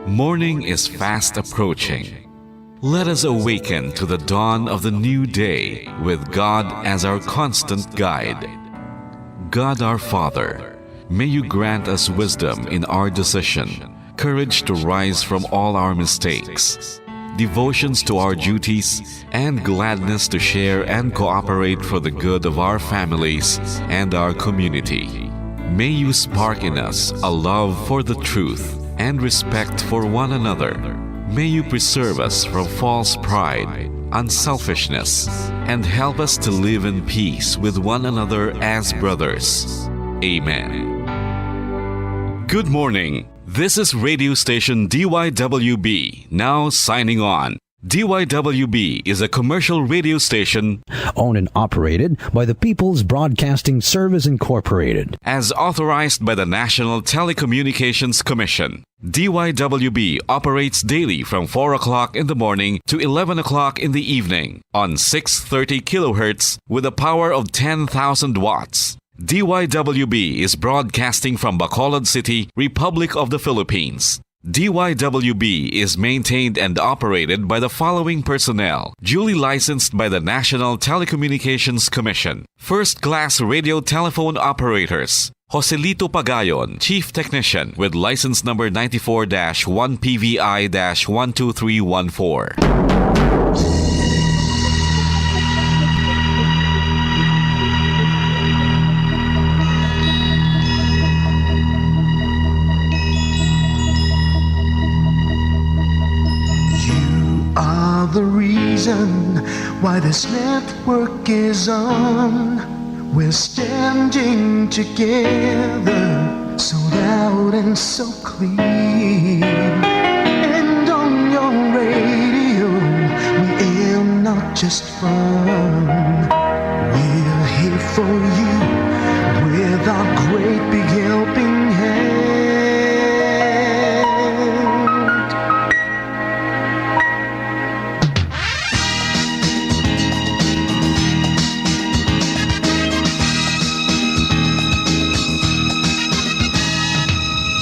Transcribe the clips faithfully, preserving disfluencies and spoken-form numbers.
Morning is fast approaching. Let us awaken to the dawn of the new day with God as our constant guide. God our Father, may you grant us wisdom in our decision, courage to rise from all our mistakes, devotions to our duties, and gladness to share and cooperate for the good of our families and our community. May you spark in us a love for the truth and respect for one another. May you preserve us from false pride, unselfishness, and help us to live in peace with one another as brothers. Amen. Good morning. This is radio station D Y W B, now signing on. D Y W B is a commercial radio station owned and operated by the People's Broadcasting Service Incorporated. As authorized by the National Telecommunications Commission. D Y W B operates daily from four o'clock in the morning to eleven o'clock in the evening on six thirty kilohertz with a power of ten thousand watts. D Y W B is broadcasting from Bacolod City, Republic of the Philippines. D Y W B is maintained and operated by the following personnel, duly licensed by the National Telecommunications Commission. First class radio telephone operators, Joselito Pagayon, Chief Technician, with license number ninety-four dash one P V I dash one two three one four. You are the reason why this network is on. We're standing together, so loud and so clear. And on your radio, we aim not just fun. We're here for you with our great big helping hand.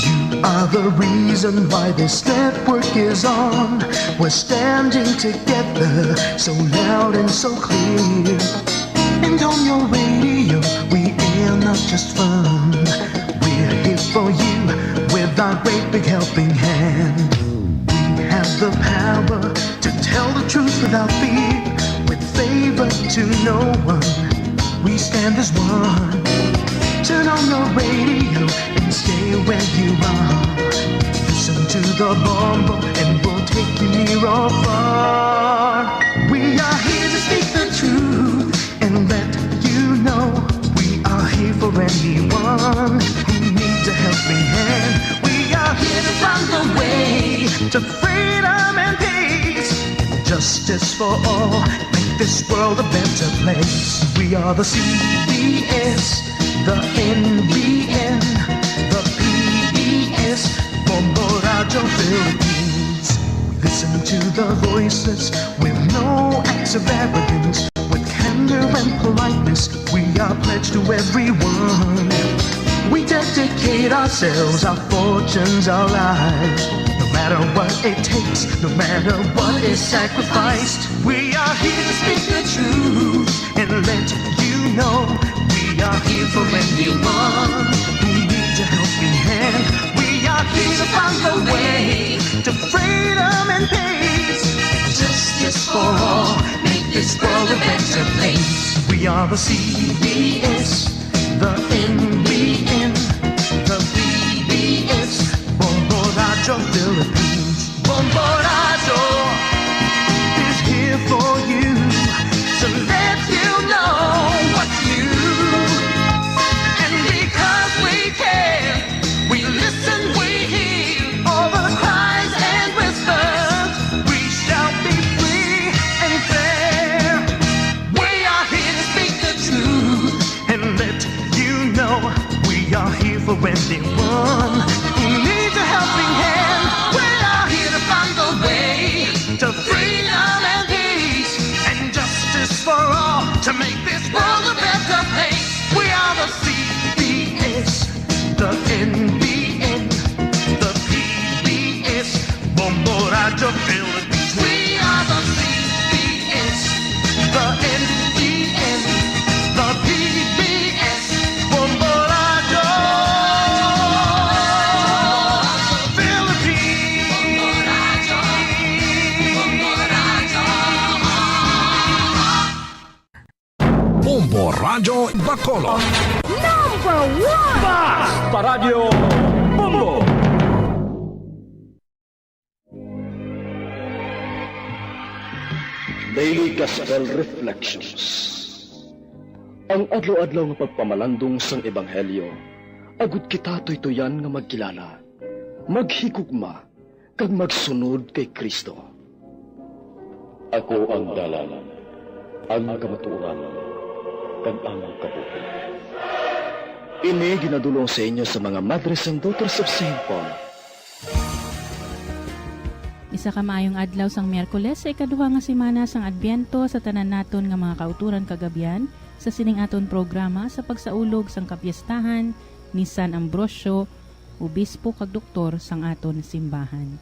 You are the reason why this network is on. We're standing together, so loud and so clear. And on your radio, we air not just fun. We're here for you with our great big helping hand. We have the power to tell the truth without fear, with favor to no one. We stand as one. Turn on your radio and stay where you are. Listen to the bombo and we'll take you near or far. We are here to speak the truth and let you know we are here for anyone who needs a helping hand. We are here to find a way to freedom and peace and justice for all. Make this world a better place. We are the C B S, the N B N, the P B S, Bombo Radyo Philippines. We listen to the voices with no acts of arrogance. With candor and politeness, we are pledged to everyone. We dedicate ourselves, our fortunes, our lives. No matter what it takes, no matter what is sacrificed, we are here to speak the truth and let you know we are here for anyone who needs a helping hand. We are here to find a way to freedom and peace. Justice for all, make this world a better place. We are the C B S, the N B N, the P B S, Bombo Radyo Philippines. Bombo Radyo is here for you to let you know what's new. And because we care, we listen, we hear all the cries and whispers. We shall be free and fair. We are here to speak the truth and let you know we are here The Philippines. We are the P B S, the N B N, the P B S, Bombo Radyo Philippines. Bombo Radyo Bacolod. Number one! Basta Radyo Bombo! Daily Gospel Reflections. Ang adlaw-adlaw nga pagpamalandong sang Ebanghelyo, agud kita tuytoyan nga magkilala, maghigugma, kag magsunod kay Cristo. Ako ang dalan, ang kamatuoran, kag ang kabuhi. Ini ginadul-ong sa inyo sa mga Madres and Daughters of Saint Paul. Isa ka maayong adlaw sang Miyerkules sa ikaduha nga semana sang Adbyento sa tanan naton nga mga kautoran kag abyan sa sining aton programa sa pagsaulog sang kapiyestahan ni San Ambrosio, obispo kag doktor sang aton simbahan.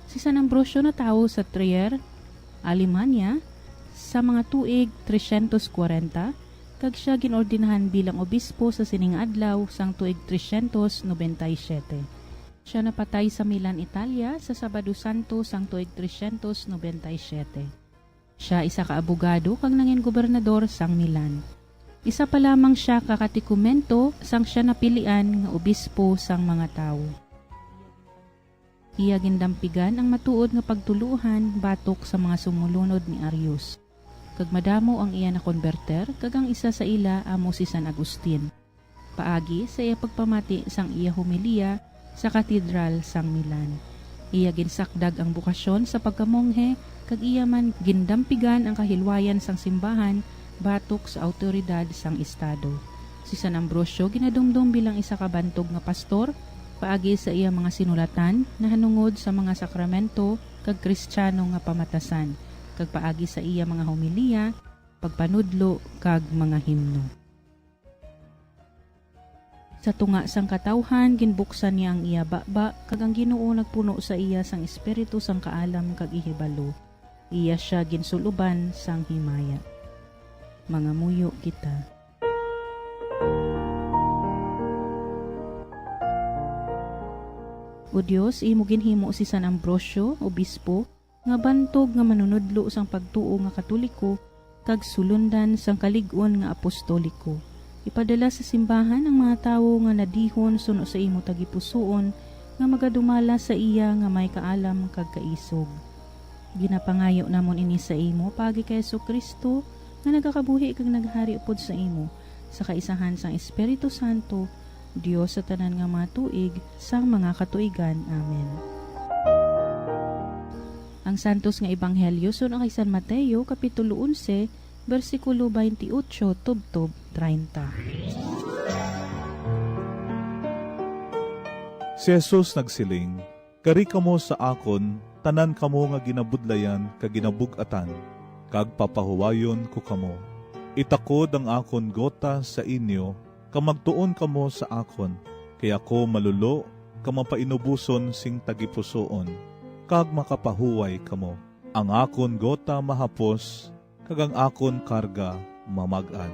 Si San Ambrosio natawo sa Trier, Alemania, sa mga tuig trescientos kwarenta, kag sia gin-ordinahan bilang obispo sa sining adlaw sang tuig trescientos noventa y siete. Sia napatay sa Milan, Italia, sa Sabado Santo sang tuig trescientos noventa y siete. Sia isa ka abogado kag nangin gobernador sang Milan. Isa pa lamang sia ka katekumento sang sia napilian nga obispo sang mga tawo. Iya gindampigan ang matuod nga pagtuloohan batok sa mga sumulunod ni Arius, kag madamo ang iya nakonberter, kag ang isa sa ila amo si San Agustin. Paagi sa iya pagpamati sang iya homilya sa Katedral sang Milan, iya ginsakdag ang bokasyon sa pagkamonghe, kag iya man gindampigan ang kahilwayan sang simbahan batok sa awtoridad sang estado. Si San Ambrosio ginadumdom bilang isa ka bantog nga pastor paagi sa iya mga sinulatan nahanungod sa mga sakramento kag Kristiyano nga pamatasan, kag paagi sa iya mga homilya, pagpanudlo, kag mga himno. Sa tunga sang katawhan, ginbuksan niya ang iya baba, kag ang Ginoo nagpuno sa iya sang espiritu sang kaalam kag ihibalo. Iya sia ginsul-oban sang himaya. Mangamuyo kita. O Dios, imo ginhimo si San Ambrosio, obispo, nga bantog nga manunudlo sang pagtuo nga Katoliko kag sulundan sang kalig-on nga apostoliko. Ipadala sa simbahan ang mga tawo nga nadihon suno sa imo tagipusoon, nga magadumala sa iya nga may kaalam kag kaisog. Ginapangayo namon ini sa imo paagi kay Jesu-Cristo, nga nagakabuhi kag naghari upod sa imo, sa kaisahan sang Espiritu Santo, Dios sa tanan nga mga tuig sang mga katuigan. Amen. Ang Santos nga Ebanghelyo suno kay San Mateo, Kapitulo onse, bersikulo twenty-eight tubtob treinta. Si Jesus nagsiling, "Kari kamo sa akon, tanan kamo nga ginabudlayan kag ginabug-atan, kag papahuwayon ko kamo. Itakod ang akon gota sa inyo, kag magtuon kamo sa akon, kay ako malulo kag mapainuboson sing tagipusoon, kag makapahuway kamo. Ang akon gota mahapos, kag ang akon karga mamag-an."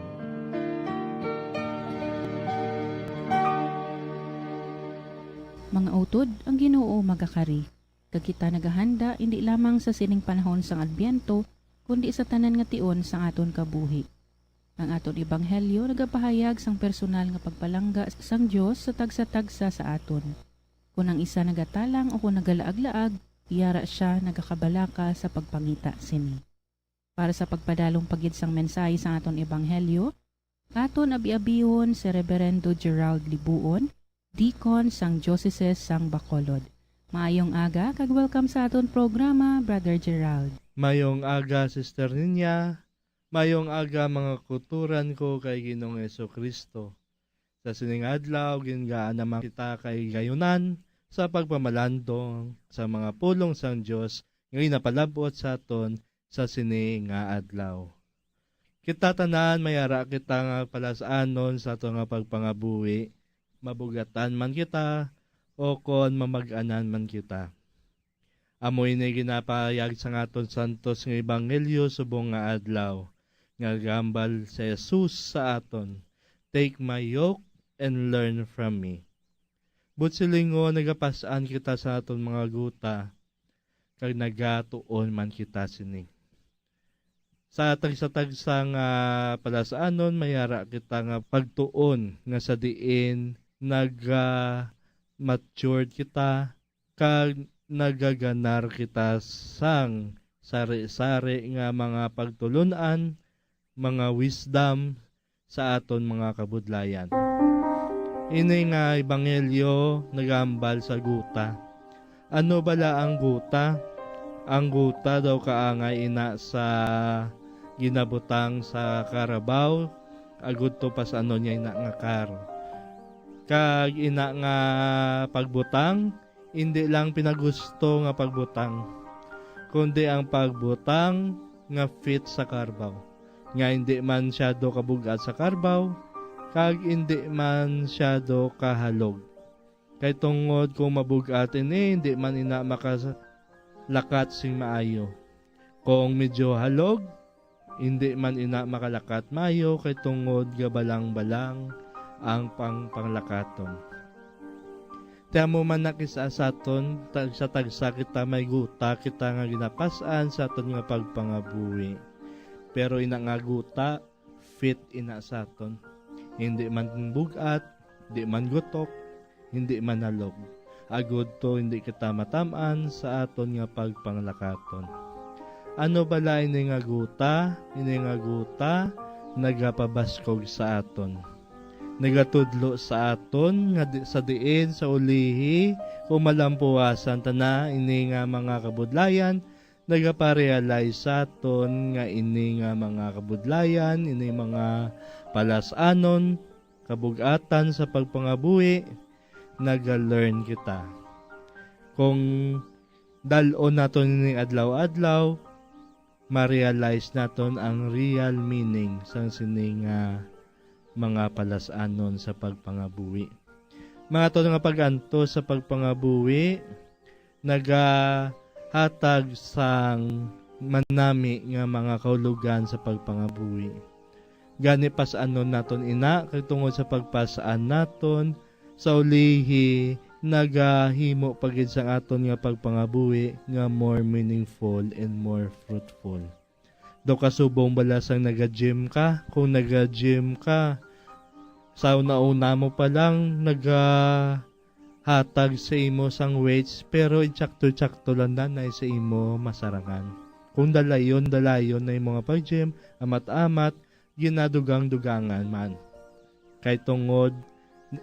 Mga utod, ang Ginoo magakari, kag kita nagahanda indi lamang sa sining panahon sang Adbyento, kundi sa tanan nga tion sang aton kabuhi. Ang aton ebanghelyo nagapahayag sang personal nga pagpalangga sang Dios sa tagsa-tagsa sa aton. Kon ang isa nagatalang o kon nagalaag-laag, yara sia nagakabalaka sa pagpangita sini. Para sa pagpadalom pa gid sang mensahe sang aton ebanghelyo, aton abi-abihon si Reverendo Gerald Libuon, Deacon sang Diocese sang Bacolod. Maayong aga kag welcome sa aton programa, Brother Gerald. Mayong aga, Sister Ninya. Mayong aga, mga kautoran ko kay Ginoong Jesu-Cristo. Sa sining adlaw, gingaan naman kita kay gayunan sa pagpamalandong sa mga pulong sang Dios nga ginapalab-ot sa aton sa sini nga adlaw. Kita tanan may ara kita nga palas-anon sa aton nga pagpangabuhi, mabug-atan man kita o kon mamag-anan man kita. Amo ini ginapahayag sang aton santos nga ebanghelyo subong nga adlaw, nga gahambal si Jesus sa aton, "Take my yoke and learn from me." Buot silingon, nagapas-an kita sa aton mga guta, kag nagatuon man kita sini. Sa tagsa-tagsa nga palas-anon, may ara kita nga pagtuon nga sa diin naga-matured kita kag nagaganar kita sang sari-sari nga mga pagtulon-an, mga wisdom sa aton mga kabudlayan. Ini nga ebanghelyo nagahambal sa guta. Ano bala ang guta? Ang guta daw kaangay ina sa ginabutang sa karabaw, agud to pas-anon niya ina nga kar. Kag ina nga pagbutang, indi lang pinagusto nga pagbutang, kundi ang pagbutang nga fit sa karbaw, nga indi man siyado kabug-at sa karbaw, kag indi man siyado kahalog. Kay tungod kung mabug-at ini, indi man ina makalakat sing maayo. Kung medyo halog, indi man ina makalakat maayo, kay tungod gabalang-balang ang pang-, panglakaton. Ti amo man na kis-a sa aton, tagsa-tagsa kita may guta kita nga ginapas-an sa aton nga pagpangabuhi. Pero ina nga guta, fit ina sa aton. Hindi man bug-at, di man gutok, hindi man halog. Agud to hindi kita matam-an sa aton nga pagpanglakaton. Ano bala ini nga guta? Ini nga guta nagapabaskog sa aton. Nagatudlo sa aton nga di, sa diin sa ulihi kung malampuwasan ta na ini nga mga kabudlayan, nagaparealize sa aton nga ini nga mga kabudlayan, ini mga palas-anon, kabug-atan sa pagpangabuhi, naga-learn kita. Kung dal-on naton ini adlaw-adlaw, ma-realize naton ang real meaning sang sini nga mga palas-anon sa pagpangabuhi. Mga to nga pag-antos sa pagpangabuhi, nagahatag sang manami nga mga kahulogan sa pagpangabuhi. Gani, pas-anon naton ina, kag tungod sa pagpas-an naton, sa ulihi, nagahimo pa gid sang aton nga pagpangabuhi nga more meaningful and more fruitful. Daw kasubong bala sang naga-gym ka? Kung naga-gym ka, sa una-una mo pa lang, nagahatag sa imo sang weights, pero insakto-insakto lang na, na sa imo masarangan. Kung dalayon-dalayon na imo nga pag-gym, amat-amat, ginadugang-dugangan man. Kay tungod,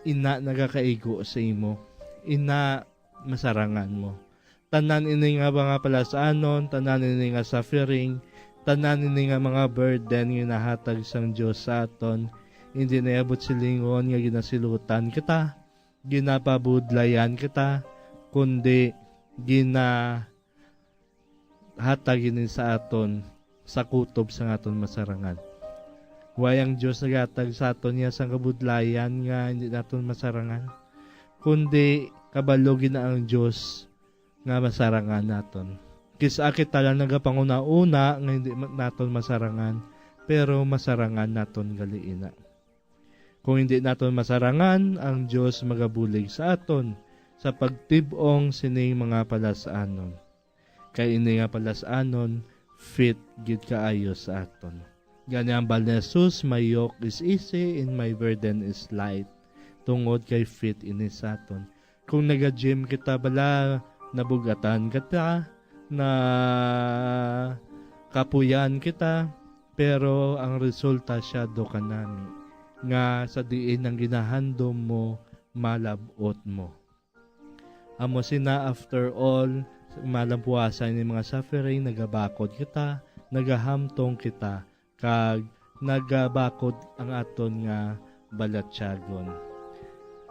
ina nagakaigo sa imo. Ina masarangan mo. Tanan ini nga mga palas-anon, tanan ini nga suffering, tanan ini nga mga burden nga ginahatag sang Dios sa aton, hindi na buot silingon nga ginasilutan kita, ginapabudlayan kita, kundi ginahatag ini sa aton sa kutob sang aton masarangan. Way ang Dios naghatag sa aton niya sang kabudlayan nga hindi naton masarangan, kundi kabalo gid na ang Dios nga masarangan naton. Kis-a kita lang nagapanguna-una nga hindi ma-, naton masarangan, pero masarangan naton gali ina. Kung hindi naton masarangan, ang Dios magabulig sa aton sa pagtib-ong sining mga palas-anon. Kay ini nga palas-anon, fit gid kaayo sa aton. Gani ang hambal ni Jesus, "My yoke is easy and my burden is light." Tungod kay fit ini sa aton. Kung naga-gym kita bala, nabugatan kita, na kapuyan kita, pero ang resulta siya do kanami, nga sa diin ang ginahandom mo, malab-ot mo. Amo sina, after all, malampuasan ni mga suffering, nagabakod kita, nagahamtong kita, kag nagabakod ang aton nga balatyagon.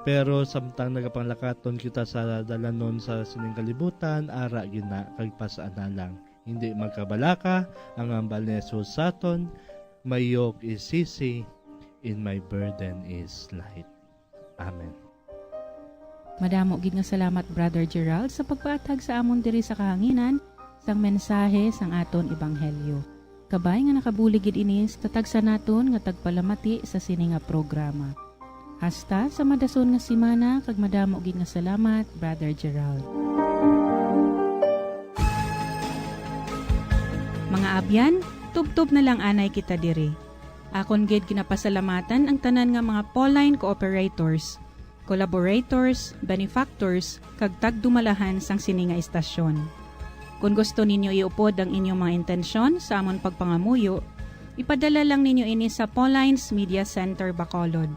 Pero samtang nagapanglakaton kita sa dalanon sa sining kalibutan, ara gina kag pas-ana lang. Hindi magkabalaka ang hambal ni Jesus sa aton, "My yoke is easy and my burden is light." Amen. Madamo gid nga salamat, Brother Gerald, sa pagpaathag sa amon diri sa kahanginan sang mensahe sang aton ebanghelyo. Kabay nga nakabulig gid ini sa tagsa naton nga tagpalamati sa sini nga programa. Hasta sa madason nga semana, kag madamo gid nga salamat, Brother Gerald. Mga abyan, tubtob na lang anay kita diri. Akon gid ginapasalamatan ang tanan nga mga Pauline cooperators, collaborators, benefactors, kag tagdumalahan sang sini nga istasyon. Kon gusto ninyo iupod ang inyong mga intensyon sa amon pagpangamuyo, ipadala lang ninyo ini sa Pauline's Media Center, Bacolod,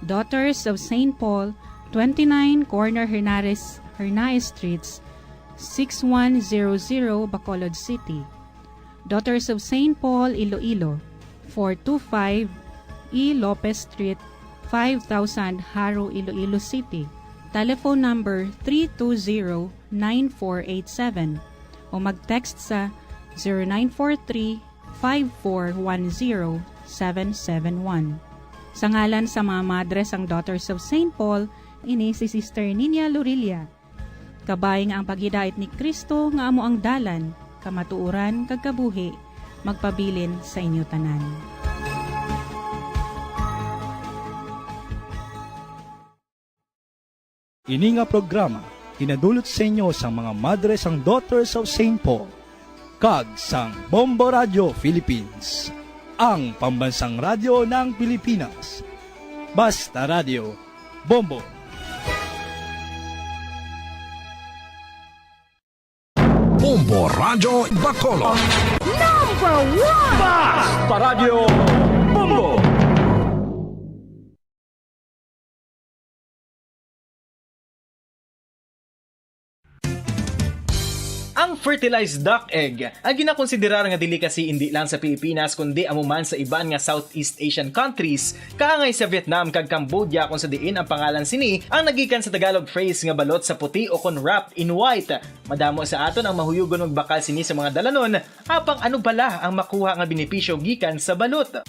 Daughters of Saint Paul, twenty-nine Corner Hernares, Hernaez Streets, six one zero zero, Bacolod City. Daughters of Saint Paul, Iloilo, four two five E Lopez Street, five thousand, Jaro, Iloilo City. Telephone number three two zero, nine four eight seven o mag-text sa zero nine four three, five four one zero, seven seven one. Sa ngalan sa mga madre sang Daughters of Saint Paul, ini si Sister Ninia Lorilla. Kabay nga ang paghidait ni Cristo nga amo ang dalan, kamatuoran, kag kabuhi, magpabilin sa inyo tanan. Ini nga programa ginadulot sa inyo sang mga madre sang Daughters of Saint Paul kag sang Bombo Radio Philippines, ang pambansang radyo ng Pilipinas. Basta Radio, Bombo! Bombo Radyo Bacolod. Number one! Basta Radyo Bombo! Ang fertilized duck egg, ang ginakonsiderar nga delicacy indi lang sa Pilipinas, kundi amo man sa iban nga Southeast Asian countries, kaangay sa Vietnam kag Cambodia, kung sa diin ang pangalan sini ang nagikan sa Tagalog phrase nga balot sa puti o kon wrapped in white. Madamo sa aton ang mahuyugon magbakal sini sa mga dalanon, apang ano bala ang makuha nga benepisyo gikan sa balot?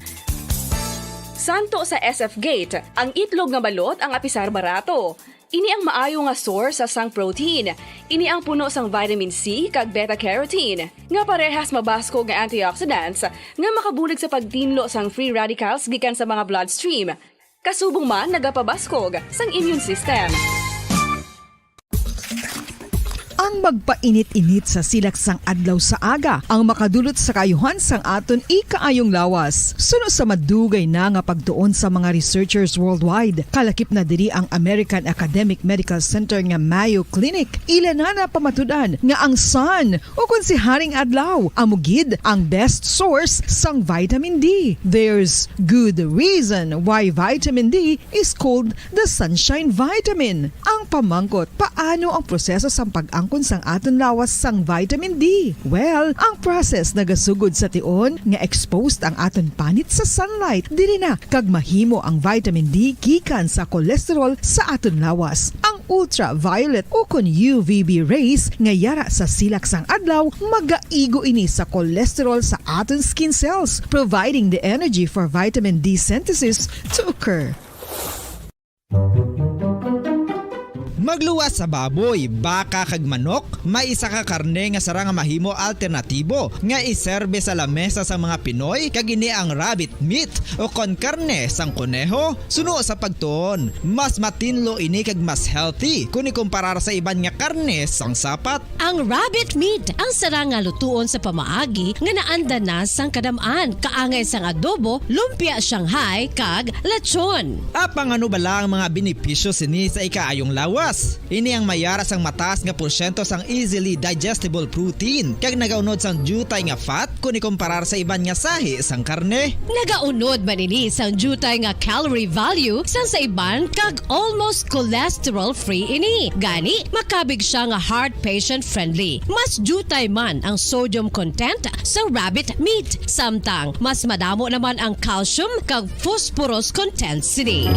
Santo sa S F Gate, ang itlog nga balot ang apisar barato. Ini ang maayo nga source sang protein. Ini ang puno sang vitamin C kag beta-carotene, nga parehas mabaskog nga antioxidants nga makabulig sa pagtinlo sang free radicals gikan sa mga bloodstream. Kasubong man nagapabaskog sang immune system. Ang magpainit-init sa silak sang adlaw sa aga ang makadulot sa kaayuhan sang aton ikaayong lawas. Suno sa madugay na nga pagtuon sa mga researchers worldwide, kalakip na diri ang American Academic Medical Center nga Mayo Clinic. Ila na napamatud-an nga ang sun, ukon si Haring Adlaw, amo gid ang best source sang vitamin D. There's good reason why vitamin D is called the sunshine vitamin. Ang pamangkot, paano ang proseso sang pag-angkon sang aton lawas sang vitamin D? Well, ang process nagasugod sa tion nga exposed ang aton panit sa sunlight. Diri na kag mahimo ang vitamin D gikan sa cholesterol sa aton lawas. Ang ultraviolet ukon U V B rays nga yara sa silak sang adlaw magaigo ini sa cholesterol sa aton skin cells, providing the energy for vitamin D synthesis to occur. Magluwas sa baboy, baka, kag manok, may isa ka karne nga sarang nga mahimo alternatibo nga iserbe sa lamesa sang mga Pinoy, kag ini ang rabbit meat, ukon karne sang koneho. Suno sa pagtuon, mas matinlo ini kag mas healthy kon ikumparar sa iban nga karne sang sapat. Ang rabbit meat ang sarang nga lutuon sa pamaagi nga naanda na sang kadam-an, kaangay sang adobo, lumpia Shanghai, kag lechon. Apang ano bala ang mga benepisyo sini sa ikaayong lawas? Ini ang mayara sang mataas nga porsyento sang easily digestible protein, kag nagaunod sang diutay nga fat kon ikumparar sa iban nga sahi sang karne. Nagaunod man ini sang diutay nga calorie value sang sa iban, kag almost cholesterol-free ini. Gani, makabig sia nga heart patient-friendly. Mas diutay man ang sodium content sa rabbit meat, samtang mas madamo naman ang calcium kag phosphorus content sini.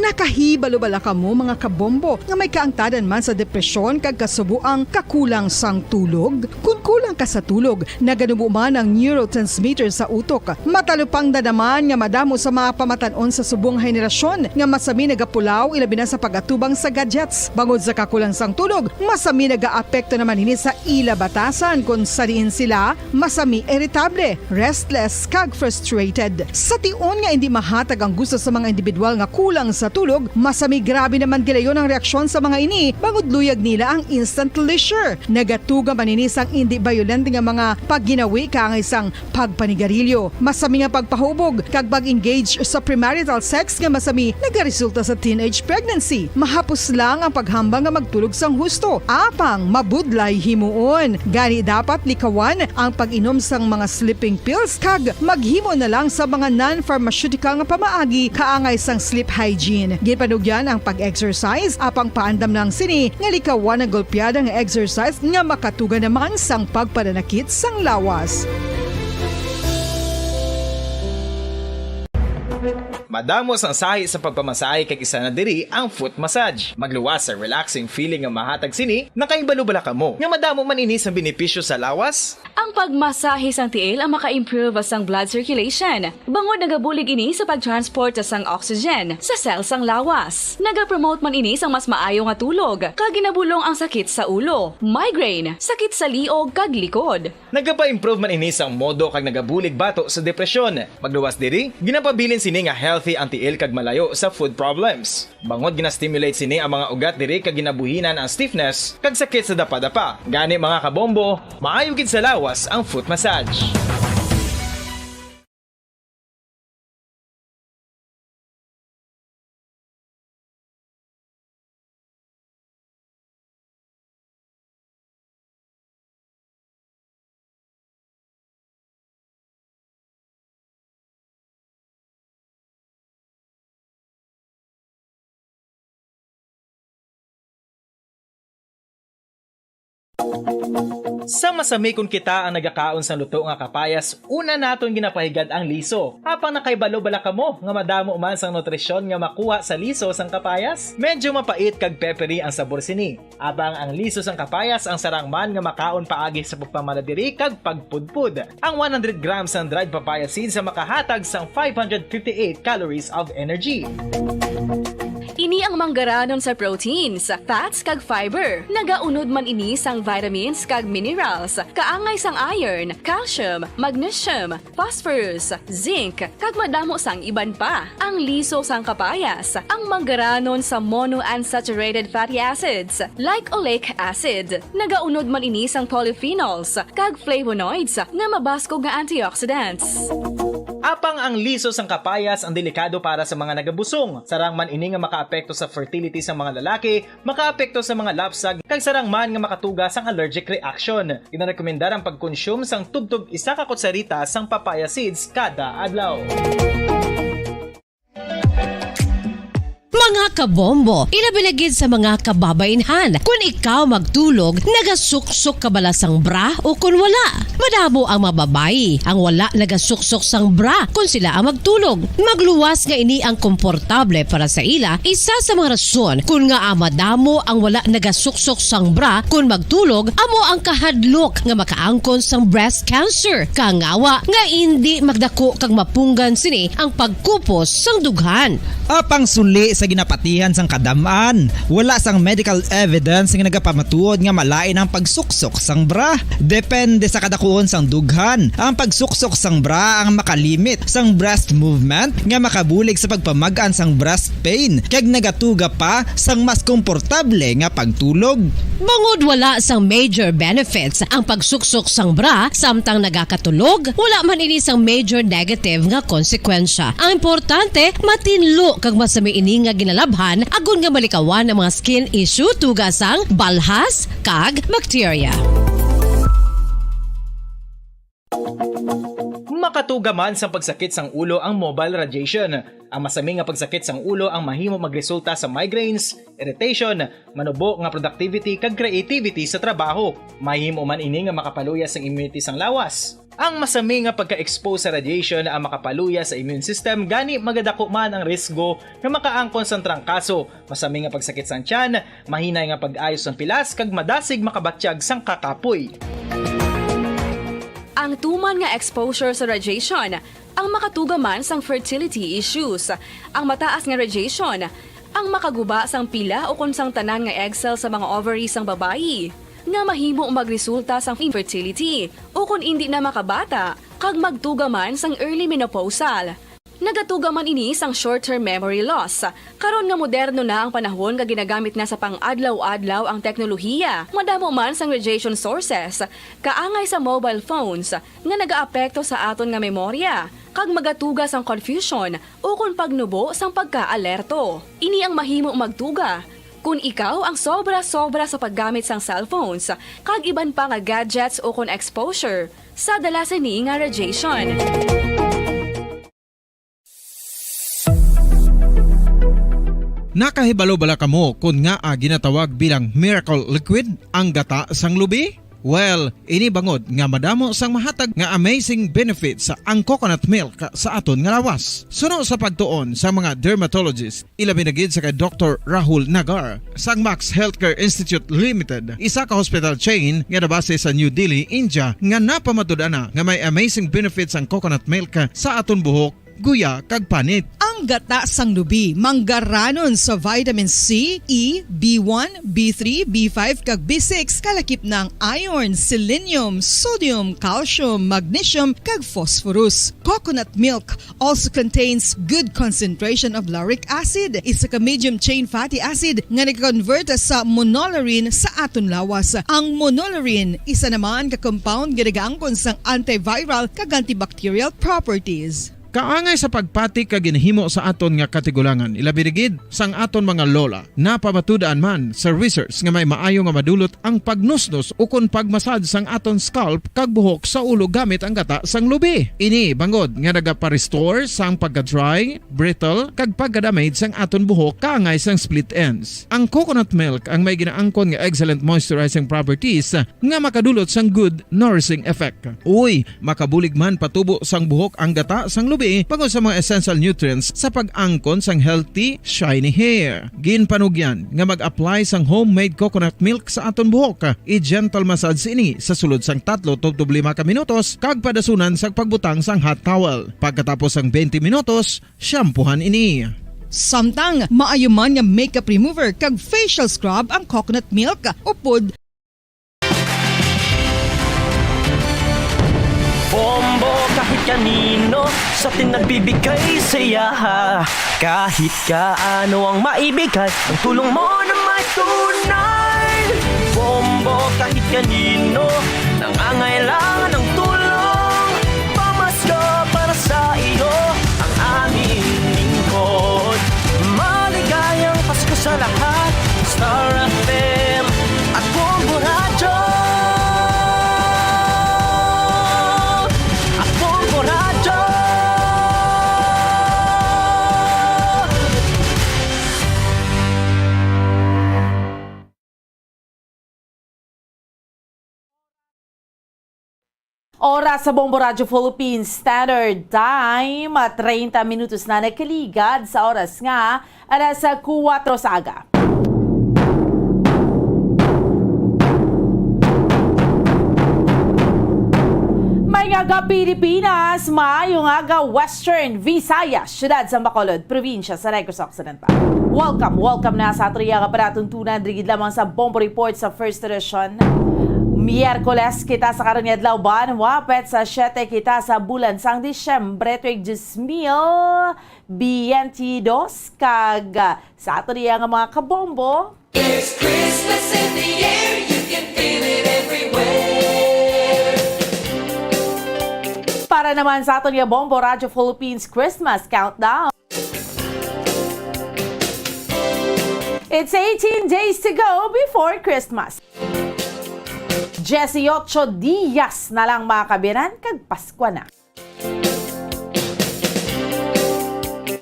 Nakahibalo bala kamo, mga kabombo, nga may kaangtanan man sa depresyon kag kasubo ang kakulang sang tulog? Kon kulang ka sa tulog, naganubo man ang neurotransmitter sa utok. Matalupangdan naman nga madamo sa mga pamatan-on sa subong henerasyon nga masami nagapulaw, ilabi na sa pag-atubang sa gadgets. Bangod sa kakulang sang tulog, masami nagaapekto naman ini sa ila batasan, kon sa diin sila masami iritable, restless, kag frustrated. Sa tion nga indi mahatag ang gusto sa mga individual nga kulang sa tulog, masami grabe naman gilayon ang reaksyon sa mga ini, bangod luyag nila ang instant leisure. Nagatuga man ini sang indi bayolente nga mga pagginawi kaangay sang pagpanigarilyo, masami nga pagpahubog, kag pag-engage sa premarital sex nga masami nagaresulta sa teenage pregnancy. Mahapos lang ang paghambal nga magtulog sang husto, apang mabudlay himuon. Gani, dapat likawan ang pag-inom sang mga sleeping pills kag maghimo na lang sa mga non-pharmaceutical nga pamaagi kaangay sang sleep hygiene. Ginpanugyan ang pag-exercise, apang paandam lang sini nga likawan ang golpeada nga exercise nga makatuga naman sang pagpananakit sang lawas. Madamo sang sahi sa pagpamasahe, kag isa na diri ang foot massage. Magluwas sa relaxing feeling nga mahatag sini. Nakahibalo bala kamo nga madamo man ini sa benepisyo sa lawas? Ang pagmasahe sang tiil ang maka-improve sang blood circulation, bangod nagabulig ini sa pag-transport sang oxygen sa cell sang lawas. Nagapromote man ini sang mas maayo nga tulog, kag ginabulong ang sakit sa ulo, migraine, sakit sa liog, kag likod. Nagapa-improve man ini sang modo kag nagabulig bato sa depresyon. Magluwas diri, ginapabilin sini nga healthy ang tiil kag malayo sa foot problems. Bangod gina-stimulate sini ang mga ugat diri kag ginabuhinan ang stiffness kag sakit sa dapadapa. Gani, mga kabombo, maayo gid sa lawas ang foot massage. Sa masami, kon kita ang nagakaon sang luto nga kapayas, una naton ginapahigad ang liso. Apang nakahibalo bala kamo nga madamo man sang nutrisyon nga makuha sa liso sang kapayas? Medyo mapait kag peppery ang sabor sini. Apang ang liso sang kapayas ang sarang man nga makaon paagi sa pagpamala diri kag pagpudpod. Ang one hundred grams sang dried papaya seeds ang makahatag sang five hundred fifty-eight calories of energy. Ini ang manggaranon sa proteins, fats, kag fiber. Nagaunod man ini sang vitamins kag minerals, kaangay sang iron, calcium, magnesium, phosphorus, zinc, kag madamo sang iban pa. Ang liso sang kapayas, ang manggaranon sa monounsaturated fatty acids, like oleic acid. Nagaunod man ini sang polyphenols kag flavonoids nga mabaskog nga antioxidants. Apang ang liso sang kapayas ang delikado para sa mga nagabusong. Sarang man ini nga makaapekto sa fertility sa mga lalaki, makaapekto sa mga lapsag, kag sarang man nga makatuga sang allergic reaction. Ginarekomendar ang pagkonsume sang tubtob isa ka kutsarita sang papaya seeds kada adlaw. Mga kabombo, ilabi na gid sa mga kababainhan, kun ikaw magtulog, nagasuksok ka bala sang bra o kun wala? Madamo ang mga babayi ang wala nagasuksok sang bra kun sila ang magtulog. Magluwas nga ini ang komportable para sa ila, isa sa mga rason kun ngaa madamo ang wala nagasuksok sang bra kun magtulog, amo ang kahadlok nga makaangkon sang breast cancer, kangawa nga indi magdako kag mapunggan sini ang pagkupos sang dughan. Apang suli sa ginapatihan sang kadam-an, wala sang medical evidence nga nagapamatuod nga malain ang pagsuksok sang bra. Depende sa kadakuon sang dughan, ang pagsuksok sang bra ang makalimit sang breast movement nga makabulig sa pagpamag-an sang breast pain, kag nagatuga pa sang mas komportable nga pagtulog. Bangod wala sang major benefits ang pagsuksok sang bra samtang nagakatulog, wala man ini sang major negative nga konsekwensya. Ang importante, matinlo kag masami ini nga ginalabhan agod nga malikawan ang mga skin issue tuga sang balhas kag bakterya. Makatuga man sang pagsakit sang ulo ang mobile radiation. Ang masami nga pagsakit sang ulo ang mahimo magresulta sa migraines, irritation, manubo nga productivity kag creativity sa trabaho. Mahimo man ini nga makapaluya sang immunity sang lawas. Ang masami nga pagka-expose sa radiation ang makapaluya sa immune system, gani magadako man ang risgo nga makaangkon sang trangkaso, masami nga pagsakit sang tiyan, mahinay nga pag-ayo sang pilas, kag madasig makabatyag sang kakapoy. Ang tuman nga exposure sa radiation ang makatuga man sang fertility issues. Ang mataas nga radiation ang makaguba sang pila ukon sang tanan nga egg cell sa mga ovary sang babayi, nga mahimo magresulta sang infertility ukon indi na makabata, kag magtuga man sang early menopausal. Nagatuga man ini sang short-term memory loss. Karon nga moderno na ang panahon nga ginagamit na sa pang-adlaw-adlaw ang teknolohiya, madamo man sang radiation sources, kaangay sa mobile phones, nga nagaapekto sa aton nga memorya, kag magatuga sang confusion ukon pagnubo sang pagkaalerto. Ini ang mahimo magtuga kon ikaw ang sobra-sobra sa paggamit sang cellphones kag iban pa nga gadgets ukon exposure sa dala sini nga radiation. Nakahibalo bala kamo kon ngaa ginatawag bilang miracle liquid ang gata sang lubi? Well, ini bangod nga madamo sang mahatag nga amazing benefits ang coconut milk sa aton nga lawas. Suno sa pagtuon sa mga dermatologist, ilabi na gid sa kay Doktor Rahul Nagar sang Max Healthcare Institute Limited, isa ka hospital chain nga nabase sa New Delhi, India, nga napamatud-an na nga may amazing benefits ang coconut milk sa aton buhok, guya, kag panit. Ang gata sang lubi manggaranon sa vitamin C, E, B one, B three, B five, kag B six, kalakip na ang iron, selenium, sodium, calcium, magnesium, kag phosphorus. Coconut milk also contains good concentration of lauric acid, isa ka medium chain fatty acid nga nag-convert sa monolaurin sa aton lawas. Ang monolaurin, isa naman ka compound nga nagaangkon sang antiviral kag antibacterial properties. Kaangay sa pagpati kag ginhimo sa aton nga katigulangan, ilabi na gid sang aton mga lola, napamatud-an man sa research nga may maayo nga madulot ang pagnusnos ukon pagmasad sang aton scalp kag buhok sa ulo gamit ang gata sang lubi. Ini bangod nga nagapa-restore sang pagka-dry, brittle, kag pagka-damage sang aton buhok kaangay sang split ends. Ang coconut milk ang may ginaangkon nga excellent moisturizing properties nga makadulot sang good nourishing effect. Uy, makabulig man patubo sang buhok ang gata sang lubi bangod sa mga essential nutrients sa pag-angkon sang healthy, shiny hair. Ginpanugyan nga mag-apply sang homemade coconut milk sa aton buhok. I-gentle massage ini sa sulod sang tatlo tubtob lima ka minutos kag padasunan sang pagbutang sang hot towel. Pagkatapos sang twenty minutos, shampoohan ini. Samtang maayo man nga makeup remover kag facial scrub ang coconut milk, upod Bombo kahit kanino sa atin nagbibigay saya. Kahit kaano ang maibigay, ang tulong mo na may tunay. Bombo kahit kanino nangangailangan ng tulong. Pamasko para sa iyo ang aming lingkod. Maligayang Pasko sa lahat. Star F M at Bombo Radyo. At Bombo Radyo. Oras sa Bombo Radyo Philippines Standard Time, treinta minutos na nagkaligad sa oras nga alas kuwatro sa aga. May nga aga, Pilipinas, maayong aga, Western Visayas, siyudad sa Bacolod, probinsya sa Negros Occidental. Welcome, welcome na sa aton nga palatuntunan, diri gid lamang sa Bombo Report sa First Edition. Miyerkules kita sa karon nga adlaw, banwa, petsa siete kita sa bulan sang Disyembre, tuig dos mil biyente dos, kag, ah, sa aton nga mga kabombo, There's Christmas in the air, you can feel it everywhere. Para naman sa aton nga Bombo Radyo Philippines Christmas Countdown. It's eighteen days to go before Christmas. Dieciocho dias na lang, mga kabiyanan, kag Paskwa na.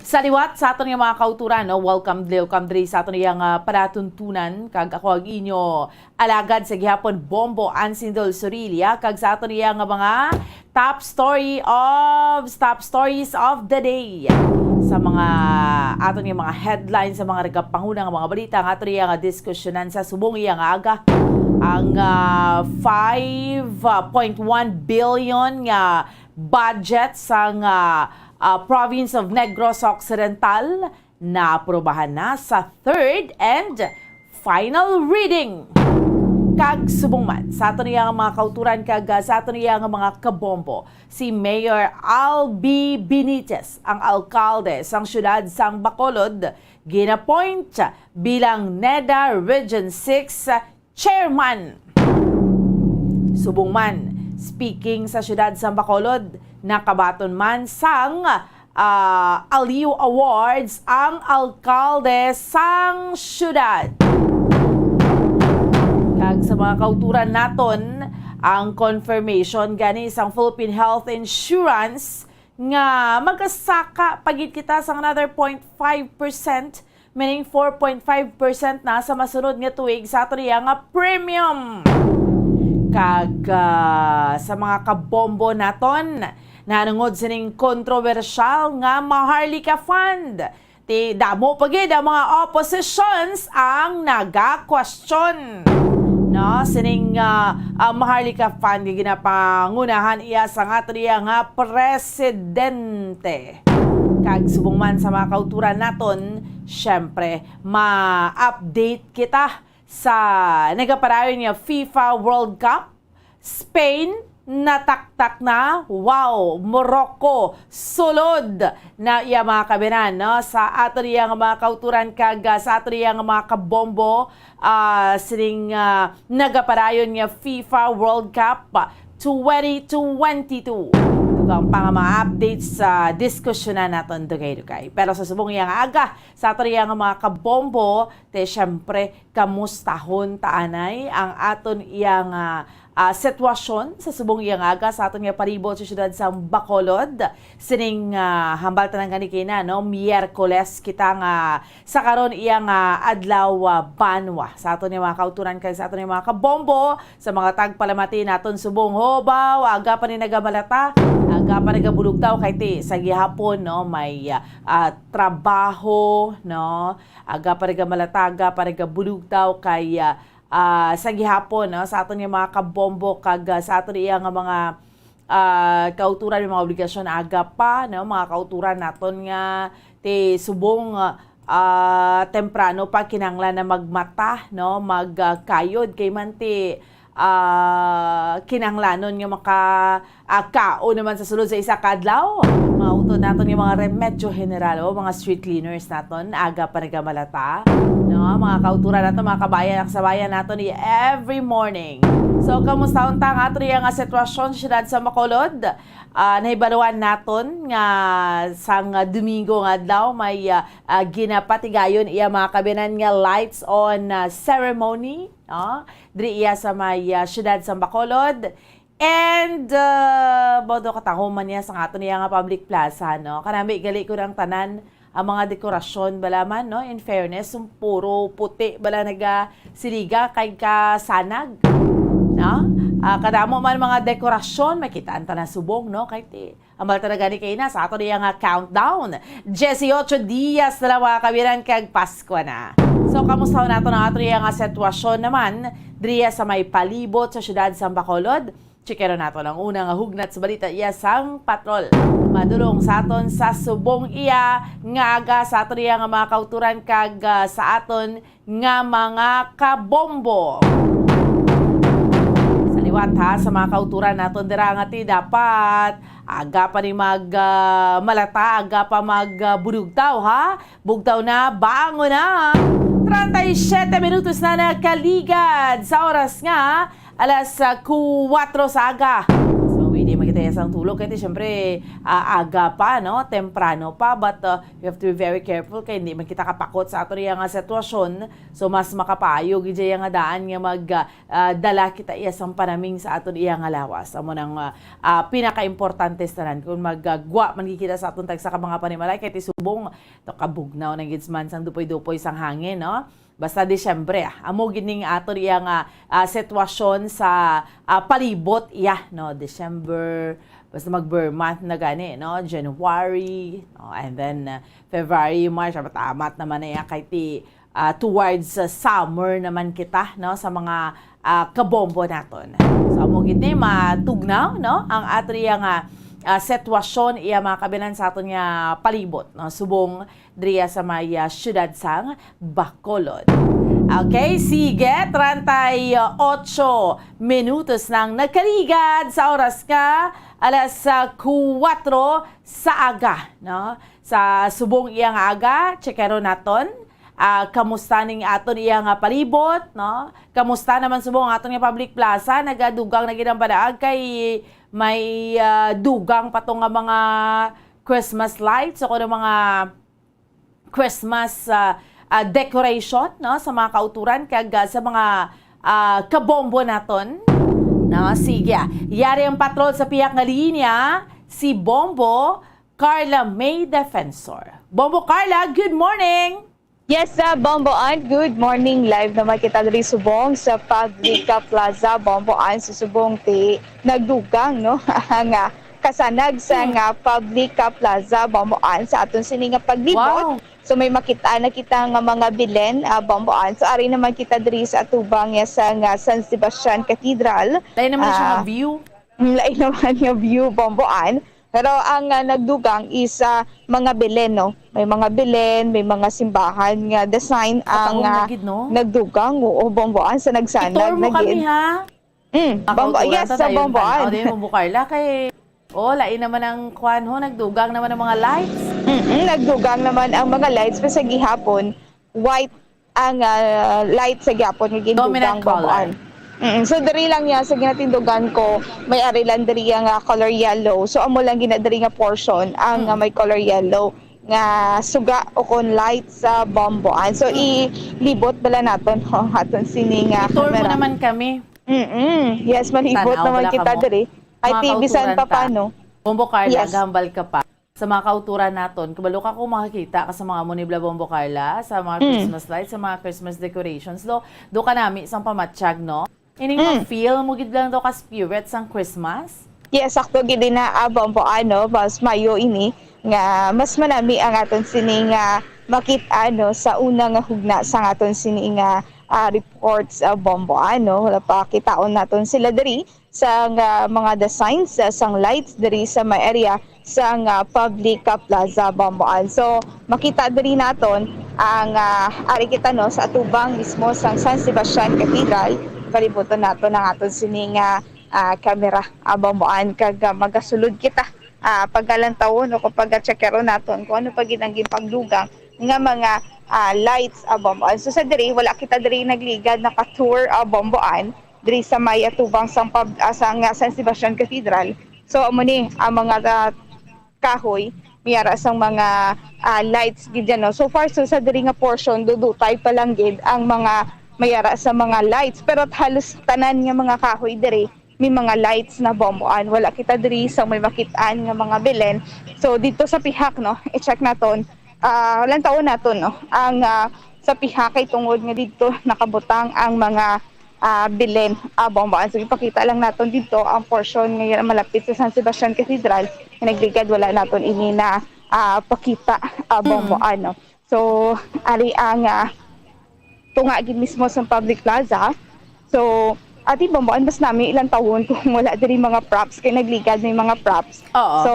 Sa liwat sa aton nga mga kauturan, no? Welcome, welcome diri sa aton nga, ah, palatuntunan. Kag ako ang inyo alagad sa gihapon, Bombo Ansindol Surilia. Kag sa aton nga mga top story of, top stories of the day. Sa mga aton nga mga headlines, sa mga nagapanguna nga mga balita, ang aton nga diskusyonan sa subong nga aga, ang, ah, five point one billion nga budget sang, ah, ah, province of Negros Occidental naaprubahan na sa third and final reading. Kag subong man, sa aton nga mga kauturan kag, ah, sa aton nga mga kabombo, si Mayor Albi Benitez, ang alkalde sang siyudad sang Bacolod, ginapoint bilang NEDA Region six chairman. Subong man, speaking sa siyudad sang Bacolod, nakabaton man sang, ah, Aliw Awards ang alkalde sang siyudad. Kag sa mga kauturan naton, ang confirmation gani sang Philippine Health Insurance nga magasaka pa gid kita sang another point five percent, meaning four point five percent na sa masunod nga tuig sa aton iya nga premium. Kag, ah, sa mga kabombo naton, nanungod sining kontrobersyal nga Maharlika Fund, ti damo pa gid ang mga oppositions ang naga-question, no, sining, ah, ah, Maharlika Fund nga ginapangunahan iya sang aton iya nga presidente. Kag subong man sa mga kauturan naton, syempre, ma-update kita sa nagapadayon nga FIFA World Cup. Spain nataktak na. Wow! Morocco, sulod na iya, mga kabinan, no? Sa aton iya nga mga kauturan kag, ah, sa aton iya nga mga kabombo, ah, sining, ah, nagapadayon nga FIFA World Cup twenty twenty-two. Dugang pa nga mga updates sa diskusyonan naton dugay-dugay. Pero sa subong iya nga aga, sa aton iya nga mga kabombo, te, syempre, kamustahon ta anay ang aton iya nga, ah, sitwasyon sa subong iya nga aga sa aton nga palibot sa siyudad sang Bacolod. Sining, ah, hambal ta lang gani kay na, no, Miyerkules kita nga sa karon iya nga adlaw, ah, banwa. Sa aton nga mga kauturan kag sa aton nga mga kabombo, sa mga tagpalamati naton subong, hubaw, aga pa ni nagamalata, aga pa nagabulugtaw kay ti sa gihapon, no, may, ah, ah, trabaho, no, aga pa nagamalata, aga pa nagabulugtaw kay, ah, ah, sa gihapon, no, sa aton nga mga kabombo kag, ah, sa aton iya nga mga, ah, kauturan, may mga obligasyon aga pa, no, mga kauturan naton nga ti subong, ah, temprano pa kinahanglan na magmata, no, mag, ah, kayod kay man ti, ah, kinahanglanon nga maka, ah, kaon naman sa sulod sa isa ka adlaw. Mga utod naton nga mga remedyo general, o mga street cleaners naton, aga pa nagamalata, no? Mga kauturan naton, mga kabayan, kasabayan naton, i-, every morning. So, kamusta unta ang aton iya nga sitwasyon sa siyudad sa Bacolod? Ah, nahibaluan naton nga sang Domingo nga adlaw may, ah, ah, ginapatigayon iya mga kabinan nga lights on, ah, ceremony, no? Diri iya sa may, ah, siyudad sa Bacolod. And, ah, bodo katahom man niya sa aton iya nga public plaza, no? Kanami gali ko ang tanan ang mga dekorasyon bala man, no? In fairness, puro puti bala nagasiliga kay kasanag, no? Ah, kadamo man mga dekorasyon, makitaan ta na subong, no? Kay ti, ang bala talaga ni kay na sa aton iya nga countdown. Dieciocho dias na lang, mga kabiran, kag Pasko na. So, kamusta nato ang aton iya nga sitwasyon naman diriya sa may palibot sa siyudad sa Bacolod? Checkeron nato ang una nga hugnat sa balita iya sang patrol. Madulong sa aton sa subong iya nga aga sa aton iya nga mga kauturan kag, ah, sa aton nga mga kabombo. Sa liwat, ha, sa mga kauturan naton dira nga ti dapat aga pa ni mag, ah, malata, aga pa mag, ah, bulugtaw, ha? Bugtaw na, bangon na! Treinta y siete minutos na nakaligad sa oras nga alas, ah, kuwatro sa aga. So, wait Di man kita iya sang tulog, kay ti, syempre, ah, aga pa, no? Temprano pa, but, uh, we have to be very careful kay hindi man kita kapakot sa ato iya nga sitwasyon. So, mas makapayo gid iya nga daan nga mag, ah, ah, dala kita iya sang panaming sa aton iya nga lawas. Amo nang, ah, ah, pinakaimportante sa tanan. Kung maggwa man gid kita sa aton tagsa ka mga panimalay, kay ti subong, to, kabugnaw na gid man sang dupoy-dupoy sang hangin, no? Basta Disyembre, ah. Amo gid ning aton iya nga, ah, sitwasyon sa, ah, palibot iya, no? December, basta mag-ber month na gani, no? January, no? And then, ah, February, March, amat-amat naman na iya kay ti, ah, towards sa summer naman kita, no? Sa mga, ah, kabombo naton. So, amo gid ni matugnaw, no? Ang aton iya nga, ah, sitwasyon, iya mga kabinan sa aton nga palibot, no? Subong diriya sa may, ah, siyudad sang Bacolod. Okay, sige, treinta y ocho minutos nang nagkaligad sa oras nga alas, ah, kuwatro sa aga, no? Sa subong iya nga aga, checkeron naton, ah, kamusta ning aton iya nga palibot, no? Kamusta naman subong ang aton nga public plaza? Nagadugang na gid ang panaag kay may, ah, dugang pa to nga mga Christmas lights o kuno mga Christmas, ah, ah, decoration, no, sa mga kauturan kag, ah, sa mga, ah, kabombo naton. No, sige. Yari ang patrol sa pihak nga linya, si Bombo Carla May Defensor. Bombo Carla, good morning! Yes, ah, Bombo Ann, good morning. Live naman kita diri subong sa Public, ah, Plaza, Bombo Ann, sa subong ti nagdugang, no? Ang, ah, kasanag sa, hmm, nga Public, ah, Plaza, Bombo Ann, sa aton sini nga paglibot. Wow. So, may makita na kita nga mga bilen, ah, Bombo Ann. So, ari naman kita diri sa atubang nga sa nga San Sebastian Cathedral. Lain naman siya nga, ah, view. Mm, lain naman nga view, Bombo Ann. Pero ang, ah, nagdugang is, ah, mga bilen, no? May mga bilen, may mga simbahan nga design ang, katahom na, ah, gid, no? Nagdugang. Oo, Bombo Ann, sa nagsanag. I-tour mo na kami, gid, ha? Mm, mga Bombo, kauturan, yes, ta sa dayon Bombo Ann. Tan-aw din, Bombo Carla, kay, oh, lain naman ang kwan, ho, nagdugang naman ang mga lights. Mm, nagdugang naman ang mga lights, pero sa gihapon, white ang, ah, light sa gihapon nga gindugang, Bombo Ann. Dominant color. Mm, so, diri lang niya sa ginatindugan ko, may ari lang diri nga color yellow. So, amo lang gina diri nga portion ang, mm, ah, may color yellow nga suga o kon light sa Bombo Ann. So, mm, ilibot bala naton, ho, aton sini nga camera. I-tour mo naman kami. Mm-mm. Yes, malibot naman kita diri. Tan-aw bala kamo. Ay, mga kauturan ta. Ti, bisan pa paano. Bombo Carla, yes, gahambal ka pa. Sa mga kauturan naton, kabalo ka kung makakita ka sa mga amo ni bala, Bombo Carla, sa mga, mm, Christmas lights, sa mga Christmas decorations. Do, do ka nami sang pamatsyag, no? Ining, mm, ma-feel mo gid lang do ka spirit sang Christmas? Yes, sakto gid na, ah, Bombo Ann, no? Mas maayo ini nga mas manami ang aton sini nga makit-an, no, sa una nga hugna sang aton sini nga, ah, reports, ah, Bombo Ann, no? Wala pa kitaon naton sila diri sang, ah, mga designs, ah, sang lights diri sa may area sang, ah, Public, ah, Plaza, Bombo Ann. So, makita diri naton ang, ah, ari kita, no, sa atubang mismo sang San Sebastian Cathedral. Palibuton naton ang aton sini nga, ah, camera, ah, Bombo Ann, kag, ah, magasulod kita, ah, pagalantawon o kung pagatsyakeron naton kung ano pa gid ang ginpangdugang nga mga, ah, lights, ah, Bombo Ann. So, sa diri, wala kita diri nagligad, naka-tour, ah, Bombo Ann, diri sa may atubang sang pub-, ah, sang, ah, San Sebastian Cathedral. So, amo ni ang mga, ah, kahoy, may ara sang mga, ah, lights gid yan, no? So far, so sa diri nga portion, dudutay pa lang gid ang mga may ara sa mga lights. Pero halos tanan nga mga kahoy diri, may mga lights na, Bombo Ann. Wala kita diri sa may makit-an nga mga bilen. So, dito sa pihak, no, i-check naton, ah, lantawon naton, no, ang, ah, sa pihak kay tungod nga dito nakabutang ang mga, ah, bilen, ah, Bombo Ann. So, ipakita lang naton dito ang portion nga malapit sa San Sebastian Cathedral. Nga nagligad, wala naton ini na, ah, pakita, ah, Bombo Ann, no? So, ari ang, ah, tunga gid mismo sa Public Plaza. So, ati, Bombo Ann, mas nami ilang tawon kung wala diri mga props kay nagligad may mga props. Oo. So,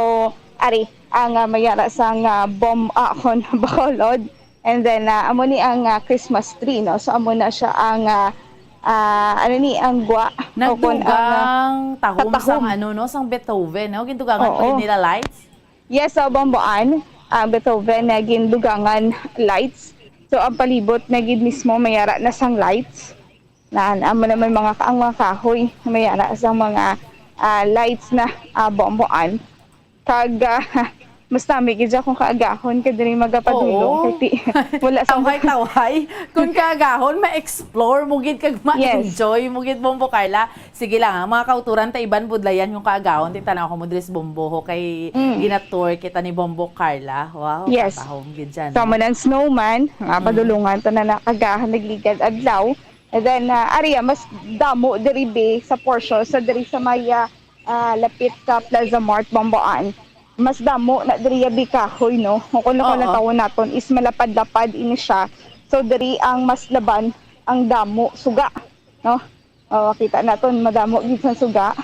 ari ang, ah, may ara sang, ah, bom-, ah, kon bakolod. And then, ah, amo ni ang, ah, Christmas tree, no? So, amo na siya ang, ah, ah, ano ni, ang gwa. O kon ang, ah, nagdugang tahom sang katahom, ano, no? Sang Beethoven, no? Gindugangan pa, oo, gid nila lights. Yes, sa Bombo Ann, ang Beethoven na gindugangan lights. So, ang palibot na gid mismo may ara na sang lights. Naan, amo na may mga ka-, ang mga kahoy, may ara sang mga, ah, lights na, ah, Bomboan. Kag, ah, mas nami gid siya kung kaagahon ka diri magapadulong. Oo. Kay ti-, wala sa Tawhay-tawhay. Kung kaagahon, ma-explore mo gid kag Yes. ma-enjoy mo gid, Bombo Carla. Sige lang, ha, mga kauturan, ta iban budlayan yung kaagahon. Ti tanaw ko mo diri sa Bomboho kay Mm. gina-tour kita ni Bombo Carla. Wow, Yes. katahom gid dyan, So, no? man ang snowman, nga Mm. padulungan to na nakagahan nagligad adlaw. And then, ah, ari, ah, mas damo diri, be, sa portion sa diri sa may, ah, ah, lapit sa Plaza Mart, Bomboan. Mas damo na diri, ah, be, kahoy, no? Kung, kung Oo. natawon naton is malapad-lapad ini siya. So, diri ang mas laban ang damo, suga, no? Oh, kita naton, madamo gid sa suga.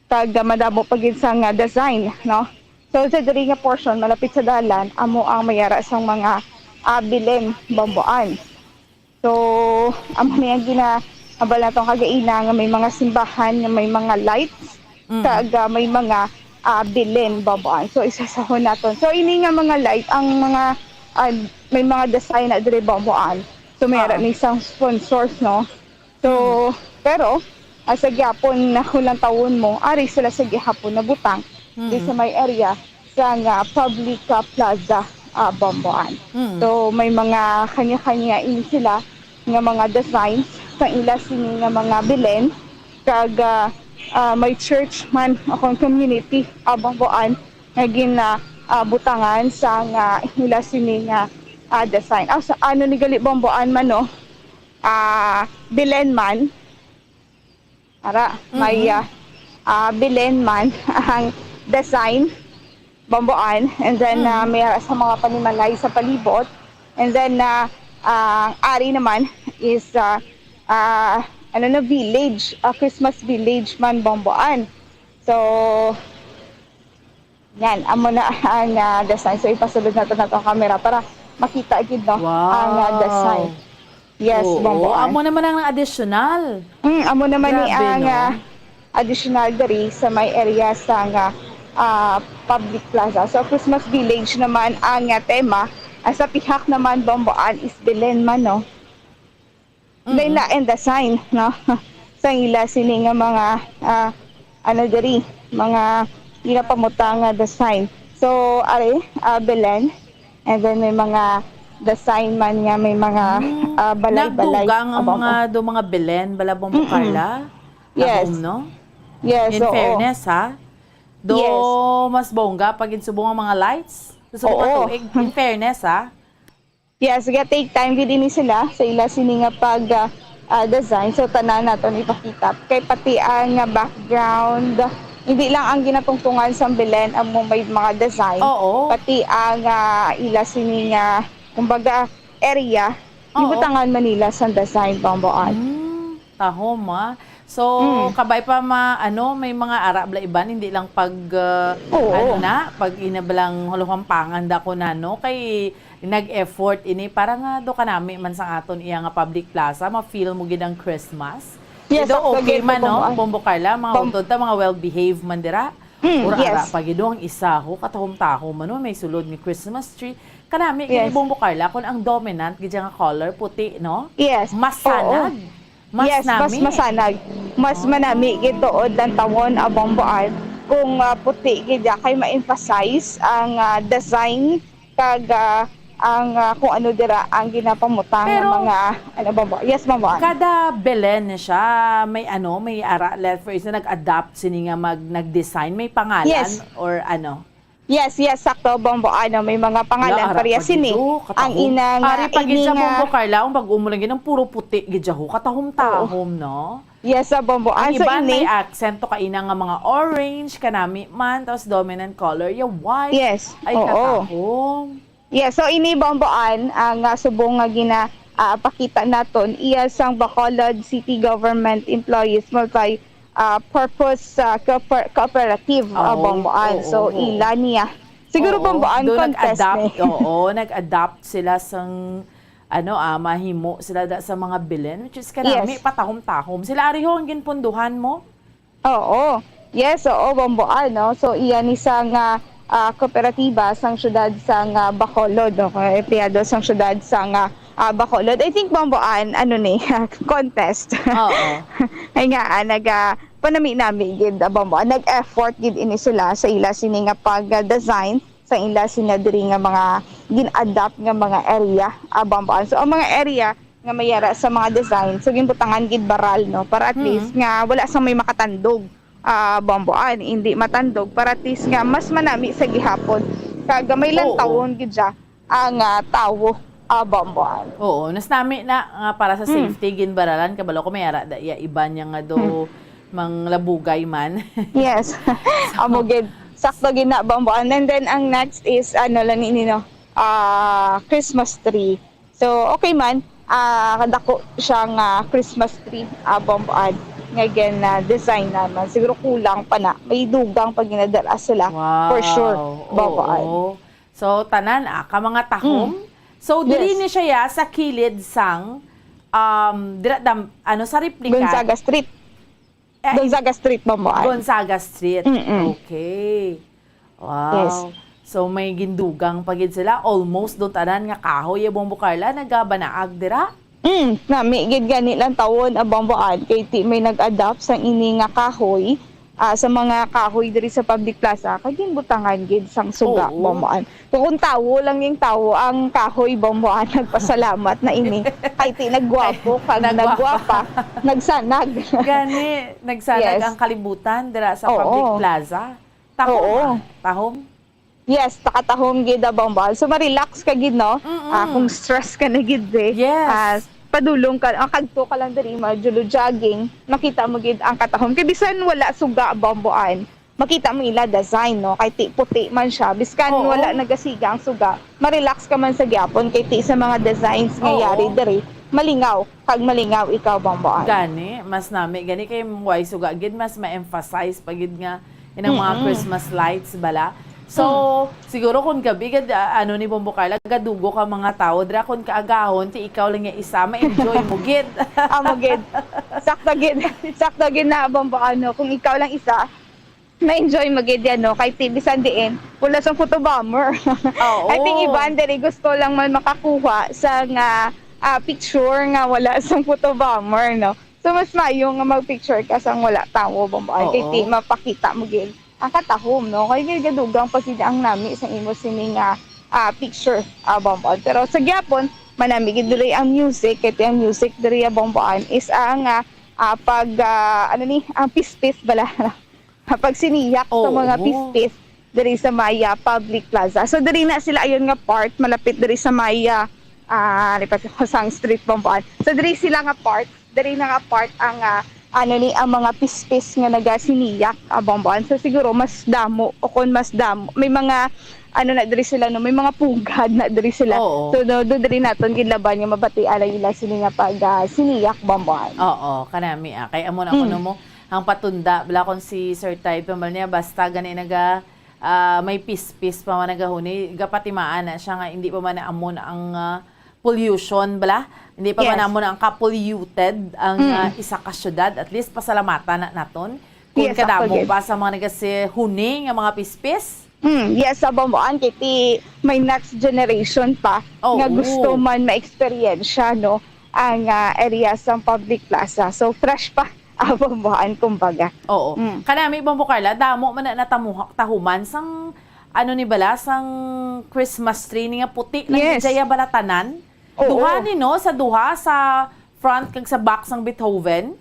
Kag, ah, madamo pa gid sa nga design, no? So, sa diri nga portion, malapit sa dalan, amo ang may ara sang mga, ah, Belen, Bomboan. So, amo ni ang gina-, abal naton kagaina nga may mga simbahan nga may mga lights, Mm. kag, ah, may mga, ah, Belen, Bomboan. So, isasahon naton. So, ini nga mga light, ang mga, ah, may mga design na diri, Bomboan. So, may ara Oh. ni isang sponsors, no? So, Mm. pero, ah, sa gihapon na hulang tawon mo, ari sila sa gihapon na butang di Mm. sa may area sa nga public, ah, plaza, ah, Bomboan. Mm. So, may mga kanya-kanya ini sila nga mga designs sa ila sini nga mga Belen, kag, ah, ah, may church man akong community, ah, Bomboan, nga gina-, ah, butangan sa nga ila sini nga, ah, design. Ah, sa ano ni gali Bomboan man, no? Ah, Belen man. Ara, may, Mm-hmm. ah, ah, Belen man ang design, Bomboan. And then, ah, Mm. may ara sa mga panimalay sa palibot. And then, ah, ah, ang ari naman is, ah, ah, ano na, village, ah, Christmas village man, Bomboan. So, yan, amo na ang, ah, design. So, ipasulod nato na tong camera para makita gid, no, Wow. ang, ah, design. Yes, Oo, Bomboan. amo naman ang additional. Mm, amo naman ni Grabe, ang, no? ah, additional diri sa may area sa nga, ah, public plaza. So, Christmas village naman ang, ah, tema. Ah, sa pihak naman, Bomboan is Belen man, no? Mm-mm. Then, na, and the sign, no? Sa ila sini nga mga, ah, ano diri, mga ginapamutang nga design. So, ari, ah, Belen, and then may mga design man nga may mga, Mm. ah, balay-balay. Nagdugang ang Aba, mga, aba. do mga Belen, bala, Bombo Mm-mm. Carla? Yes. Tahom, no? Yes, In oo. fairness, ha? Do Yes. mas bongga pag insubong ang mga lights? Sa subong nga Oo. tuig, in fairness, ha? Yes, ga-take time gid ini sila sa ila sini nga pag, ah, ah, design. So, tanan naton ipakita. Kay pati ang, ah, background, hindi lang ang ginatungtungan sa Belen amo may mga design. Oo. Pati ang, ah, ila sini nga, kumbaga, area, Oo. gibutangan man nila sa design, Bomboan. Hmm, tahom, ah. So, Mm. kabay pa ma-, ano, may mga ara bala iban, hindi lang pag, ah, Oo. ano na, pag ina balang Huluhampangan da ko na, no? Kay nag-effort ini para nga do kanami man sa aton iya nga public plaza, ma-feel mo gid ang Christmas. Yes, Ido sakto okay gid, man, no? Bomboan. Bombo Carla, mga Bom- utod ta, mga well-behaved man dira. Mm, Ura yes. ara pa gid ang isa, ho, katahom-tahom man, no? May sulod ni Christmas tree. Kanami gid, Yes. Bombo Carla, kung ang dominant gid nga color, puti, no? Yes. Masanag. Oo. Mas Yes, mas nami. masanag. Mas Oh. manami gid tuod lantawon, ah, Bomboan. Kung, ah, puti gid ya, kay ma-emphasize ang, ah, design kag, ah, ang, ah, kung ano dira ang ginapamutang nga Pero mga, ano, Bombo-, yes, Bomboan. kada Belen siya, may ano, may ara, let, for instance, nag-adapt sini nga mag-, nag-design, may pangalan Yes. or ano? Yes, yes, sakto, Bombo. Ano, may mga pangalan Wala, ara pareha pa sini. gid, oh, Ang katahom. ina nga, Ari pa gid ini siya, nga Bombo Carla, ang bag-o mo lang gid, ang puro puti gid siya, ho. Katahom-tahom, no? Yes, sa Bombo. Ang Ah, so iban may ini accent to kaina nga mga orange, kanami man, tapos dominant color, ya white. Yes, Ay, oo. katahom. Yes, so ini, Bomboan, ang, ah, subong nga gina-, ah, pakita naton, iya sang Bacolod City Government Employees Multi, ah, purpose, ah, cooper-, cooperative, ah, Oo, Bomboan. oo, So, oo. ila niya. Siguro, Oo, Bomboan, doon contest nag-adapt, ni. oo, nag-adapt sila sang, ano, ah, mahimo sila da, sa mga Belen, which is kanami, Yes. patahom-tahom. Sila ari ho ang ginpunduhan mo? Oo. Yes, oo, Bomboan, no? So, iya ni sang, ah, ah, kooperatiba sang siyudad sang, ah, Bacolod, no? Kaya empleyado sang siyudad sang, ah, ah, Bacolod. I think, Bomboan, ano ni, contest. Oo. Ay nga, ah, nag, ah, panami-nami gid, ah, Bombo. Ah, nag-effort gid ini sila sa ila sini nga pag-design sa ila sina diri nga mga gin-adapt nga mga area, ah, Bombo. Ah, so, ang mga area nga mayara sa mga design, so, ginbutangan gid baral, no, para at Mm. least nga wala sang may makatandog, ah, Bombo. Ah, hindi matandog, para at least nga mas manami sa gihapon. Kag may Oo. lantawon gid siya ang, ah, tawo, ah, Bombo. Oo, nas nami na nga para sa Hmm. safety, ginbaralan, kabalo ko may ara da, iya iban niya nga do Hmm. manglabugay man. Yes. So, amo gid. Sakto gid na, Bombo. And then, then ang next is, ano lang ini, no? Ah, Christmas tree. So, okay man. Ah, kadako siya nga Christmas tree, ah, Bombo, nga gin, ah, design naman. Siguro kulang pa na. May dugang pag ginadala sila. For sure, Wow. Bombo. Oo. So, tanan, ah, ka mga tahom. Mm. So, diri Yes. ni siya ya sa kilid sang, um, dira, dam-, ano, sa replika? Gonzaga Street. Eh, Gonzaga Street, Bombo. Gonzaga Street. Mm-mm. Okay. Wow. Yes. So, may gindugang pa gid sila. Almost doon tanan nga kahoy, eh, Bombo Carla, nagabanaag dira? Mm, nami gid gani lang tawon, ah, Bombo, kay ti may nag-adapt sang ini nga kahoy, ah, sa mga kahoy diri sa public plaza, kag ginbutangan gid sang suga, Oo. Bombo. Kung, kung tawo lang yung tawo, ang kahoy, Bombo, nagpasalamat na ini. Kay ti nagwapo, kag Nagwapa. nagwapa, nagsanag. Gani, nagsanag Yes. ang kalibutan dira sa Oo. public plaza. Tahom, Oo. ah. Tahom. Yes, takatahom gid, ah, Bombo. So, ma-relax ka gid, no? Mm-mm. Ah, kung stress ka na gid, eh. Yes. Ah, padulong ka, ah, kadto ka lang diri, mag-jogging, makita mo gid ang katahom. Kay bisan wala suga, Bombo, makita mo ila design, no? Kay ti-, puti man siya, biskan Oo. wala nagasiga ang suga, ma-relax ka man sa gyapon kay ti sa mga designs nga Oo. yari diri, malingaw, kag malingaw ikaw, Bombo. Gani, mas nami gani kay way suga gid, mas ma-emphasize pa gid nga inang mga Mm-mm. Christmas lights bala. So, Mm. siguro kung gabi gid, ah, ano ni Bombo Carla, gadugo ka mga tawo dira, kung kaagahon ti ikaw lang nga isa, ma-enjoy mo gid. Amo gid. Sakto gid. Sakto gid na, Bombo, ano, kung ikaw lang isa, ma-enjoy mo gid yan, no? Kay ti bisan diin, wala sang photo bomber. Oo. I think iban diri gusto lang man makakuha sa nga, ah, picture nga wala sang photo bomber, no? So, mas mayo nga mag-picture ka sang wala tawo, Bombo. Kay Oo. ti mapakita mo gid ang katahom, no? Kay gid gadugang pa gid ang nami sa imo sini nga, ah, picture, ah, Bombo. Pero sa gyapon, manami gid diri ang music, kay ti ang music diri, ah, Bombo, is ang, ah, ah, pag, ah, ano ni, ang pispis bala. Pagsiniyak sa Oo. mga pispis diri sa may, ah, public plaza. So, diri na sila ayon nga part, malapit diri sa may, ah, ah, lipat ko sang street, Bombo. So, diri sila nga part, diri na nga part ang, ah, ano ni, ang mga pispis nga nagasiniyak, ah, Bombo. So, siguro mas damo, o kung mas damo, may mga, ano na diri sila, no, may mga pugad na diri sila. Oo. So, no, do diri naton ginlaban nga mabati alay ila sini nga pag, ah, siniyak, Bombo. Oo, kanami, ah. Kay amo na Mm. kuno mo, ang patunda, bala kon si Sir Tide pa man niya, basta gani naga, ah, may pispis pa man nagahuni, gapatimaan na siya nga hindi pa man naamon ang, ah, pollution, bala? Hindi pa man Yes. naamon ang ka-polluted ang, Mm. ah, isa ka syudad. At least, pasalamatan na naton. Kung Yes, kadamo actually. pa sa mga nagasihuni nga mga pispis. Mm, yes, sa Bomboan, kay ti may next generation pa Oo. nga gusto man ma-experience, no, ang, ah, area sa public plaza. So, fresh pa. Ah, Bomboan, kumbaga. Oo. Mm. Kanami, Bombo Carla, damo man na natamuha-, tahuman sang, ano ni bala, sang Christmas tree ni nga puti lang Yes. ni Jaya balatanan. Oo. Duha ni, no? Sa duha, sa front kag sa back sang Beethoven.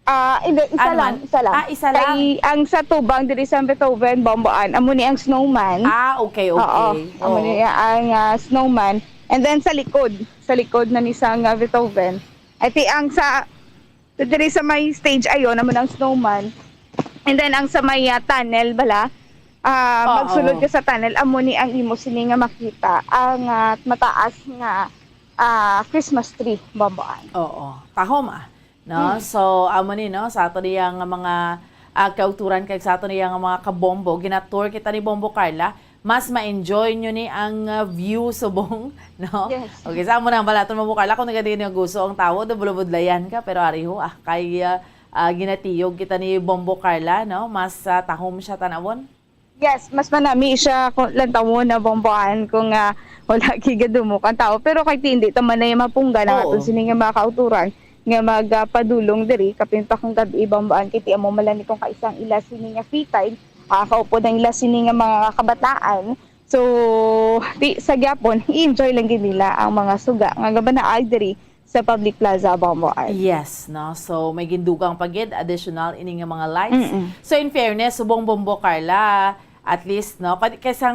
Ah, hindi, isa Ano lang, man? isa lang. Ah, isa lang. Kay ang sa tubang diri sa Beethoven, Bomboan, amo ni ang snowman. Ah, okay, Oo, okay. amo Oo. ni ang, ah, snowman. And then sa likod, sa likod na ni sang, ah, Beethoven. Iti ang sa So, diri sa may stage ayon, amo nang snowman. And then, ang sa may, ah, tunnel bala, ah, Oo. magsulod ka sa tunnel, amo ni ang imo sini nga makita, ang, ah, mataas nga, ah, Christmas tree, Bomboan. Oo. Tahom, ah. No? Hmm. So, amo ni, no? Sa ato niya nga mga, ah, kauturan kag sa ato niya nga mga kabombo, ginatour kita ni Bombo Carla. Mas ma-enjoy nyo ni ang, ah, view subong, no? Yes. Okay, sa amo na ang balaton, Bombo Carla, kung nagadi nga gusto ang tawo, do bulubudlayan ka, pero ari ho, ah, kay, ah, ah, ginatiyog kita ni Bombo Carla, no? Mas, ah, tahom siya tanawon. Yes, mas manami siya kung lantawon na Bomboan kung, ah, wala gigadumok ang tawo. Pero kay ti, hindi ta man na mapunggan ang Oo. aton sini nga mga kauturan. nga magapadulong diri kapin pa kang gab-i, Bamboan, kay ti amo man lang ni kung kaisa ang ila sini nga free time, ah, kaupod ang ila sini nga mga kabataan. So, ti sa gyapon, i-enjoy lang gid nila ang mga suga nga gabanaag diri sa public plaza, Bamboan. Yes, no? So, may gindugang pa gid, additional ini nga mga lights. Mm-mm. So, in fairness, subong Bombo Carla, at least, no? Kay, kay sang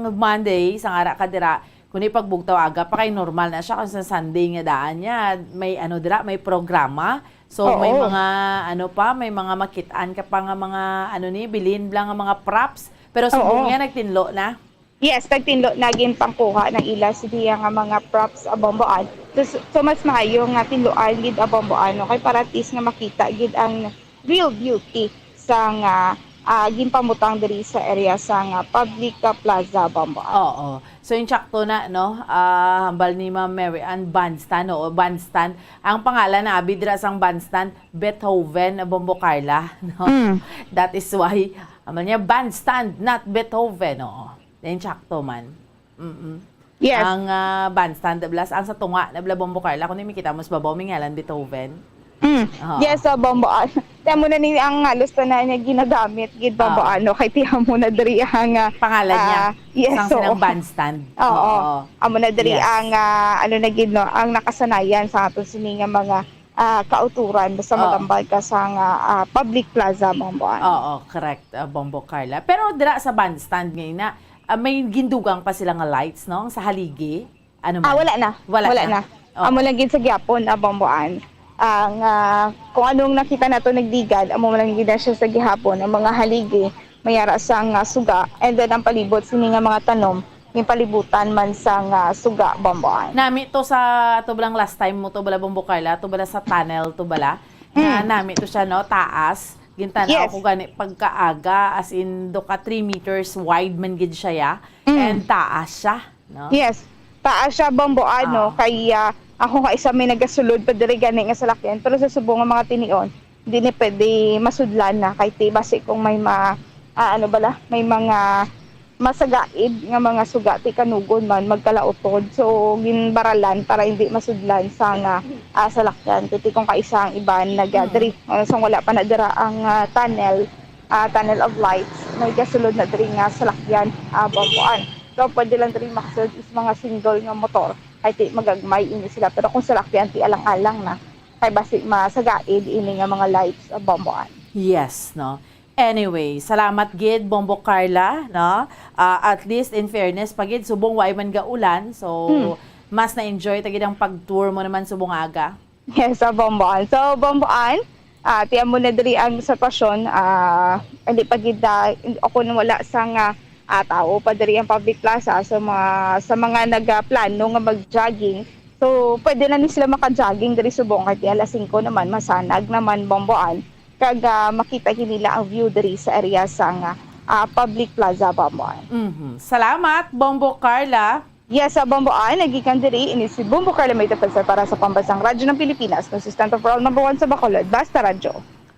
Monday, sang ara ka dira, kung ipagbugtaw aga pa kay normal na siya, kung sa Sunday nga daan niya, may ano dira, may programa. So, may Oo. mga ano pa, may mga makit-an ka pa nga mga ano ni, bilin bla nga mga props. Pero subong Oo. niya, nagtinlo na. Yes, nagtinlo na gin pangkuha ng ila si Dia nga mga props, Abomboan. So, so, so mas maayo nga tinluan gid, Abomboan, no? Kay para at least nga makita gid ang real beauty sang, ah, ah, ginpamutang diri sa area sang, ah, public, ah, plaza, Abomboan. Oo. So, insakto na, no? Ah, hambal ni Ma'am Mary Ann, bandstand, oo, bandstand. Ang pangalan na abi dira sang bandstand, Beethoven, Bombo Carla, no? Mm. That is why, amal niya, bandstand, not Beethoven, oo. Then, sakto man. Mm-mm. Yes. Ang, ah, bandstand, blas, ang sa tunga, na bla Bombo Carla, kung di makita mo sa babaw, may ngalan Beethoven. Mm. Oo. Yes, sa Bombo, ah, kaya mo na ni ang halos tanan niya ginagamit, gid, Bombo, Oo. ano, kay tiyan mo na diri ang, ah, Pangalan niya. ah, yes, Sang oo. sinang bandstand. Oo. Oo. Amo na diri Yes. ang, ah, ano na gid, no, ang nakasanayan sa ato sini nga mga, ah, kauturan, basta Oo. magambal ka sa nga, ah, public plaza, Bombo, ano. Oo, correct, ah, Bombo Carla. Pero dira sa bandstand ngayon na, ah, may gindugang pa sila nga lights, no? Sa haligi. Ano Ah, man? wala na. Wala Wala na. na. Oo. Amo lang gid sa gihapon, ah, Bomboan. Ang, ah, kung anong nakita nato nagligad, amo lang gid na siya sa gihapon, ang mga haligi, may ara sang, ah, suga, and then ang palibot sini nga mga tanom, yung palibutan man sang, ah, suga, Bomboan. Nami to sa, to ba lang last time mo to bala, Bombo Carla, to bala sa tunnel, to bala, na Mm. nami to siya, no, taas. Gintanaw Yes. ko gani pagkaaga, as in, do ka three meters wide man gid siya, ya. Mm. And taas siya, no? Yes. Taas siya, Bombo, ano, Ah. kay, ah, ako nga isa may nagasulod pa diri gani nga salakyan, pero sa subong nga mga tinion, di ni pwede masudlan na kay ti basi kung may ma-, ah, ano bala, may mga masagaid nga mga suga ti kanugon man magkalautod. So, ginbaralan para hindi masudlan sa nga, ah, salakyan. Kay ti kung kaisa ang iban naga Mm. diri, ah, sang wala pa na dira ang, ah, tunnel, ah, tunnel of lights, may gasulod na diri nga salakyan, ah, Bomboan. So, pwede lang diri makasulod is mga single nga motor. Kay ti magagmay ini sila. Pero kung salakyan, ti alang-alang na. Kay basi masagaid ini nga mga lights, ah, Bomboan. Yes, no? Anyway, salamat gid, Bombo Carla, no? Ah, at least, in fairness pa gid, subong wa man gaulan. So, Hmm. mas na-enjoy ta gid ang pag-tour mo naman subong aga. Yes, sa Bomboan. So, Bomboan, ah, tiyan mo na diri ang sitwasyon, ah, hindi pa gid, ah, ako na wala sa nga, ah, tao pa diri ang public plaza. So, mga, sa mga nagaplano nga mag-jogging, so, pwede na ni sila maka-jogging diri subong kay ti alas singko naman, masanag naman, Bomboan. Kag, ah, makita gid nila ang view diri sa area sa nga, ah, public plaza, Bomboan. Mhm. Salamat, Bombo Carla. Yes, sa Bomboan, nagikan diri, ini si Bombo Carla May Defensor para sa Pambansang Radyo ng Pilipinas, consistent overall number one sa Bacolod, Basta Radyo.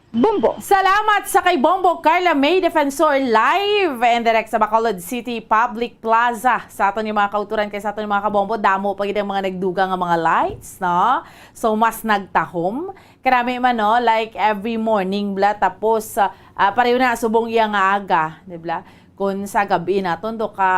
Bombo. Salamat sa kay Bombo Carla May Defensor, live and direct sa Bacolod City Public Plaza. Sa aton yung mga kauturan kay sa aton yung mga kabombo, damo pa gid ang mga nagdugang nga mga lights, no? So, mas nagtahom. Karami man, no? Like, every morning, bla, tapos, ah, ah, pareho na subong iya nga aga, di bla? Kung sa gabi naton, do ka,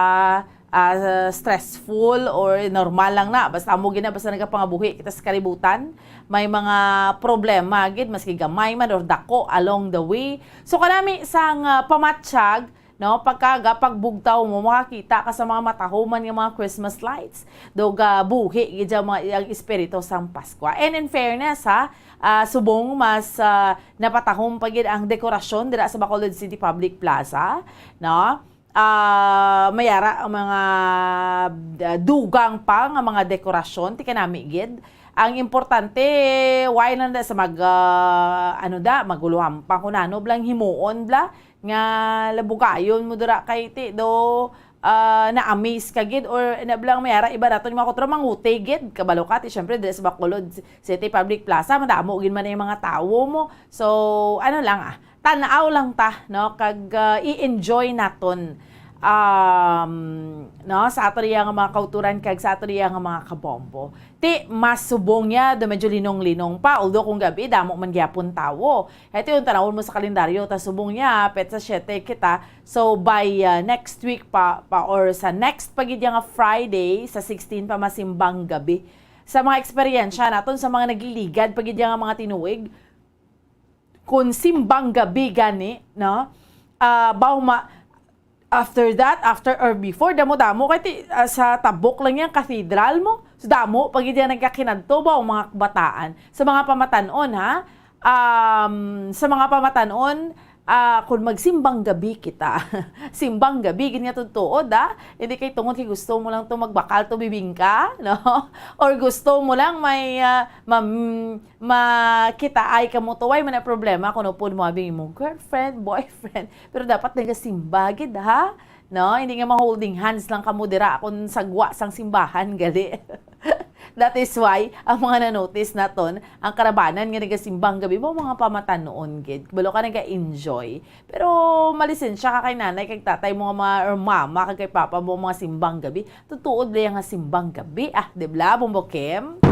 ah, stressful or normal lang na. Basta amo gina, basta nagapangabuhi kita sa kalibutan. May mga problema gid, maski gamay man or dako along the way. So, kanami sang, ah, pamatyag, no, pagkaga, pagbugtaw mo, makakita ka sa mga matahuman nga mga Christmas lights. Dog, ah, buhi gid ang mga, ang espiritu sang Paskwa. And in fairness, ha, ah, subong mas, ah, napatahom pa gid ang dekorasyon dira sa Bacolod City Public Plaza, no? Ah, mayara ang mga, ah, dugang pa nga mga dekorasyon, ti kanami gid. Ang importante, why lang da sa mag, ah, ano da, maguluhan pa kung ano blang himuon bla, nga labugayon mo dira kay ti do, ah, na-amaze ka gid or na blang mayara iba naton mga kutra manguti gid, kabalo ka ti syempre diri sa Bacolod City Public Plaza, madamo gid man ang mga tawo mo. So, ano lang, ah, tan-aw lang ta, no? Kag, ah, i-enjoy naton um, no, sa ato riya nga mga kauturan kag sa ato riya nga mga kabombo. Ti, mas subong niya, do medyo linong-linong pa. Although kung gabi, damo man gyapon tawo. Kaya ti, kung tanawon mo sa kalendaryo, ta subong niya, petsa siete kita. So, by, uh, next week pa, pa, or sa next pa gid nga Friday, sa sixteen pa, masimbang gabi. Sa mga eksperyensya naton, sa mga nagliligad pa gid nga mga tinuig, kung simbang gabi gani, no? Ah, baw ma-, after that, after or before, damo-damo, kay ti-, ah, sa tabok lang yang cathedral mo, so damo, pag hindi nagkakinadto ba ang mga kabataan, sa mga pamatanon, ha? Um, sa mga pamatanon, ah, kung magsimbang gabi kita, simbang gabi, gid nga tutuod, ah, hindi kay tungod kay gusto mo lang to magbakal to bibingka, no? Or gusto mo lang may, ah, mam-, makitaay ka mo to, way man ang problema kung upod mo abing imong girlfriend, boyfriend. Pero dapat nagasimba gid, ha? No? Hindi nga ma-holding hands lang kamo dira kung sagwa sang simbahan, gali. That is why ang mga na-notice naton, ang karabanan nga nagasimbang gabi mo, mga pamatanon gid. Balo ka naga-enjoy. Pero malisensya ka kay nanay, kag tatay mo nga mga, or mama, kag kay papa mo, mga simbang gabi. Tutuod lang nga simbang gabi, ah, di ba, Bombo Kim?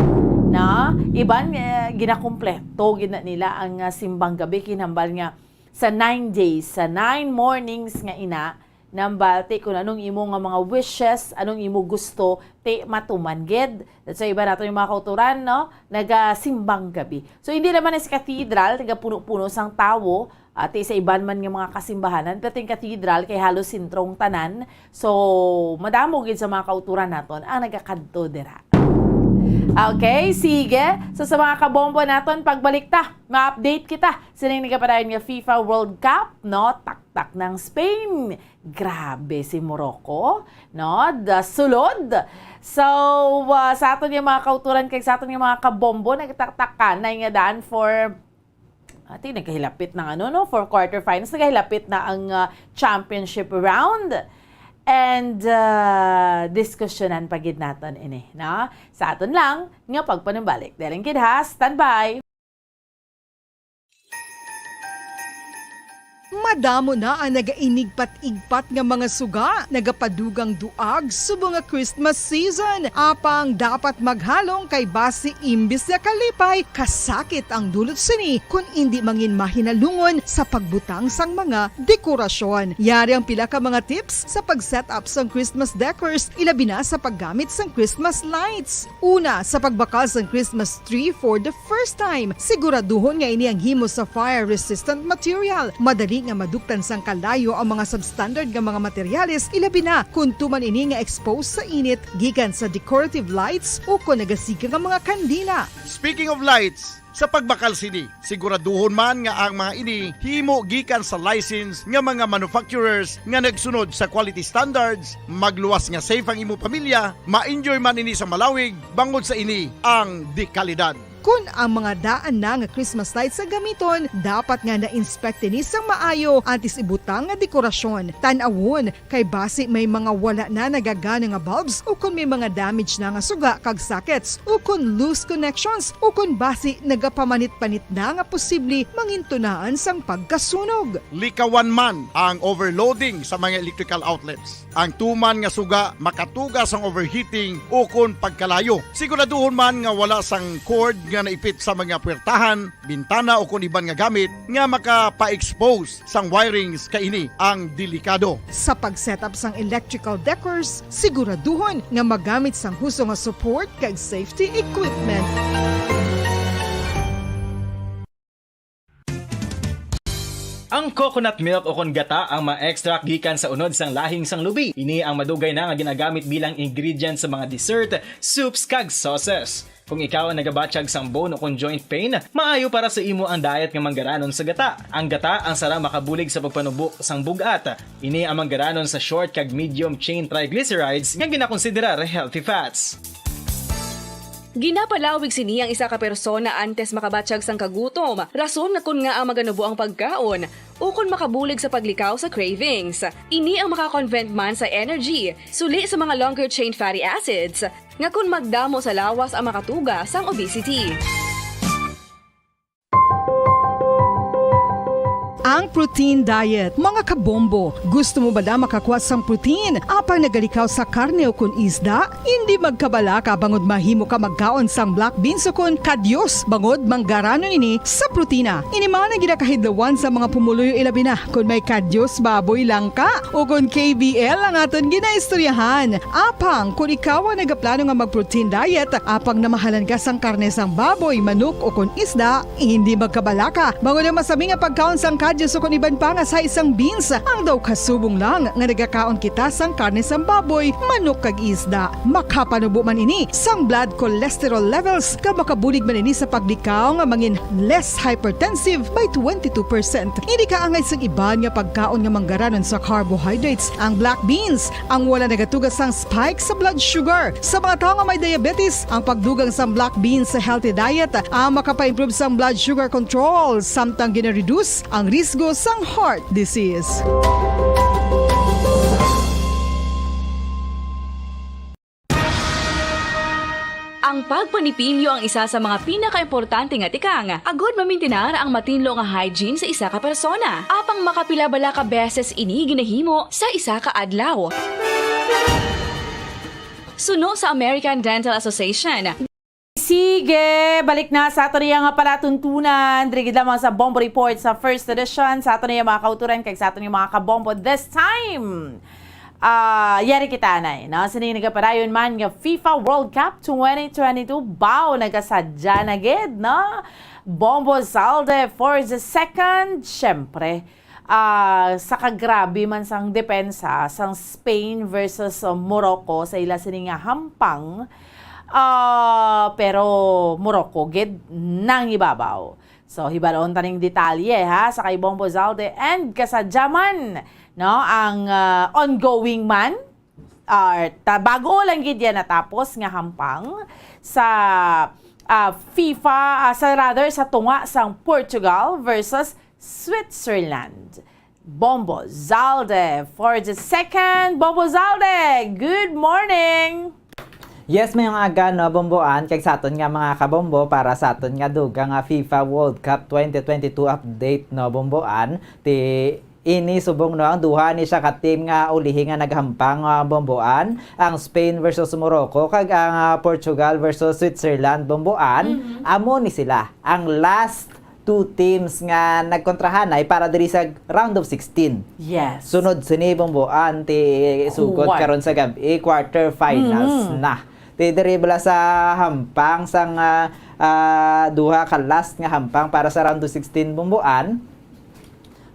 Na, iban, eh, ginakumpleto gid na nila ang, ah, simbang gabi, kinambal nga sa nine days, sa nine mornings nga ina, nambal ti kung anong imo nga mga wishes, anong imo gusto, ti matuman gid. That's why iba nato yung mga kauturan, no? Nagasimbang gabi. So, hindi naman sa cathedral, nagapuno-puno sang tawo, ati sa iban man nga mga kasimbahanan, pero yung cathedral kay halos sentrong tanan. So, madamo gid sa mga kauturan naton ang nagakadto dira. Okay, sige. So, sa mga kabombo naton, pagbalik ta, ma-update kita. Sining nagapadayon nga FIFA World Cup, no? Taktak ng Spain. Grabe si Morocco, no? Da sulod. So, ah, sa aton yung mga kauturan kag sa aton yung mga kabombo, nagtaktakanay nga daan for, ati, nagkahilapit ng ano, no? For quarterfinals, nagkahilapit na ang, ah, championship round. And, ah, diskusyonan pa gid naton ini, no? Sa aton lang nga pagpanumbalik. Daling gid ha, standby! Madamo na ang nagainigpat-igpat nga mga suga, nagapadugang duag subong nga Christmas season. Apang dapat maghalong kay basi imbis nga kalipay, kasakit ang dulot sini kun indi mangin mahinalungon sa pagbutang sang mga dekorasyon. Yari ang pila ka mga tips sa pag-set up sang Christmas decors, ilabi na sa paggamit sang Christmas lights. Una, sa pagbakal sang Christmas tree for the first time, siguraduhon nga ini ang himo sa fire-resistant material. Madali nga maduktan sang kalayo ang mga substandard nga mga materyales, ilabi na kon tuman ini nga exposed sa init gikan sa decorative lights o kon nagasiga nga mga kandila. Speaking of lights, sa pagbakal sini, siguraduhon man nga ang mga ini himo gikan sa license nga mga manufacturers nga nagsunod sa quality standards, magluwas nga safe ang imo pamilya, ma-enjoy man ini sa malawig, bangod sa ini ang dekalidad. Kon ang mga daan na nga Christmas lights sa gamiton, dapat nga na-inspect ini sang maayo antes ibutang nga dekorasyon. Tan-awon kay basi may mga wala na nagagana nga bulbs, o kon may mga damage na nga suga kag sockets, o kon loose connections, o kon basi nagapamanit-panit na nga posible mangintunaan sang pagkasunog. Likawan man ang overloading sa mga electrical outlets. Ang tuman nga suga makatuga sang overheating o kon pagkalayo. Siguraduhon man nga wala sang cord nga naipit sa mga puwertahan, bintana o kon iban nga gamit nga makapa-expose sang wirings, kay ini ang delikado. Sa pag-set up sang electrical decors, siguraduhon nga magamit sang husto nga support kag safety equipment. Ang coconut milk o kon gata ang ma-extract gikan sa unod sang lahing sang lubi. Ini ang madugay na nga ginagamit bilang ingredient sa mga dessert, soups, kag sauces. Kung ikaw ang nagabatyag sang bone o kon joint pain, maayo para sa imo ang diet nga manggaranon sa gata. Ang gata ang sarang makabulig sa pagpanubo sang bug-at. Ini ang manggaranon sa short kag medium chain triglycerides nga ginakonsiderar healthy fats. Ginapalawig sini ang isa ka persona antes makabatyag sang kagutom, rason nga kon ngaa maganubo ang pagkaon, ukon makabulig sa paglikaw sa cravings. Ini ang maka-convert man sa energy, suli sa mga longer chain fatty acids, nga kon magdamo sa lawas ang makatuga sang obesity. Ang protein diet. Mga kabombo, gusto mo bala makakuha sang protein apang nagalikaw sa karne o kon isda? Indi magkabalaka bangod mahimo ka magkaon sang black beans o kon kadyos bangod manggaranon ini sa protina. Ini man ang ginakahidlawan sa mga pumuluyo, ilabi na kon may kadyos baboy lang ka o kon K B L ang aton ginaistoryahan. Apang kon ikaw ang nagaplano nga mag-protein diet apang namahalan ka sang karne sang baboy, manok o kon isda, hindi magkabalaka, bangod ang masami nga pagkaon sang kadyos o kon iban pa nga sa isang beans, ang daw kasubong lang nga nagakaon kita sang karne sang baboy, manok kag isda. Makapanubo man ini sang blood cholesterol levels, kag makabulig man ini sa paglikaw nga mangin less hypertensive by twenty-two percent. Hindi kaangay sang iban nga pagkaon nga manggaranon sa carbohydrates, ang black beans, ang wala nagatuga sang spike sa blood sugar. Sa mga tawo nga may diabetes, ang pagdugang sang black beans sa healthy diet, ah, makapa-improve sang blood sugar control, samtang gina-reduce ang risgo sang heart disease. Ang pagpanipilyo ang isa sa mga pinakaimportante nga tikang, agud mamintinar ang matinlo nga hygiene sa isa ka persona. Apang makapila bala ka beses ini ginahimo sa isa ka adlaw? Suno sa American Dental Association, Sige, balik na sa aton iya nga palatuntunan. Diri gid lamang sa Bombo Report sa first edition, sa aton iya mga kauturan kag sa aton iya mga kabombo. This time, ah, yari kita, anay, no? Sini nagapadayon man nga FIFA World Cup twenty twenty-two. Baw, nagasadya na gid, no? Bombo Zalde for the second. Siyempre, ah, sa kagrabe man sang depensa sang Spain versus Morocco sa ila sini nga hampang, ah, pero Morocco gid nangibabaw. So, hibalon ta ning detalye, ha, sa kay Bombo Zalde and kasadya man, no, ang, ah, ongoing man, ah, ta-, bago lang gid yan natapos nga hampang sa, ah, FIFA, ah, sa, rather, sa tunga sang Portugal versus Switzerland. Bombo Zalde for the second. Bombo Zalde, good morning! Yes, mayong aga, no, Bomboan, kag sa aton nga mga kabombo, para sa aton nga dugang nga FIFA World Cup twenty twenty-two update, no, Bomboan. Ti ini subong, no, ang duha ni siya ka team nga ulihi nga naghampang, ah, Bomboan, ang Spain versus Morocco kag ang, ah, Portugal versus Switzerland, Bomboan. Mhm. Amo ni sila ang last two teams nga nagkontrahanay para diri sa round of sixteen. Yes. Sunod sini, Bomboan, ti sugod Kuwan. karon sa gab-i, quarter finals Mm. na. Ti diri bala sa hampang sang, ah, ah, duha ka last nga hampang para sa round of sixteen, Bomboan.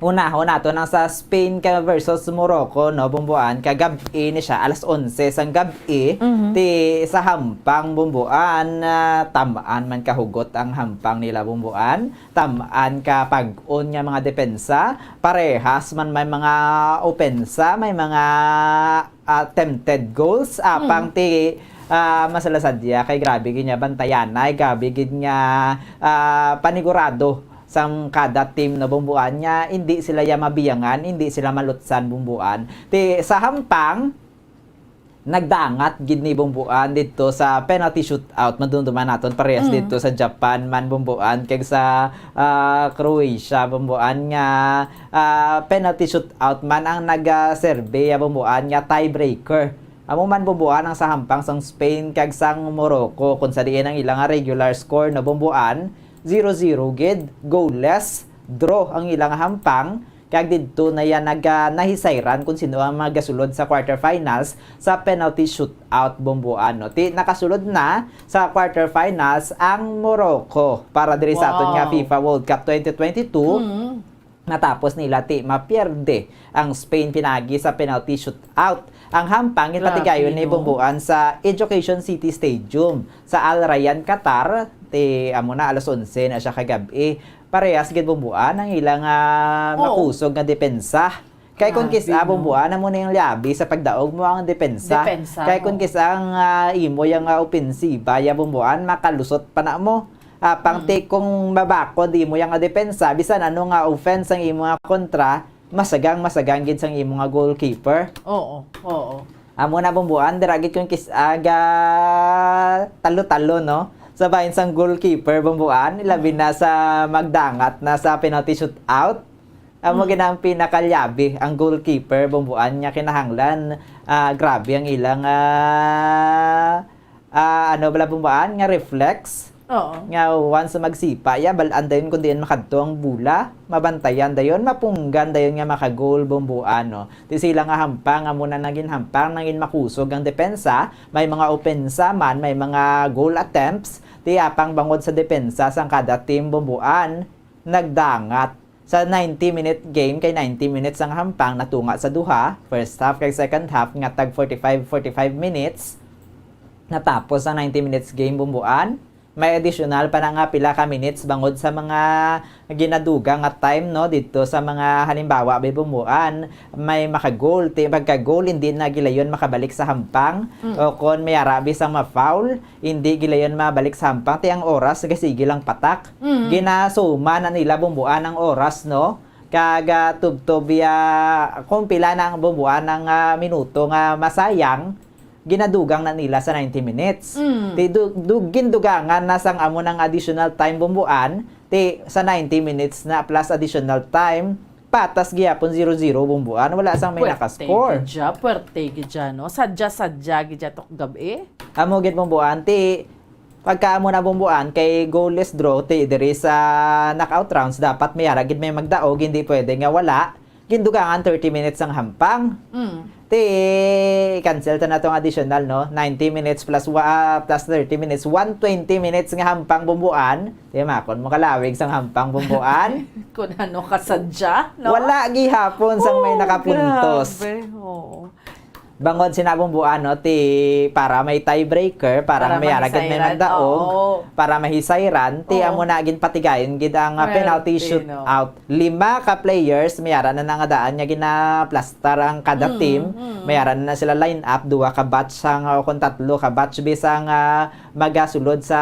Una, una to nang sa Spain ka versus Morocco, no, Bomboan, ka gab-i ni siya, alas onse sang gab-i, Mhm. ti sa hampang, Bomboan, ah, tam-an man kahugot ang hampang nila, Bomboan. Tam-an ka pag-on nga mga depensa, parehas man may mga opensa, may mga attempted goals, apang Mm. ti, ah, masalasadya kay grabe gid nga bantayanay, grabe gid nga, ah, panigurado sang kada team na, Bomboan, nga hindi sila ya mabiyangan, hindi sila malutsan, Bomboan. Ti sa hampang, nagdangat gid ni, Bomboan, didto sa penalty shootout. Madumduman naton parehas Mm. didto sa Japan man, Bomboan, kag sa, ah, Croatia, Bomboan, nga, ah, penalty shootout man ang nagaserbi, ah, Bomboan, nga tiebreaker. Amo man, Bomboan, ang sa hampang sang Spain kag sang Morocco, kung sa diin ang ilang regular score na, Bomboan, zero zero gid, goalless, draw ang ilang hampang, kag didto na yan nag-, ah, nahisayran kung sino ang magasulod sa quarterfinals sa penalty shootout, Bomboan, no? Ti, nakasulod na sa quarterfinals ang Morocco para diri sa aton nga Wow. FIFA World Cup twenty twenty-two. Mm. Natapos nila ti mapierde ang Spain pinagi sa penalty shootout. Ang hampang Grabe, ipatigayon ni no? Bomboan sa Education City Stadium sa Al Rayyan, Qatar. Ti amo na, alas onse na siya kagab-i. Parehas gid, Bomboan, ang ilang, ah, Oo. makusog nga depensa. Kay kung Grabe, kis-a, no? Bomboan, amo na yung liabi sa pagdaog mo ang depensa. Depensa, Kay kung oo. kis-a ang, ah, imo yung, ah, opensiba, ya, Bomboan, makalusot pa na mo. Apang Mm. ti kung mabakod imo yang depensa, bisan ano nga offense ang imo nga kontra, masagang, masagang gid sang imo nga goalkeeper. Oo, oo. Amo na, Bomboan, dira gid kung kis-a ga talo-talo, no? Sa bahin sang goalkeeper, Bomboan, labi Mm. na sa magdangat na sa penalty shootout. Amo gid ang pinakalyabi, ang goalkeeper, Bumbuan, nga kinahanglan, ah, grabe ang ilang, ah, ah, ano bala, Bumbuan, nga reflex. Oo. Nga once magsipa, ya, bal-an dayon kung diin makadto ang bola, mabantayan dayon, mapunggan dayon nga makagol, Bumbuan, no? Ti sila nga hampang, amo na naging hampang, naging makusog ang depensa, may mga opensa man, may mga goal attempts, ti apang bangod sa depensa sang kada team, Bumbuan, nagdangat. Sa ninety minute game, kay ninety minutes ang hampang, natunga sa duha, first half kag second half, nga tag forty-five, forty-five minutes. Natapos ang ninety minutes game, Bumbuan. May additional pa na nga pila ka minutes bangod sa mga ginadugang nga time, no, didto sa mga, halimbawa, bay, Bumbuan, may maka-goal, ti pagka-goal, hindi na gilayon makabalik sa hampang, Mm. o kon may ara bisang ma-foul, hindi gilayon mabalik sa hampang, ti ang oras gasige lang patak. Mm. Ginasuma na nila, Bumbuan, ang oras, no? Kag, ah, tubtob, ya, kung pila na ang, Bumbuan, ang, ah, minuto nga masayang, ginadugang na nila sa ninety minutes. Mm. Ti du-, du-, gindugangan na sang amo nang additional time, Bumbuan, ti sa ninety minutes na plus additional time, patas gihapon, zero zero, Bumbuan, wala sang may Puwerte naka-score. Gid siya, puwerte gid siya, no? Sadya-sadya gid siya tok gab-i. Amo gid, Bumbuan, ti pagka amo na, Bumbuan, kay goalless draw, ti diri sa knockout rounds, dapat may ara gid may magdaog, hindi pwede nga wala. Gindugangan thirty minutes ang hampang. Mm. Ti cancel ta na tong additional, no? Ninety minutes plus wa-, ah, plus thirty minutes, one twenty minutes nga hampang, Bumbuan. Ti makon mo kalawig sang hampang, Bumbuan. Kung ano ka sadya, no? Wala gihapon sang may Oh, nakapuntos. Grabe. Oo. Bangod sina, Bumbuan, no, ti para may tiebreaker, para Para may ara gid may mahisayran, magdaog, oo. para mahisayran, ti Oo. amo na ginpatigayon gid ang, ah, penalty Penalty, no? shootout. Lima ka players, may ara na na nga daan nga ginaplastar ang kada Mm, team. mm. May ara na na sila line up, duha ka batch sang, ah, o kon tatlo ka batch bisang, ah, magasulod sa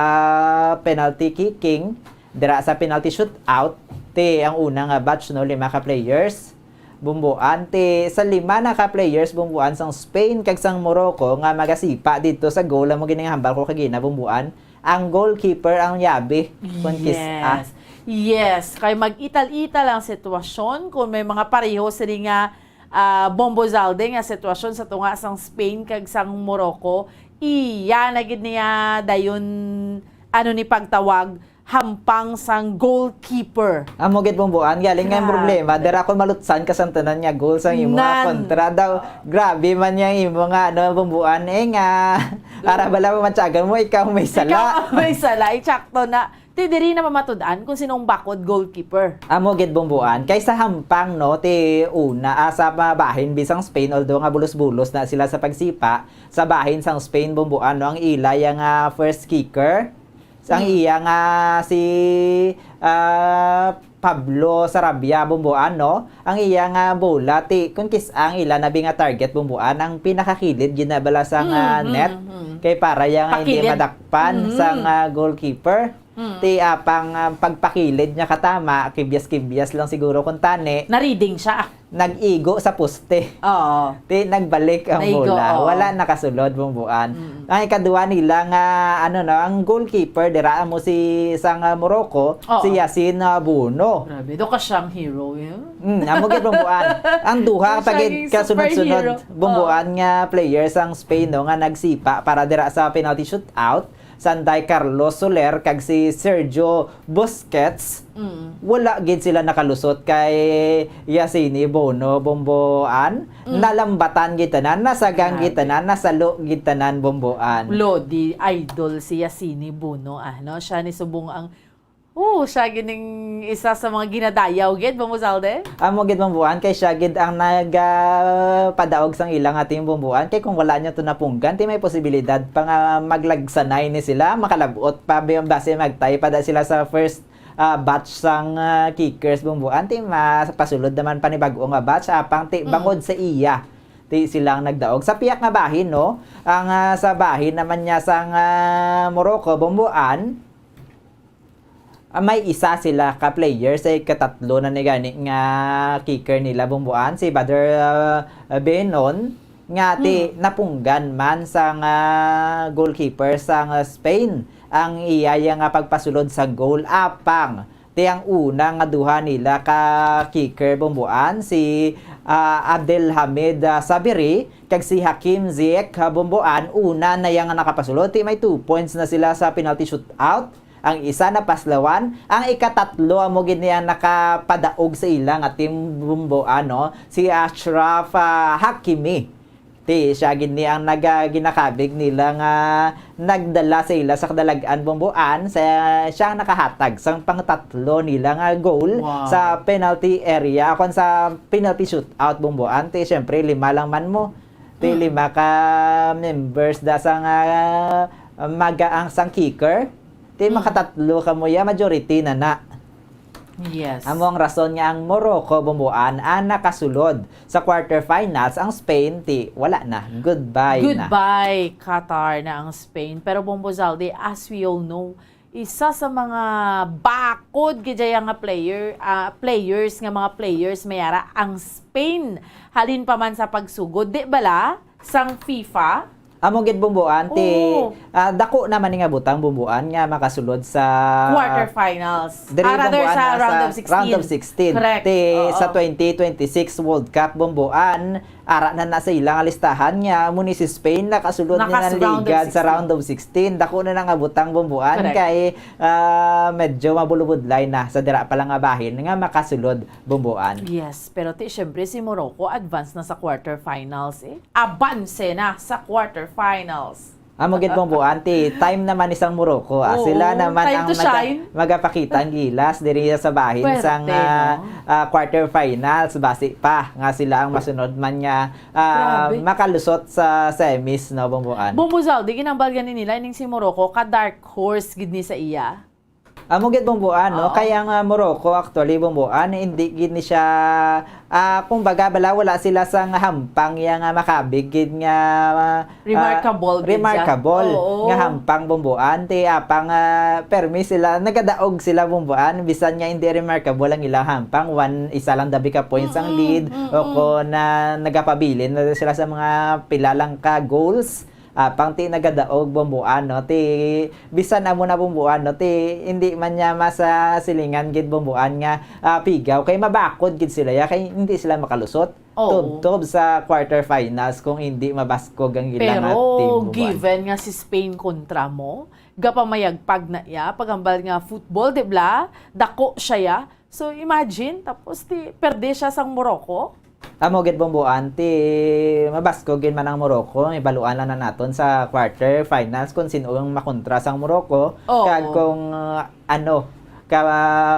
penalty kicking. Dira sa penalty shootout, ti ang una nga batch, no, lima ka players. Bumbuan, ti sa lima na ka players, Bumbuan, sang Spain kag sang Morocco nga magasipa didto sa goal, amo gid nga hambal ko kagina, Bumbuan, ang goalkeeper ang yabi kon kis-a. Yes. Yes, kay mag-ital-ital ang sitwasyon kung may mga pareho sini nga, ah, Bombo Zalde, nga sitwasyon sa tunga sang Spain kag sang Morocco. Iya na gid niya dayon, ano ni pagtawag, hampang sang goalkeeper. Amo gid, Bumbuan, galing nga ang Grabe. problema, dira kon malutsan ka sang tanan nga goal sang imo nga Nan. kontra daw. Grabe man yang imo nga, ano, Bumbuan, eh, nga ara bala matyagan mo, ikaw may sala. Ikaw may sala, eksakto na. Ti diri na mamatud-an kung sino ang bakod goalkeeper. Amo gid, Bumbuan, kay sa hampang, no, ti una, ah, sa bahin bisang Spain, although nga bulos-bulos na sila sa pagsipa, sa bahin sang Spain, Bumbuan, no, ang ila yang, ah, first kicker, ang Hmm. iya nga si, ah, Pablo Sarabia, Bumbuan, no? Ang iya nga bola, ti, kung kis-a ang ila nabi nga target, Bumbuan, ang pinakakilid gid na bala sa nga Mm, mm, net. mm. Kay para iya nga hindi Pakilid. madakpan Mm. sa nga goalkeeper. Mm. Ti, apang, ah, pagpakilid niya katama, kibyas-kibyas lang siguro kung tani. Na-reading siya. Nag-igo sa poste. Oo. Ti nagbalik ang Naigo, bola. oo. Wala nakasulod, Bumbuan. Mm. Ang ikaduha nila nga, ano, no, ang goalkeeper dira amo si sang, ah, Morocco, Oo. si Yasin, ah, Bono. Grabe, do ka siyang hero, yun. Mm, amo gid, Bumbuan. Ang duha Siya pagid yung kasunod-sunod, superhero. Bumbuan, Oo. nga player sang Spain, no, nga nagsipa para dira sa penalty shootout. Sanday Carlos Soler kag si Sergio Busquets, Mm. wala gid sila nakalusot kay Yasini Bono, Bumbuan. Mm. Nalambatan gid tanan, nasagang gid Grabe. tanan, nasalo gid tanan, Bumbuan. Lodi, idol si Yasini Bono, ah, no? Siya ni subong ang, oh, siya gining isa sa mga ginadayaw gid, Bumbo Zalde? Amo gid, Bumbuan, kay siya gid ang nag, ah, padaog sang ila nga team, Bumbuan, kay kung wala niya to napunggan, ti may posibilidad pa nga maglagsanay ni sila, makalab-ot pa, bi-, base magtay pa da sila sa first, ah, batch sang, ah, kickers, Bumbuan, ti mapasulod naman pa ni bag-o nga batch, apang ti Mm. bangod sa iya, ti sila ang nagdaog. Sa piyak nga bahin, no, ang, ah, sa bahin naman niya sang, ah, Morocco, Bumbuan, Ah, may isa sila ka player sa ikatatlo na ni gani nga kicker nila, Bumbuan, si Badr, ah, Benon, nga ti Hmm. napunggan man sang goalkeeper sang Spain ang iya, iya nga pagpasulod sa goal. Apang Ti ang una nga duha nila ka kicker, Bumbuan, si, ah, Abdelhamid, ah, Sabiri kag si Hakim Ziyech, ah, Bumbuan, una na yang nakapasulod. Ti may two points na sila sa penalty shootout. Ang isa napaslawan, ang ikatatlo amo gid niya nakapadaog sa ila nga team, Bumbuan, no? Si Ashraf, ah, Hakimi. Ti siya gid ni ang naga-, ginakabig nila nga nagdala sa ila sa kadalag-an, Bumbuan, sa siya ang nakahatag sang pangtatlo nila nga goal Wow. sa penalty area, kon sa penalty shootout, Bumbuan. Ti syempre, lima lang man mo. Ti Mm. lima ka members da sa nga, maga-, ang sang kicker. Ti Mm. makatatlo ka mo ya, majority na na. Yes. Amo ang rason nga ang Morocco, Bumbuan, ang nakasulod sa quarterfinals. Ang Spain, ti wala na. Goodbye na. Goodbye, Qatar, na ang Spain. Pero, Bombo Zaldi, as we all know, isa sa mga bakod gid ya nga player, ah, players nga mga players, may ara ang Spain. Halin pa man sa pagsugod, di bala? Sang FIFA. Amo gid, Bumbuan, ti, Oo. ah, dako naman ni nga butang, Bumbuan, nga makasulod sa Quarterfinals. Diri, Ah, rather, Bumbuan, sa nga round sa of sixteen. round of sixteen. Correct. Ti, Oo. sa twenty twenty-six World Cup, Bumbuan, ara na na sa ila nga listahan nga amo ni si Spain nakasulod ni Nakas-, nga round of ligad sa sixteen. round of sixteen. Dako na na nga butang, Bumbuan, Correct. kay, ah, medyo mabulubudlay na sa dira pa lang nga bahin nga makasulod, Bumbuan. Yes, pero ti, syempre, si Morocco advance na sa quarterfinals, eh. Abanse na sa quarterfinals. Amo gid, Bumbuan, ti time naman ni sang Morocco, ah. Oo, Sila naman time ang to maga-, shine. magapakita ang gilas diri sa bahin Pwerte, sang, ah, no? ah, quarterfinals. Basi pa nga sila ang masunod man nga, ah, Grabe. makalusot sa semis, no, Bumbuan? Bumbuan, di ginambal gani nila ining si Morocco, ka dark horse gid ni sa iya. Amo gid, Bumbuan, no? Oo. Kay ang, ah, Morocco, actually, Bumbuan, hindi gid ni siya, ah, kumbaga, bala, wala sila sang hampang ya nga makabig gid nga, ah, Remarkable gid siya. remarkable Oo. nga hampang, Bumbuan. Ti apang, ah, permi sila, nagadaog sila, Bumbuan, bisan nga hindi remarkable ang ilang hampang, one, isa lang dabi ka points ang Mm-mm, lead, o mm-mm. kon, ah, nagapabilin na sila sa mga pila lang ka goals. Apang ti nagadaog, Bumbuan, no? Ti bisan amo na, Bumbuan, no? Ti hindi man niya masasilingan gid, Bumbuan, nga, ah, pigaw kay mabakod gid sila ya, kay hindi sila makalusot Oo. tubtob sa quarterfinals kung hindi mabaskog ang ila nga Pero team, Bumbuan. given nga si Spain kontra mo, gapamayagpag na iya, paghambal nga football, di bala? Dako siya ya. So, imagine, tapos ti perde siya sang Morocco? Amo gid, Bumbuan, ti mabaskog gid man ang Morocco. Ibaluan lang na naton sa quarter finals kung sin-o ang makontra sang Morocco. Oo. Kag kung, uh, ano, ka,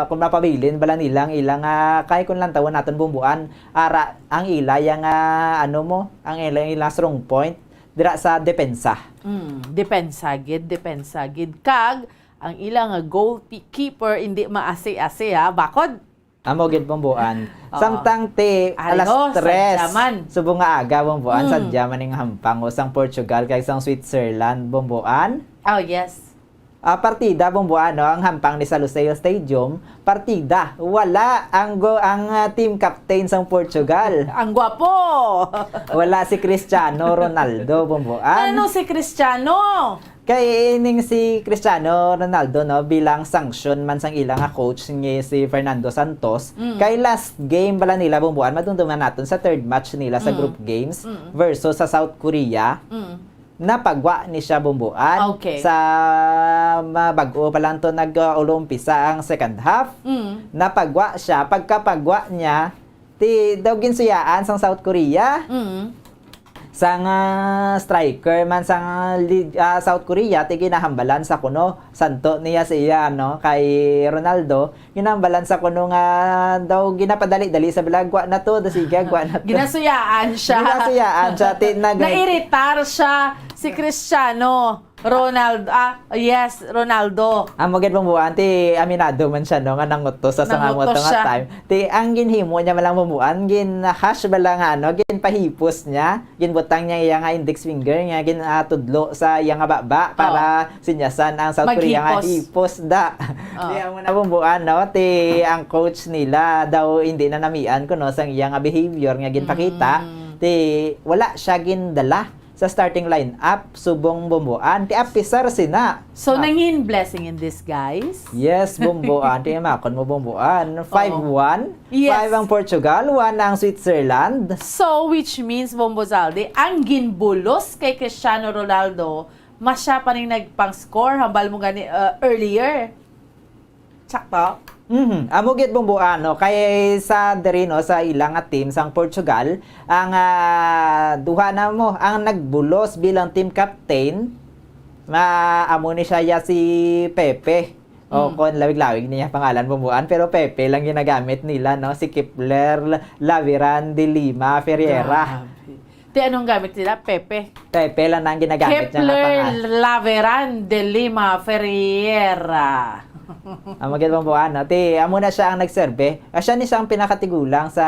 kung mapabilin bala nila ang ilang, ah, kay kung lantawon naton, Bumbuan, ara ang ila yang, ah, ano mo, ang ila, ilang strong point dira sa depensa. Mm, depensa gid, depensa gid. Kag ang ila nga goalkeeper hindi maasi-asi, ha, bakod. Amo gid, Bumbuan. Oo. Samtang ti Ari alas ho, tres sadya man. subong nga aga, Bumbuan, Mm. sadya man ning hampang sang Portugal kag sang Switzerland, Bumbuan. Oh, yes. Ah, partida, Bumbuan, no, ang hampang ni sa Lusail Stadium. Partida, wala ang go-, ang, ah, team captain sang Portugal. Ang gwapo! Wala si Cristiano Ronaldo, Bumbuan. Ano si Cristiano? Kay ining si Cristiano Ronaldo, no, bilang sanction man sang ila nga coach nga si Fernando Santos, Mm. kay last game bala nila, Bumbuan, madumduman naton sa third match nila sa Mm. group games Mm. versus sa South Korea. Mm. Napagwa ni siya, Bumbuan, Okay. sa ma-, bag-o pa lang to nag, uh, ulo umpisa ang second half. Mm. Napagwa siya. Pagkapagwa niya, ti daw ginsuyaan sang South Korea. Mm. Sang, ah, striker man sang, ah, lead, ah, South Korea, ti ginahambalan sa kuno, santo niya sa iya, no, kay Ronaldo, ginahambalan sa kuno nga daw ginapadali-dali sa bala, "Gwa na to, daw sige, gwa na to." Ginasuyaan siya. Ginasuyaan siya, ti nag- Nairitar siya si Cristiano. Ronald-, ah, yes, Ronaldo. Amo gid, Bumbuan, ti aminado man siya, no, nga nangutos sa, sa nga Nangutos mo to nga siya. time. Ti ang ginhimo niya man lang, Bumbuan, gin-hash bala nga, ano, ginpahipos niya, ginbutang niya iya nga index finger nga gin-, ah, tudlo sa iya nga baba Oo. para sinyasan ang South Korea nga Maghipos. hipos da. Oo. Ti amo na, Bumbuan, no, ti ang coach nila daw hindi na namian kuno sang iya nga behavior nga ginpakita. Mm. Ti wala siya gindala sa starting lineup subong Bumbuan. Ti apisar sina. So, Ah. nangin blessing in disguise? Yes, Bumbuan. Ti makon mo, Bumbuan. Five one. Yes. Five ang Portugal, one ang Switzerland. So, which means, Bombo Zaldi, ang ginbulos kay Cristiano Ronaldo, masya pa ning nagpang-score, hambal mo gani, uh, earlier. Sakto? Mhm. Amo gid, Bumbuan, no? Kay sa diri, no, sa ila nga team sang Portugal, ang, ah, duha na mo, ang nagbulos bilang team captain, ma-, amo ni siya ya si Pepe. O, Mm. kon lawig-lawig niya pangalan, Bumbuan, pero Pepe lang ginagamit nila, no? Si Kepler Laveran de Lima Ferreira. Grabe. Ti anong gamit nila? Pepe. Pepe lang na ang ginagamit niya nga Kepler pangalan. Laveran de Lima Ferreira. Amo gid, Bumbuan, no? Ti, amo na siya ang nagserbe. Ah, siya ni siyang pinakatigulang sa,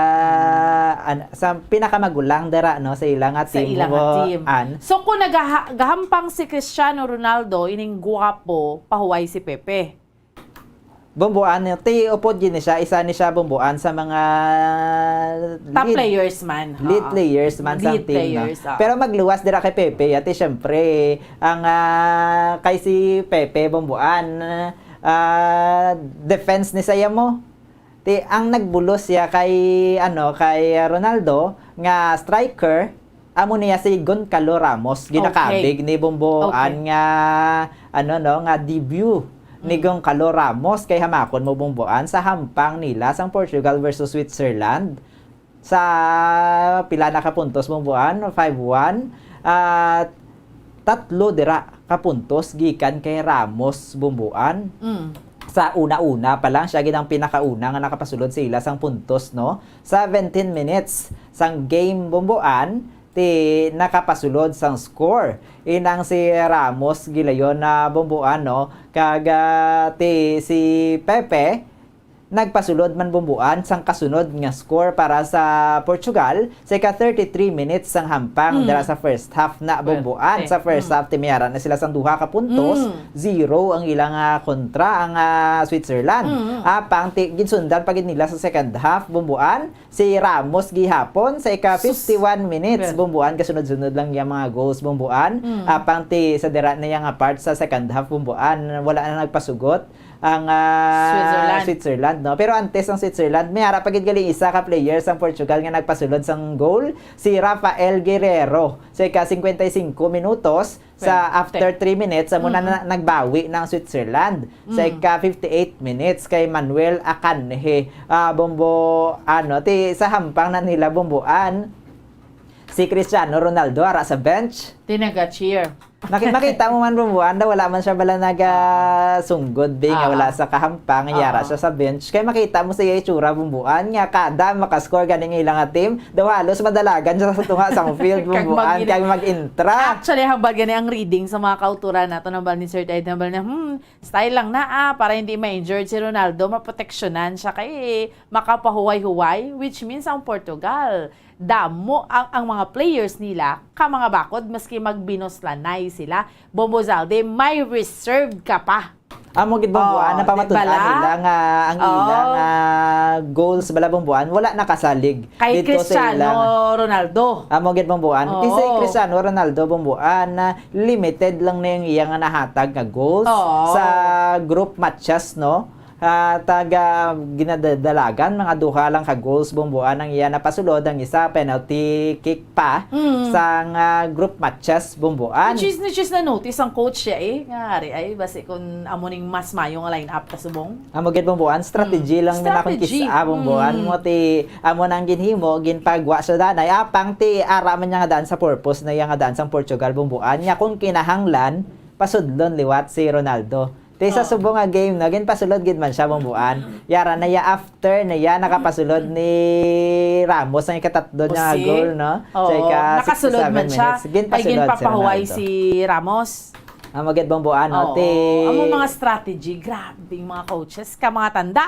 an-, sa pinakamagulang dira, no, sa ila nga Sa team, ila nga Bumbuan. team. So, kung nagaha-, gahampang si Cristiano Ronaldo, ining guwapo, pahuway si Pepe. Bumbuan, ti upod gid ni siya, isa ni siya, Bumbuan, sa mga Top lead, players man, lead oo. players man sa Lead team, no? players, oo. Pero magluwas dira kay Pepe, ati syempre, ang, ah, kay si Pepe, Bumbuan, ah, defense ni saya mo. Ti, ang nagbulos siya kay, ano, kay Ronaldo nga striker, amo niya si Goncalo Ramos, ginakabig Okay. ni Bumbuan Okay. nga, ano, no, nga debut ni Mm. Goncalo Ramos kay hamakon mo, Bumbuan, sa hampang nila sang Portugal versus Switzerland. Sa pila na ka puntos, Bumbuan? Five one. At tatlo dira ka puntos gikan kay Ramos, Bumbuan. Mm. Sa una-una pa lang, siya gid ang pinakauna nga nakapasulod sa ila sang puntos, no? Seventeen minutes sang game, Bumbuan, ti nakapasulod sang score. Inang si Ramos gilayon na, Bumbuan, no? Kag, ah, ti si Pepe nagpasulod man, Bumbuan, sang kasunod nga score para sa Portugal sa ika thirty-three minutes sang hampang Mm. dira sa first half na, Bumbuan. Sa first Mm. half, ti may ara na sila sang duha ka puntos, Mm. zero ang ilang, ah, kontra ang, ah, Switzerland. Mm. Apang ti, ginsundan pa gid nila sa second half, Bumbuan, si Ramos gihapon sa ika fifty-one minutes, Bumbuan, kasunod-sunod lang yang mga goals, Bumbuan. Mm. Apang ti sa dira na yang part sa second half, Bumbuan, wala na nagpasugot ang, ah, Switzerland. Switzerland, no? Pero antes ang Switzerland, may ara pa gid gali isa ka player sang Portugal nga nagpasulod sang goal, si Rafael Guerreiro. Sa ika cincuenta y cinco minutos, sa Pwede. after three minutes, amo na, Mm. na nagbawi na ang Switzerland. Sa Mm. ika fifty-eight minutes kay Manuel Akanji. Ah, Bumbuan, ti sa hampang na nila, Bumbuan, si Cristiano Ronaldo ara sa bench. Ti naga-cheer. Maki-, makita mo man, Bumbuan, na wala man siya bala naga sunggod, bi, nga Ah. wala sa kahampang, yara Ah. siya sa bench. Kay makita mo sa iya itsura, Bumbuan, nga kada makascore gani nga ila nga team, daw halos madalagan siya sa tunga sang field, Kag Bumbuan, mag-, kag mag-intra. Actually, hambal gani ang reading sa mga kauturan nato, hambal ni Sir Ted, hambal niya, "Hmm, style lang na, ah, para hindi ma-injured si Ronaldo, maproteksyonan siya kay makapahuway-huway," which means ang Portugal, damo ang, ang mga players nila ka mga bakod, maski magbinoslanay sila, Bombo Zalde, may reserved ka pa. Amo gid, Bombo, Oh, ah, napamatunan di ba lang? nila nga ang Oh. ilang, ah, goals bala, Bombo, ah, wala nakasalig Kay dito sa Cristiano ilang Ronaldo. Amo gid, Bombo, ah. Kasi Oo. Cristiano Ronaldo, Bombo, ah, na limited lang na yung iya nga nahatag nga goals Oo. sa group matches, no? Ah, taga ginadalagan, mga duha lang ka goals, Bombo, ah, ang iya napasulod, ang isa penalty kick pa Mm. sang, ah, group matches, Bombo, ah. Which is, which is na-notice ang coach siya, eh. Nga, ari, ay, basi kung amo ning mas mayo nga line-up ka subong. Amo gid, Bombo, ah, strategy Mm. lang na akong Strategy. kis-, ah, Bombo, ah. Mm. Mo ti, amo nang ginhimo, ginpagwa sa danay. Apang ti, ara man niya nga daan sa purpose na iya nga daan sang Portugal, Bombo, ah. Nya kung kinahanglan, pasudlon liwat si Ronaldo. Ti sa Oh. subong nga game, no, ginpasulod gid man siya, Bombo, ah. Yara na ya after na ya, nakapasulod ni Ramos ang ikatatlo niya nga Pusi. goal, no? Sa Oo. ika Nakasulod sixty-seven man siya. minutes. Ay, Ginpasulod si ginpapahuway Ronaldo. si Ramos. Amo gid, Bombo, ah, no? Oo. Ti Amo mga strategy, grabe yung mga coaches, ka mga tanda.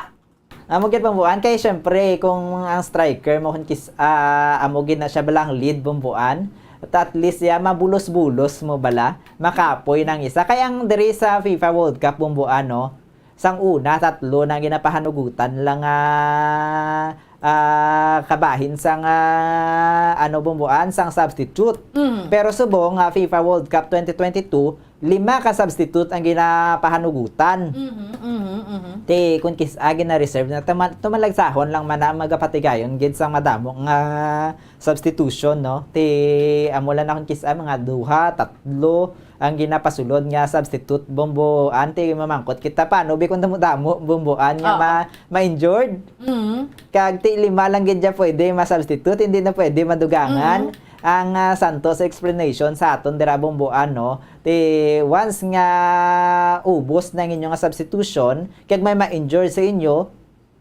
Amo gid, Bombo, ah, kay syempre, kung ang striker mo, kung kis-, ah, amo gid na siya bala ang lead, Bombo, ah, at, at least, ya, mabulos-bulos mo bala, makapoy nang isa. Kay ang diri sa FIFA World Cup, Bombo, ah, no, sang una, tatlo na ginapahanugutan lang, ah, ah, kabahin sang, ah, ano, bumbuan, sang substitute. Mm. Pero subong nga FIFA World Cup twenty twenty-two, lima ka substitute ang ginapahanugutan. Mhm, mhm, mhm. Ti, kung kis-, ah, gina-reserve na, tuma-, tumalagsahon lang man ang magapatigayon gid sang madamo nga substitution, no? Ti, amo lang na kung kis-, ah, mga duha, tatlo, ang ginapasulod nga substitute, Bombo, anti mamangkot kita, paano bi kung damo-damo, Bombo, an nga Oo. ma-, ma-injured? Mm. Kag ti lima lang gid dya pwede ma-substitute, hindi na pwede madugangan. Mm. Ang, ah, santos explanation sa aton dira, Bombo, ano, ti once nga ubos na ang inyo nga substitution, kag may ma-injure sa inyo,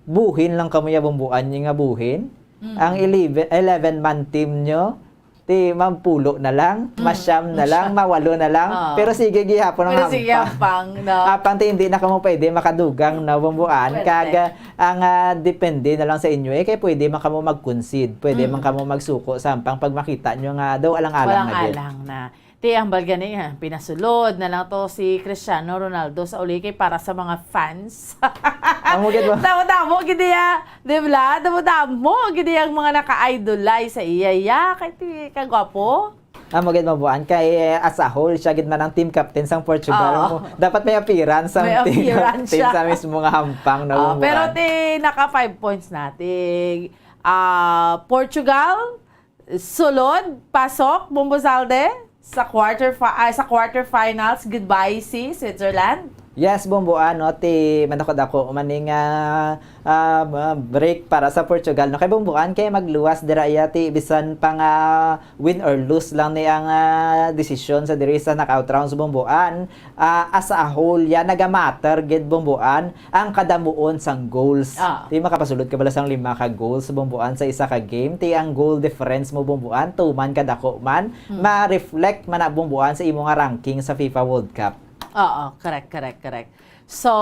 buhin lang kamo ya, Bombo, an nga buhin. Mm. Ang eleven, eleven man team nyo, ti mampulo na lang, Mm. masyam na lang, Masyam. mawalo na lang. Oo. Pero sige gihapon ang Pero sige hampang. hampang, no? Apang ti hindi na kamo pwede makadugang na bumbuan. Correct. Kag, ah, ang, ah, depende na lang sa inyo, eh, kay pwede man kamo mag-concede, pwede Mm. man kamo magsuko sa hampang pag makita nyo nga daw alang-alang Walang na gid. alang na. Ti ang balga ni, ah, pinasulod na lang to si Cristiano Ronaldo sa uli kay para sa mga fans. Amo gid mo. Damo-damo gid ya. Di ba? Damo-damo gid ang mga naka-idolize sa iya, ya. Kay ti kagwapo. Amo gid, mabuan kay, eh, as a whole, siya gid man ang team captain sang Portugal. Oo. Mo, dapat may appearance ang May team appearance captain siya. sa mismo nga hampang na Oo, bumuan. pero ti naka five points na ti, ah, Portugal, sulod, pasok, Bombo Zalde, sa quarter fi-, ah, sa quarterfinals, goodbye si Switzerland. Yes, Bombo, ano, ti, manakod ako, maning, ah, ah, ma-, break para sa Portugal, no? Kay Bombo, an, kay magluwas dira iya, ti, bisan pa nga win or lose lang ni ang, ah, desisyon sa diri sa knockout rounds, Bombo, an, ah, as a whole, ya, nagamatter gid, Bombo, an, ang kadamuon sang goals. Ah. Ti, makapasulod ka bala sang lima ka goals, Bombo, an, sa isa ka game? Ti, ang goal difference mo, Bombo, an, tuman kadako man, Hmm. ma-reflect man na, Bombo, an, sa imo nga ranking sa FIFA World Cup. Oo, correct, correct, correct. So,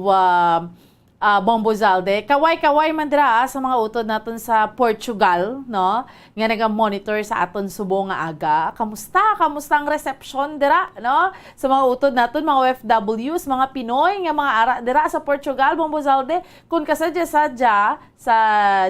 ah, ah, Bombo Zalde, kaway-kaway man dira, ah, sa mga utod naton sa Portugal, no? Nga naga-monitor sa aton subong nga aga. Kamusta? Kamusta ang reception dira, no? Sa mga utod naton, mga O F Ws, mga Pinoy nga mga ara dira sa Portugal, Bombo Zalde, kun kasadya-sadya sa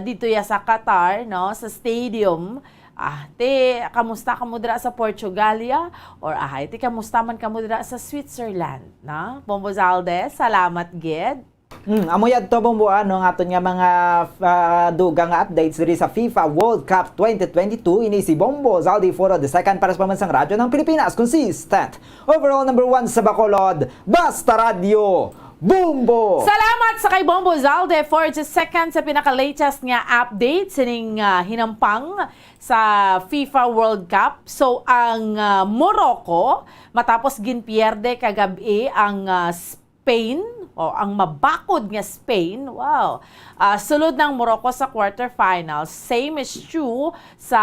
dito ya sa Qatar, no, sa stadium, ah, ti, kamusta kamo dira sa Portugal ya? Or ahay, ti, kamusta man kamo dira sa Switzerland, no? Bombo Zalde, salamat gid. Hmm, amo yadto, Bombo, ano, ang aton nga mga, ah, dugang nga updates diri sa FIFA World Cup twenty twenty-two. Ini si Bombo Zaldi Foro the second para sa Pambansang Radyo ng Pilipinas. Consistent. Overall number one sa Bacolod. Basta Radyo. Bombo! Salamat sa kay Bombo Zalde for the second sa pinaka-latest nga update sining, ah, hinampang sa FIFA World Cup. So, ang, ah, Morocco, matapos ginpierde kagab-i ang, ah, Spain, o ang mabakod nga Spain, wow. Ah, sulod ng Morocco sa quarterfinals, same is true sa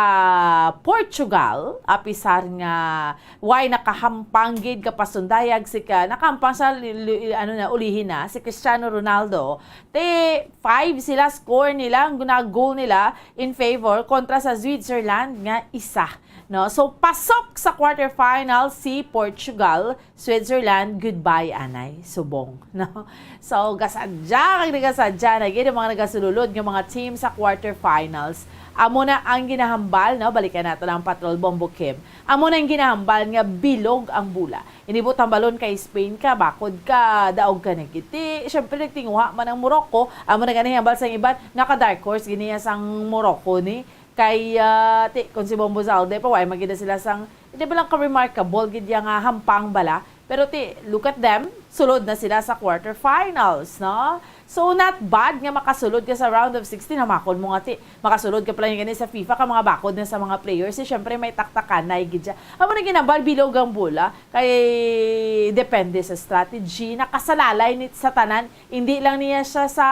Portugal, apisar nga way nakahampang gid ka pasundayag si ka, nakahampang sa li-, li-, ano na, ulihin na, si Cristiano Ronaldo. Te, five sila score nila, ang guna-, goal nila in favor kontra sa Switzerland nga isa. No? So, pasok sa quarterfinal si Portugal, Switzerland, goodbye, anay, subong, no? So, gasadya, kag nagasadya na gid ang mga nagasululod nga mga team sa quarterfinals. Amo na ang ginahambal, no? Balikan nato lang, Patrol Bombo Kim. Amo na ang ginahambal nga bilog ang bula. Inibot hambalon kay Spain ka, bakod ka, daog ka na gid. Ti, syempre, nagtinguha man ang Morocco. Amo na gani hambal sa iban, nga ka dark horse gid niya sang Morocco ni. Kay, ah, ti, kung si Bombo Zalde pa, way magida sila sang, hindi ba lang ka-remarkable gid yang, ah, hampang bala? Pero ti, look at them, sulod na sila sa quarterfinals, no? So, not bad nga makasulod ka sa round of sixteen. Hamakon mo nga, ti, makasulod ka pala yung gani sa FIFA ka mga bakod na sa mga players. Eh, syempre, may taktakanay gid siya. Amo na ginambal, bilog ang bola. Kay, depende sa strategy. Nakasalalay ni, sa tanan. Hindi lang niya siya sa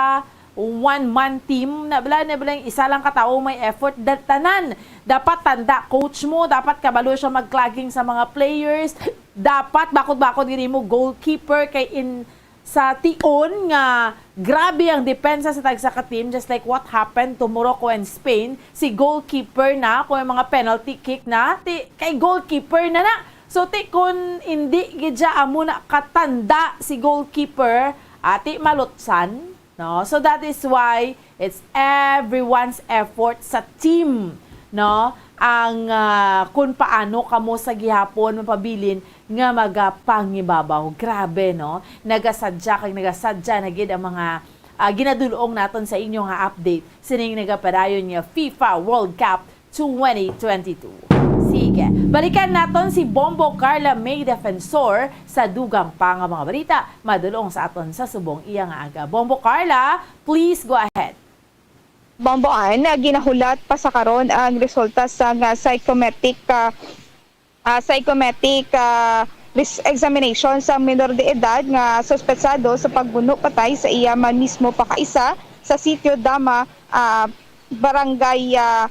one-man team na bala, na bala yung isa lang ka tawo may effort. Da-, tanan, dapat tanda coach mo, dapat kabalo siya mag-clogging sa mga players. Dapat bakod-bakod gini mo goalkeeper kay in sa tion nga grabe ang depensa sa tagsa ka team, just like what happened to Morocco and Spain. Si goalkeeper na, kung may mga penalty kick na, ti, kay goalkeeper na na. So, ti, kung hindi gid siya amo na katanda si goalkeeper, ati malutsan, No? So that is why it's everyone's effort sa team, no? Ang, ah, kung paano kamo sa gihapon mapabilin nga magapangibabaw. Grabe, no? Nagasadya kag nagasadya na gid ang mga, ah, ginadul-ong naton sa inyo nga update sining nagapadayon nga FIFA World Cup twenty twenty-two. Sige, balikan naton si Bombo Carla May Defensor sa dugang pa nga mga balita madul-ong sa aton sa subong iya nga aga. Bombo Carla, please go ahead. Bomboan, ah, ginahulat pa sa karon ang resulta sang, ah, psychometric, ah, ah, psychometric, ah, res-, examination sa minor de edad nga suspetsado sa pagbuno patay sa iya man mismo pakaisa sa Sitio Dama, ah, Barangay, ah,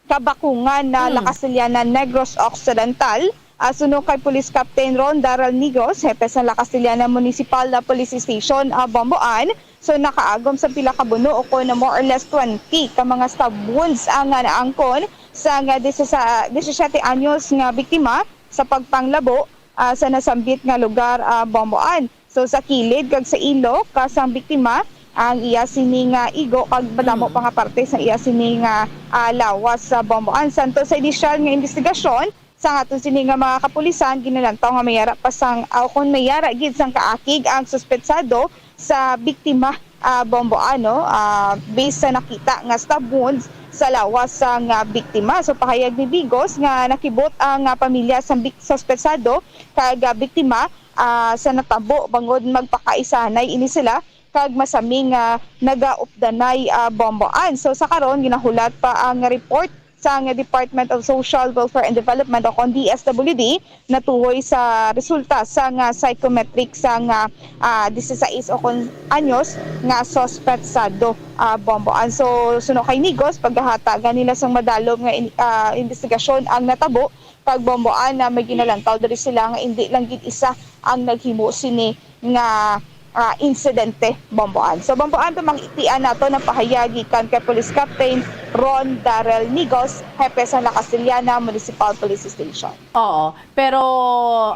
Kabakungan na La Castellana, Negros Occidental. Ah, suno kay Police Captain Ron Daryl Nigos, hepe sa La Castellana Municipal na Police Station, ah, Bomboan. So, nakaagom sa pila ka buno o kon more or less twenty ka mga stab wounds ang, ah, naangkon sa nga disisa-, disisiete anyos nga biktima sa pagpanglabo, ah, sa nasambit nga lugar, ah, Bomboan. So, sa kilid kag sa ilo ka sang biktima ang iya sini nga igo kag madamo pa nga parte sa iya sini nga, ah, lawas sa Bomboan. Santo sa inisyal nga investigasyon sang aton sini nga mga kapulisan, ginalantaw nga may ara pa sang, ah, kung may ara gid sang kaakig ang suspetsado sa biktima, ah, Bomboan, no? Ah, based sa nakita nga stab wounds sa lawas sang, ah, biktima. So, pahayag ni Digos nga nakibot ang, ah, pamilya sang bik-, suspetsado kag, ah, biktima, ah, sa natabo bangod magpakaisanay ini sila kag masami nga nagaupdanay, ah, Bomboan. So, sa karon, ginahulat pa ang report sang Department of Social Welfare and Development o kon D S W D natuhoy sa resulta sang psychometric sang, ah, ah, disisais o kon anyos nga suspetsado, ah, Bomboan. So, suno kay Nigos, paghahatagan nila sang madalom nga in-, ah, investigasyon ang natabo kag Bomboan na may ginalantaw diri sila nga indi lang gid isa ang naghimo sini nga, ah, insidente, Bomboan. So, Bomboan, pamangitian nato ang pahayag gikan kay Police Captain Ron Darrell Nigos, hepe sa La Castellana Municipal Police Station. Oo, pero,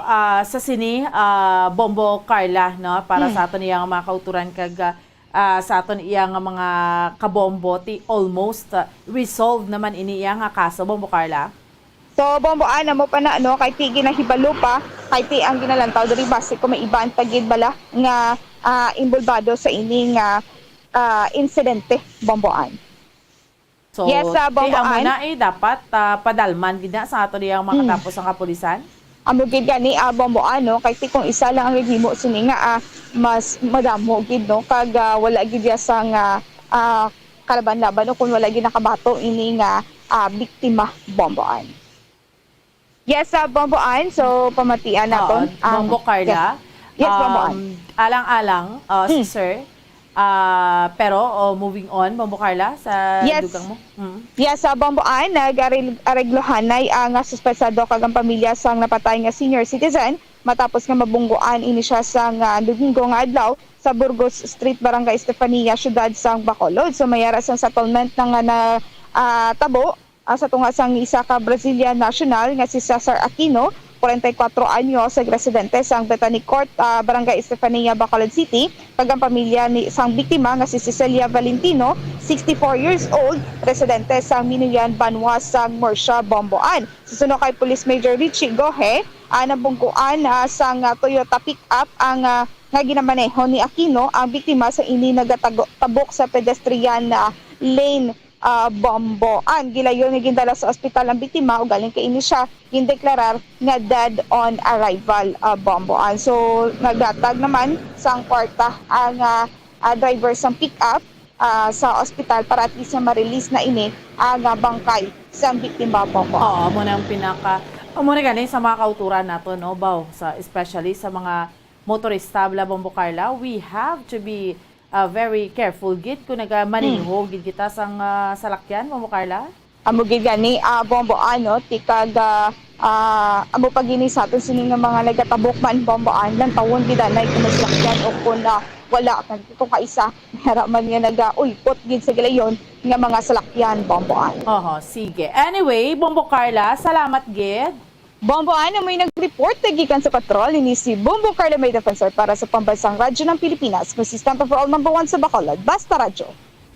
ah, sa sini, ah, Bombo Carla, no, para Hmm. sa aton iyang mga kauturan kag, ah, ah, sa aton iya nga mga kabombo, ti almost, ah, resolved naman ini iya nga kaso, Bombo Carla? So, Bombo, ah, amo pa na, no, kay ti ginahibalo pa, kay ti ang ginalantaw diri basi kung may iban pa gid bala nga, ah, involbado sa ini nga, ah, insidente, Bomboan. So, Yes, ah, ti amo Bomboan. na, eh, dapat, ah, padalman gid na sa aton iyang Mm. makatapos ang kapulisan? Amo gid gani, ah, Bomboan, no? Kay ti kung isa lang ang naghimo sini nga, ah, mas madamo gid, no? Kag, ah, wala gid ya sang, ah, ah, kalaban-laban o kung wala gid nakabato ini nga, ah, biktima, Bomboan. Yes, ah, Bomboan. So, pamatian naton Oo, ang Bombo Carla. Yes. Yes, Bomboan. Um, alang-alang, uh, Hmm. sir. Ah, pero, oh, moving on, Bombo Carla, sa Yes. dugang mo. Mm. Yes, sa Bomboan, nag-aril-, areglohanay ang, ah, suspetsado kag ang pamilya sang napatay nga senior citizen matapos nga mabunggoan ini siya sang, ah, Domingo nga adlaw sa Burgos Street, Barangay Estefania, Siyudad sang Bacolod. So, may ara sang settlement na nga na, ah, tabo, ah, sa tunga sang isa ka Brazilian national nga si Cesar Aquino, forty-four anyos, ug residente sang Bethany Court, ah, Barangay Estefania, Bacolod City, kag ang pamilya ni sang biktima nga si Cecilia Valentino, sixty-four years old, residente sang Minuyan, Banwa sang Murcia, Bomboan. Suno kay Police Major Richie Gohe, ah, nabunggoan, ah, sang, ah, Toyota pickup ang, ah, nga ginamaneho ni Aquino ang biktima sa ini nagatago-, tabok sa pedestrian, ah, lane, ah, Bomboan. Gilayon nga gindala sa ospital ang biktima, ug galing kay ini siya gindeklarar nga dead on arrival, ah, Bomboan. So, naghatag naman sang kwarta ang, ah, ah, driver sang pick-up, ah, sa ospital para at least nga ma-release na ini ang, ah, bangkay sang biktima, Bomboan. Oo, amo na ang pinaka, amo na gani sa mga kauturan nato, no, Baw, sa, especially sa mga motorista, bala, Bombo Carla, we have to be, uh, very careful gid kung nagamaneho Hmm. gid kita sang, uh, salakyan, Bombo Carla? Amo gid gani, ah, Bombo, ano, ti kag, ah, ah, amo pa gini sa aton sini nga mga nagatabok man, Bombo, ah, lantawon gid anay kung may salakyan o kung, ah, wala, kag kung kaisa, may ara man nga nagaulpot gid sa gilayon nga mga salakyan, Bombo, ah. Oho, sige. Anyway, Bombo Carla, salamat gid. Bombo, ano may nag-report na gikan sa patrol ni si Bombo Carla May Defensor para sa Pambansang Radyo ng Pilipinas, konsistente for all, number one sa Bacolod, Basta Radyo.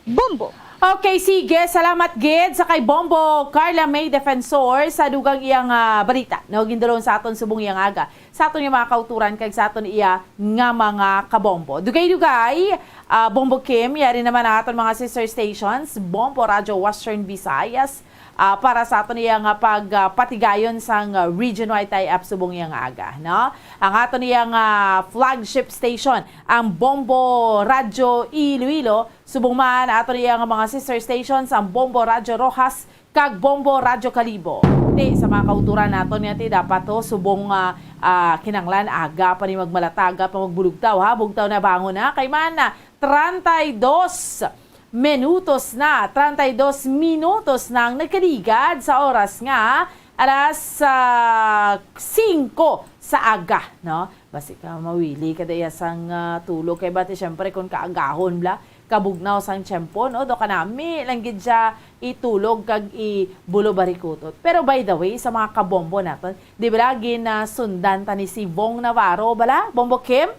Bombo! Okay, sige. Salamat gid sa kay Bombo Carla May Defensor sa dugang iyang ah, balita. No, gindulong sa aton subong iyang aga. Sa aton nga mga kauturan kag sa aton iya nga mga kabombo. Dugay-dugay, ah, Bombo Kim, yari naman ang aton mga sister stations, Bombo Radyo Western Visayas, ah, para sa aton iya nga pag ah, patigayon sang ah, region-wide tie-up subong iyang aga, no? Ang aton iya nga flagship station, ang Bombo Radyo Iloilo, subong man aton iya nga mga sister stations, ang Bombo Radyo Roxas kag Bombo Radyo Kalibo. Ti, sa mga kauturan naton nga ti dapat to subong ah, ah, kinanglan aga pa ni magmalataga pa magbulugtaw ha, bugtaw na bangon na kay man na treinta y dos minutos na, treinta y dos minutos na ang nagkaligad sa oras nga alas ah, singko sa aga, no? Basi ka mawili ka daya sang ah, tulog kay bati syempre kung kaagahon bla, kabugnaw sang tiyempo, no? Do kanami lang gid siya itulog kag ibulo barikutot. Pero by the way, sa mga kabombo naton, di ba ginasundan ta ni si Vong Navarro bala? Bombo Kim?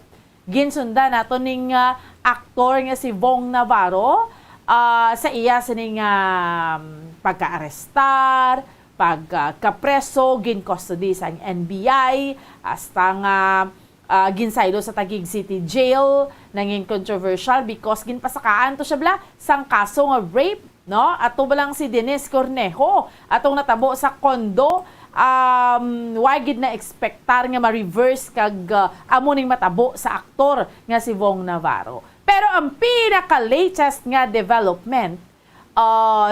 Ginsundan nato ning ah, aktor nga si Vong Navarro ah, sa iya sining ah, pagkaarestar, pagkapreso, gin-custody sang N B I, hasta nga ah, ginsaylo sa Taguig City Jail, nangin controversial because ginpasakaan to siya bala sang kaso nga rape, no? Ato ba lang si Denise Cornejo, atong natabo sa condo, um, wa gid na-expectar nga ma-reverse kag ah, amo ning matabo sa aktor nga si Vong Navarro. Pero ang pinaka-latest nga development, ah,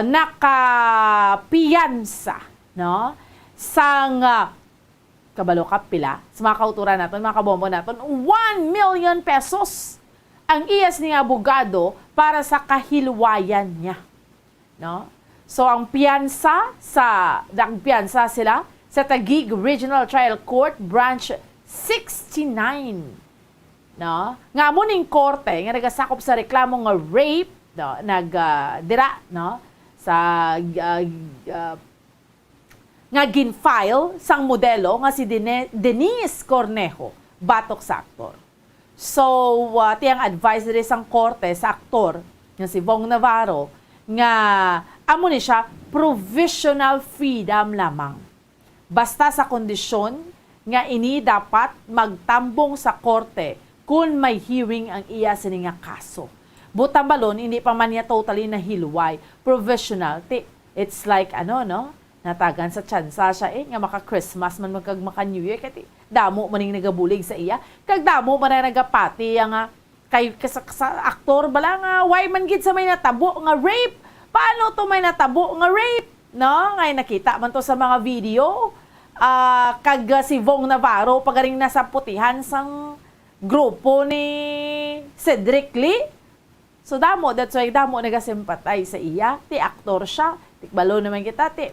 nakapiyansa, no? Sang ah, kabalo ka pila sa mga kauturan naton, mga kabombo naton, one million pesos ang iya sini nga abogado para sa kahilwayan niya, no? So ang piyansa sa nagpiyansa sila sa Taguig Regional Trial Court Branch sixty-nine, no? Nga amo ning korte nga nagasakop sa reklamo nga rape, no? Nag ah, dira, no? Sa ah, ah, nga gin-file sang modelo nga si Dene- Denise Cornejo batok sa aktor. So, uh, ti ang advice diri sang korte sa aktor nga si Vong Navarro nga amo ni siya provisional freedom lamang. Basta sa kondisyon nga ini dapat magtambong sa korte kun may hearing ang iya sini nga kaso. Butambalon, hindi pa man niya totally nahilway, provisional. Ti, it's like, ano, no? Natagan sa tsansa siya eh, nga maka-Christmas man kag maka-New Year, kay ti, damo man ning nagabulig sa iya, kag damo man ang nagapati iya nga kay sa, sa aktor bala nga, why man gid sa may natabo nga rape? Paano to may natabo nga rape? No? Ngay nakita man to sa mga video. Ah, kag ah, si Vong Navarro pagaring nasa putihan sang grupo ni Cedric Lee. So damo, that's why damo nagasympathize sa iya. Ti aktor siya. Tikbalo naman kita, ti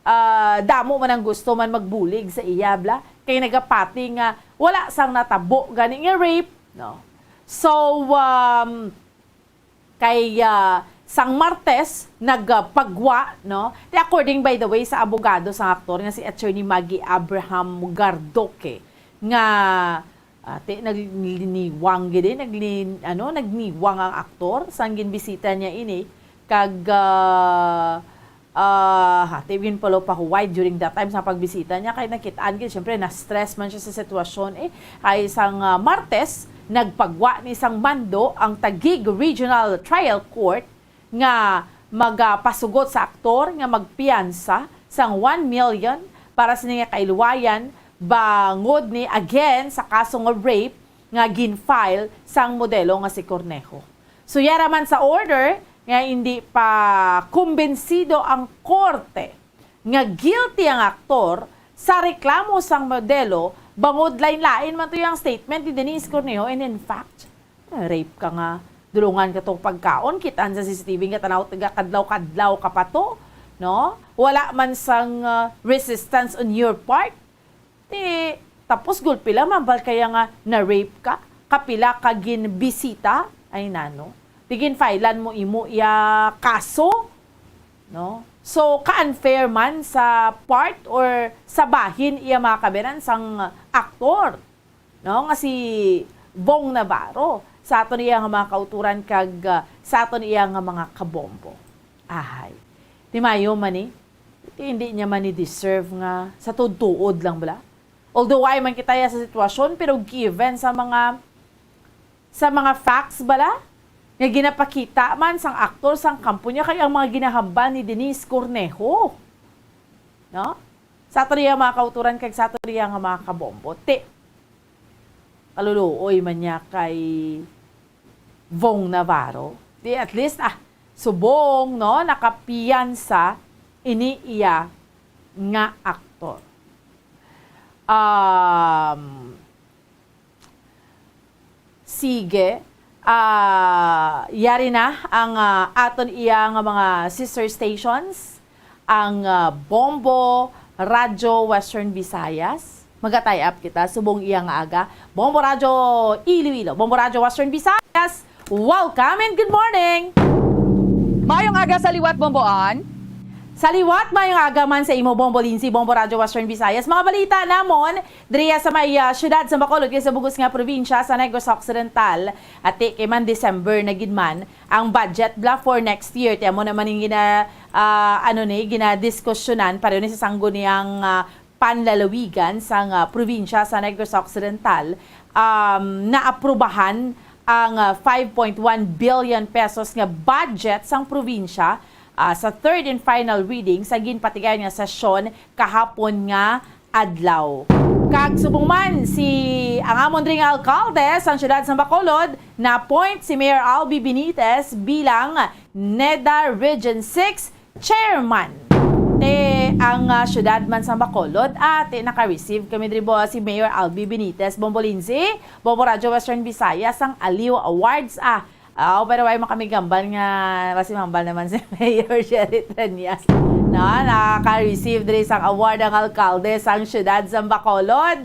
ah, damo man ang gusto man magbulig sa iya, bla. Kay nagapati nga wala sang natabo gani nga rape, no? So, um, kay ah, sang Martes, nagpagwa, no? Ti according, by the way, sa abogado sang aktor nga si Attorney Maggie Abraham Gardoque, nga ah, ti, nagliniwang gid eh, nagli, ano, nagniwang ang aktor sang ginbisita niya ini kag ah, ah, ha, ti, ginpalo pa huway during that time sa pagbisita niya kay nakit-an gid syempre na-stress man siya sa sitwasyon eh. Kay sang ah, Martes, nagpagwa ni sang mando ang Taguig Regional Trial Court nga magapasugot sa aktor nga magpiyansa sang one million para sini nga kailwayan bangod ni again sa kaso nga rape nga gin-file sang modelo nga si Cornejo. So yara man sa order nga hindi pa kumbinsido ang korte nga guilty ang aktor sa reklamo sang modelo bangod lain-lain man to yung statement ni Denise Cornejo and in fact, rape ka nga dulungan ka tong pagkaon, kitaan sa C C T V nga tanaw taga kadlaw-kadlaw ka pa to, no? Wala man sang ah, resistance on your part. Ti, tapos gulpi lang man bal kaya nga na-rape ka, kapila ka ginbisita, ay nano. Ti ginfilean mo imo iya kaso, no? So, ka-unfair man sa part or sa bahin iya mga kabiran sang aktor, no, nga si Bong Navarro sa aton iya nga mga kauturan kag, ah, sa aton iya nga mga kabombo. Ahay. Ti mayo man ni, ti hindi niya man ni deserve nga sa tuod-tuod lang bala. Although wala man kita ya sa sitwasyon, pero given sa mga sa mga facts bala nga ginapakita man sang aktor sang kampo niya kag ang mga ginahambal ni Denise Cornejo, no? Sa aton iya mga kauturan kag sa aton iya nga mga kabombo. Ti, kaluluoy man niya kay Bong Navarro. Ti at least, ah, subong, no, nakapiyansa ini iya nga aktor. Um, Sige. Ah, yari na ang, ah, aton iya nga mga sister stations, ang, ah, Bombo Radyo Western Visayas. Maga-tie up kita subong iya nga aga. Bombo Radyo Iloilo, Bombo Radyo Western Visayas. Welcome and good morning! Maayong aga sa liwat, Bomboan. Sa liwat, maayong aga man sa imo, Bombo Lindsay, Bombo Radyo Western Visayas. Mga balita namon, diriya sa may, ah, siyudad sa Bacolod, kag sa bug-os nga probinsya sa Negros Occidental, ati kay man December na gid man ang budget bala for next year. Ti amo naman ang gina-, ah, ano ni, ginadiskusyonan, pareho ni sa sangguniang, ah, panlalawigan sang, ah, probinsya sa Negros Occidental, um, naaprubahan ang, ah, five point one billion pesos nga budget sang probinsya, ah, sa third and final reading sa ginpatigayon nga sesyon kahapon nga adlaw. Kag subong man si ang amon diri nga alkalde sang siyudad sang Bacolod, na-appoint si Mayor Albi Benitez bilang NEDA Region six Chairman. Te, ang, ah, siyudad man sang Bacolod, ah, te, naka-receive kami diri, bo, si Mayor Albi Benitez, Bombo Lindsay, Bombo Radyo Western Visayas, sang Aliw Awards, ah. Aw, pero wala man kami gambal nga, basi mambal naman si Mayor Sherry Treñas. No, nakaka-receive diri sang award ang alkalde sang siyudad sang Bacolod.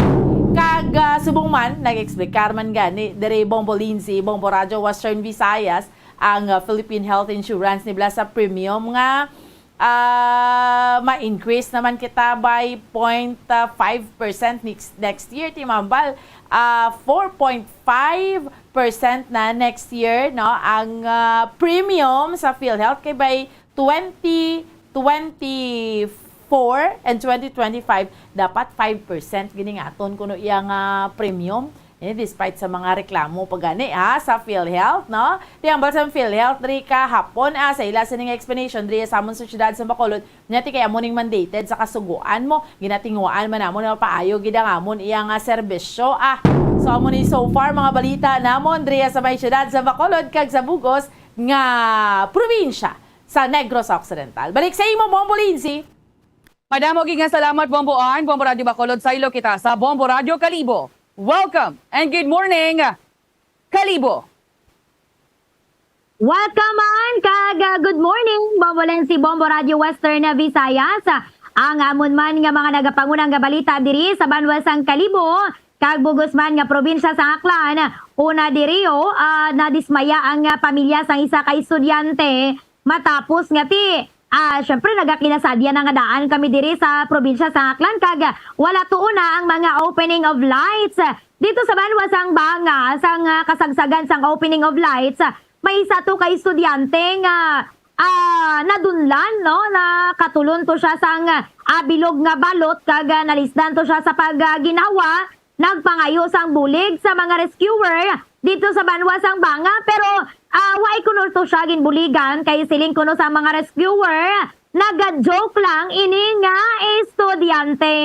Kag, ah, subong man, nag-explicar man gani diri, Bombo Lindsay, Bombo Radyo Western Visayas, ang, ah, Philippine Health Insurance ni bala sa premium nga, ah, ma-increase naman kita by point five percent next, next year, ti mambal, ah, four point five percent na next year, no, ang, ah, premium sa PhilHealth, kay by twenty twenty-four and twenty twenty-five, dapat five percent gini nga aton kuno iya nga premium. Eh, despite sa mga reklamo pa gani, ha, sa PhilHealth, no? Ti hambal sa PhilHealth diri kahapon, ah, sa ila sining explanation diri sa amon sa siyudad sa Bacolod, nga ti kay amo ning mandated sa kasugoan mo, ginatinguhaan man namon nga paayo gid ang amon iya nga serbisyo, ah. So, amo ni so far mga balita namon diri sa may siyudad sa Bacolod kag sa bug-os nga probinsya sa Negros Occidental. Balik sa imo, Bombo Lindsay. Madamo gid nga salamat, Bombo Ann. Bombo Radyo Bacolod, saylo kita sa Bombo Radyo Kalibo. Welcome and good morning, Kalibo. Welcome, Ann, kag, ah, good morning, Bombo Lindsay, Bombo Radyo Western Visayas. Ang amon man nga mga nagapangunang nga balita diri sa banwa sang Kalibo, kag bug-os man nga probinsya sa Aklan. Una diri, oh, ah, nadismaya ang, ah, pamilya sang isa ka estudyante matapos nga ti, ah, syempre, nagakinasadya na nga daan kami diri sa probinsya sa Aklan, kag, ah, wala tuon na ang mga opening of lights dito sa banwa sang Banga. Sang, ah, kasagsagan sang opening of lights, ah, may isa to ka estudyante nga, ah, nadunlan, no, nakatulon to siya sang, ah, bilog nga balot, kag, ah, nalisdan to siya sa pag, ah, ginhawa, nagpangayo sang bulig sa mga rescuer dito sa banwa sang Banga, pero, ah, wala kuno to siya ginbuligan, kay siling kuno sa mga rescuer, naga-joke lang ini nga estudyante.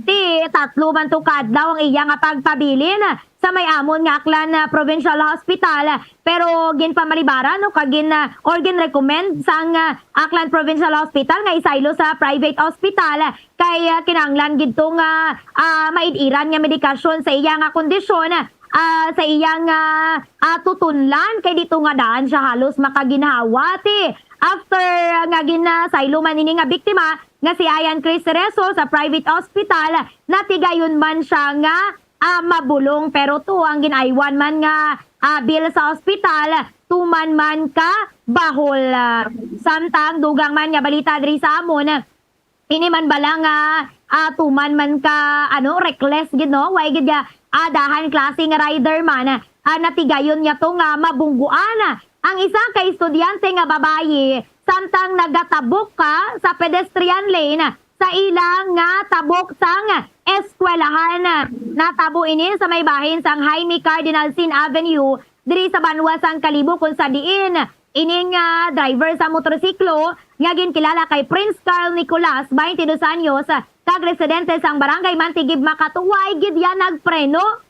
Ti, tatlo man to ka adlaw ang iya nga pagpabilin sa may amon nga Aklan, ah, Provincial Hospital, pero ginpamalibaran, no, kag gin-, ah, or gin-recommend sang, ah, Aklan Provincial Hospital nga isaylo sa private hospital, kay, ah, kinahanglan gid to nga, ah, maid-iran nga medikasyon sa iya nga kondisyon, ah, sa iya nga, ah, tutunlan, kay dito nga daan siya halos makaginhawa, ti. After, ah, nga ginasaylo man ini nga biktima nga si Ian Chris Cerezo sa private hospital, natigayon man siya nga, ah, mabulong, pero to ang ginaywan man nga, ah, bill sa ospital, tuman man ka bahol. Samtang dugang man nga balita diri sa amon, ini man bala nga, ah, tuman man ka, ano, reckless gid, no? Way gid nga, ah, dahan klase nga rider man, ah, natigayon niya to nga mabungguan ang isa ka estudyante nga babayi samtang nagatabok ka sa pedestrian lane sa ila nga tabok sang eskwelahan. Natabo ini sa may bahin sang Jaime Cardinal Sin Avenue diri sa banwa sang Kalibo, kung sa diin ining, ah, driver sa motorsiklo nga ginkilala kay Prince Carl Nicolas, twenty-two anyos, kag residente sang Barangay Mantigib, Makatuway gid iya nagpreno.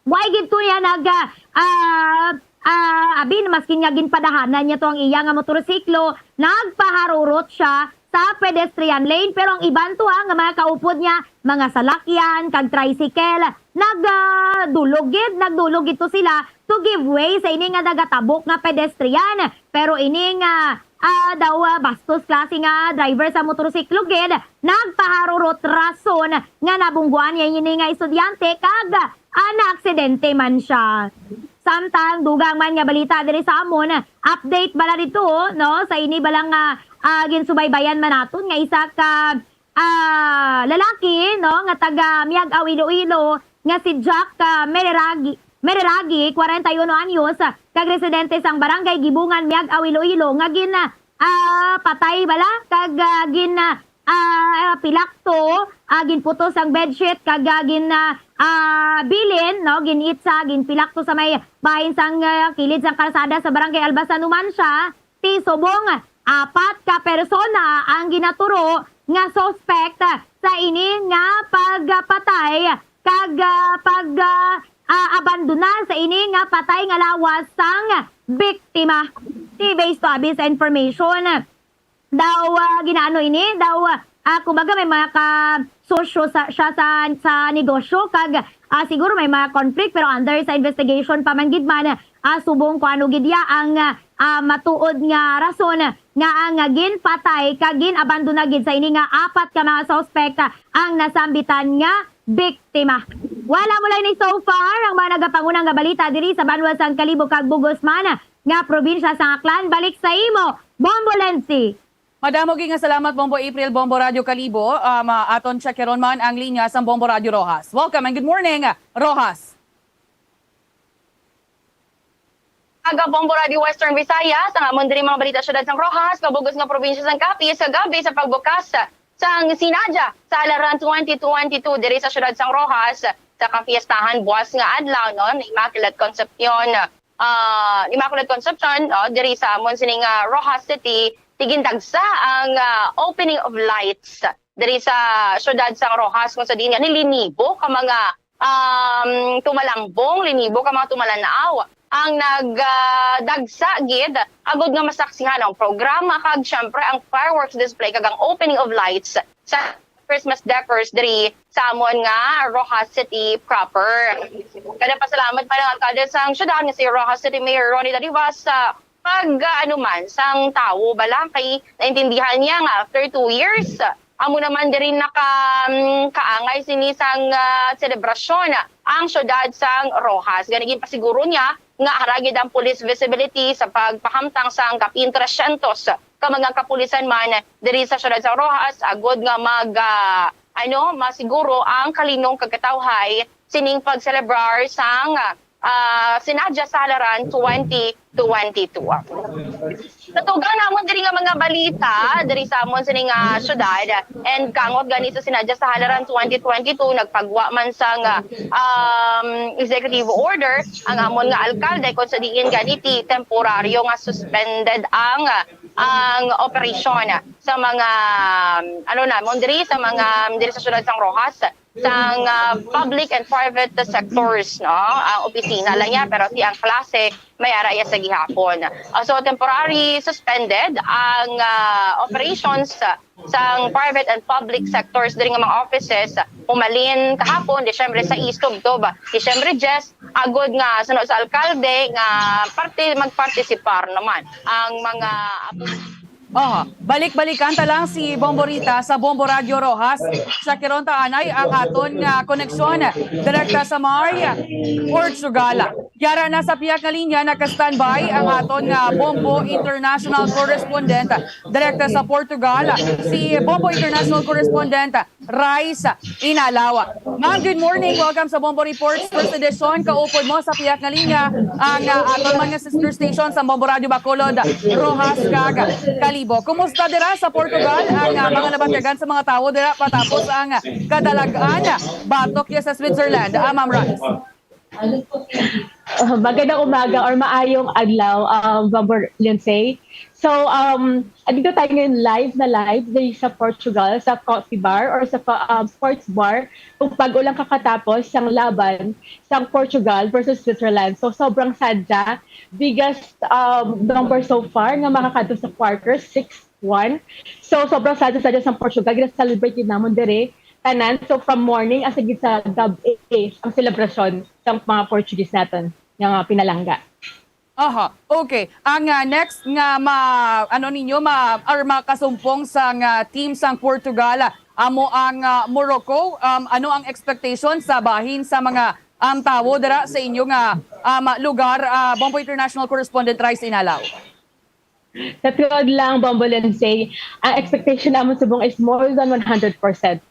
Way gid to niya nag, ah, ah, ah, abin, maskin nga ginpadahanan niya to ang iya nga motorsiklo, nagpaharurot siya sa pedestrian lane, pero ang iban to, ha, nga mga kaupod niya, mga salakyan kag tricycle, nag, ah, dulog gid, nagdulog gid to sila to give way sa ini nga nagatabok nga pedestrian. Pero ini nga, ah, daw, ah, bastos klase nga driver sa motorsiklo gid, nagpaharurot rason nga nabungguan niya ini nga estudyante kag, ah, naaksidente man siya. Samtang dugang man nga balita diri sa amon, update bala dito, no, sa ini bala nga, ah, ginsubaybayan man naton nga isa ka, ah, lalaki, no, nga taga Miag-ao, Iloilo, nga si Jack, ah, Mereragi, Mereragi, kwarenta y uno anyos, kag residente sang Barangay Gibungan, Miag-ao, Iloilo, nga gin, ah, patay bala kag, ah, gin, ah, ah, pilakto, ah, ginputos ang bedsheet kag, ah, gin, ah, ah, bilin, no, gin-itsa, ginpilakto sa may bahin sang, ah, kilid sang kalsada sa Barangay Albasan, Numancia. Ti subong apat ka persona ang ginaturo nga suspect sa ini nga pagpatay kag, ah, pag, ah, ah, abandona sa ini nga patay nga lawas sang biktima. Ti based to abi sa information, daw, ah, ginaano ini, daw, ah, kumbaga may mga kasosyo sa, siya sa, sa negosyo kag, ah, siguro may mga conflict, pero under sa investigation pa man gid man, ah, subong kung ano gid ya ang, ah, ah, matuod nga rason nga ang, ah, ginpatay kag gin-abandona gid sa ini nga apat ka mga suspect, ah, ang nasambitan nga biktima. Wala mo lang ni so far ang mga nagapanguna nga balita diri sa banwa sang Kalibo kag bug-os man nga probinsya sang Aklan. Balik sa imo, Bombo Lency. Madamo gid nga salamat, Bombo April, Bombo Radyo Kalibo. Ah, ma-, aton check karon man ang linya sang Bombo Radyo Roxas. Welcome and good morning, Roxas. Aga, Bombo Radyo Western Visayas, ang amon diri mga balita, siyudad sang Roxas, kabug-os nga probinsya sang Capiz, sa gabi sa pagbukas sang Sinadya sa Halaran twenty twenty-two diri sa siyudad sang Roxas, sa kapiestahan buwas nga adlaw, no, ni Immaculate Concepcion, ah, Immaculate Concepcion, oh, diri sa amon sining, ah, Roxas City, ti gindagsa ang, ah, opening of lights diri sa siyudad sang Roxas, kung sa diin nga nilinibo ka mga, um, tumalangbong, linibo ka mga tumalan-aw ang nag, ah, dagsa gid agud nga masaksihan ang programa kag, syempre, ang fireworks display kag ang opening of lights sa Christmas decors diri sa amon nga Roxas City proper. Kada pasalamat pa ang alkalde sang syudad nga si Roxas City Mayor Ronnie Darivas sa pag, ah, ano man, sang tawo bala kay naintindihan niya nga after two years, amo naman diri naka, mm, kaangay sini sang, ah, selebrasyon ang syudad sang Roxas. Gani, ginpasiguro niya nga ara gid ang police visibility sa pagpahamtang sang kapin tresyentos ka mga kapulisan man diri sa syudad sa Roxas, agud nga mag, ah, ano, masiguro ang kalinong kagkatawhay sining pagselebrar sang, ah, Sinadya sa Halaran twenty twenty-two. Natugang namon diri nga mga balita diri sa amon sini nga syudad, and kangot gani sa Sinadya sa Halaran twenty twenty-two, nagpagwa man sang, um, executive order ang amon nga alkalde, kung sa diin gani ti temporaryo nga suspended ang, ang operasyon sa mga, ano namon diri, sa mga diri sa syudad sang Roxas, sang, ah, public and private sectors, no? Ang opisina lang niya, pero ti ang klase may ara iya sa gihapon. Ah, so, temporary suspended ang, ah, operations sang private and public sectors diri nga mga offices, humalin kahapon, Disyembre sais, tubtob Disyembre diyes, agud nga suno sa alkalde nga parte, magpartisipar naman ang mga Aha, balik-balikan ta lang si Bombo Rita sa Bombo Radyo Roxas. Sa karon ta anay ang aton nga koneksyon direkta sa may Portugal. Yara na sa pihak nga linya, naka-standby ang aton nga Bombo International Correspondent direkta sa Portugal, si Bombo International Correspondent Rice Inalaw. Ma'am, good morning. Welcome sa Bombo Reports First Edition. Kaupod mo sa pihak nga linya ang, ah, aton mga sister station sa Bombo Radyo Bacolod, Roxas, kag Kalibo. Kumusta dira sa Portugal ang, ah, mga nabatyagan sa mga tawo dira patapos ang kadalag-an batok ya sa Switzerland? Ah, Ma'am Rice. Uh, magandang umaga or maayong adlaw, um, Bombo Lindsay. So, um, andito tayo ngayon live na live dito sa Portugal, sa Coffee Bar or sa co- um, Sports Bar kung bago lang kakatapos sang laban sang Portugal versus Switzerland. So, sobrang sadya. Biggest um, number so far nga makakadto sa quarter, six one. So, sobrang sadya-sadya sang Portugal. Gina-celebrate yun namon dere. Tanan. So, from morning, as gid sa gab-i, ang selebrasyon sa mga Portuguese natin, nga mga pinalangga. Aha, okay. Ang, ah, next nga ma-, ano ninyo, ma-, or makasumpong sa nga team sang Portugal, amo ang, ah, Morocco. Um, ano ang expectation sa bahin sa mga, um, tawo dira sa inyo nga, um, lugar, ah, Bombo International Correspondent Rice Inalaw? Sa tuod lang, Bombo Lindsay, ang expectation namon subong is more than one hundred percent.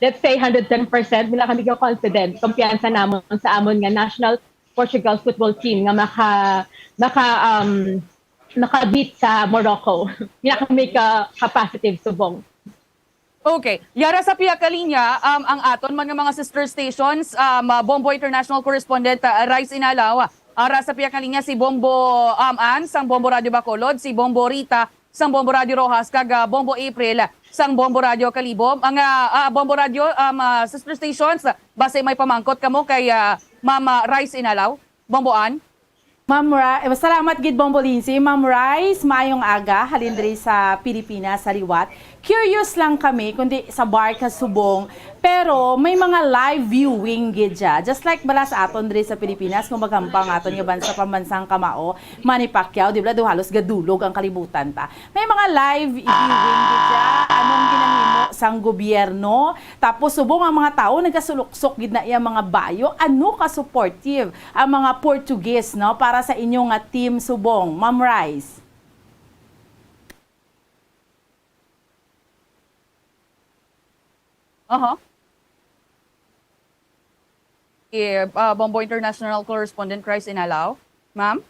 Let's say, hundred ten percent, wala kami ka confident. Kumpiyansa namon sa amon nga national Portugal football team nga maka, maka, um, maka-beat sa Morocco. Wala kami ka, ka-positive subong. Okay. Yara sa pihak nga linya, um, ang aton mga, mga sister stations, um, uh, Bombo International Correspondent, uh, Rice Inalaw. Ara sa pihak nga linya si Bombo, um, Ann sang Bombo Radio Bacolod, si Bombo Rita sang Bombo Radio Roxas, kag, uh, Bombo April sang Bombo Radio Kalibo. Ang, uh, uh, Bombo Radio, um, uh, sister stations, basi may pamangkot kamo kay, uh, Ma'am, uh, Rice Inalaw. Bombo Ann. Ma'am Ra-, eh, salamat gid, Bombo Lindsay. Ma'am Rice, maayong aga, halin diri sa Pilipinas, sa liwat. Curious lang kami, kundi sa bar ka subong, pero may mga live viewing gid siya. Just like bala sa aton diri sa Pilipinas, kung maghampang aton nga bansa, pambansang kamao, Manny Pacquiao, di ba, do halos gadulog ang kalibutan ta. May mga live viewing gid siya. Anong ginahimo sang gobyerno? Tapos subong ang mga tawo nagkasuluksok gid na iya mga bayo. Ano ka supportive ang mga Portuguese, no, para sa inyo nga team subong, Ma'am Rice? Aha. Eh, ah, Bombo International Correspondent Rice Inalaw. Ma'am?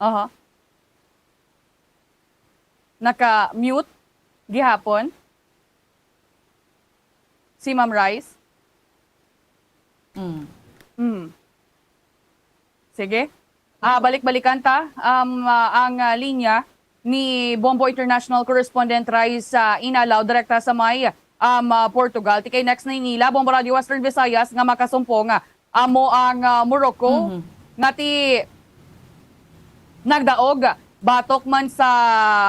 Aha. Naka-mute gihapon si Ma'am Rice. Mm. Mm. Sige. Ah, balik-balikan ta, um, ah, ang, ah, linya ni Bombo International Correspondent Rice, ah, Inalaw, direkta sa may, um, ah, Portugal. Ti kay next na nila, Bombo Radio Western Visayas nga makasumpong, ah, amo ang, ah, Morocco, Mhm. nga ti nagdaog batok man sa,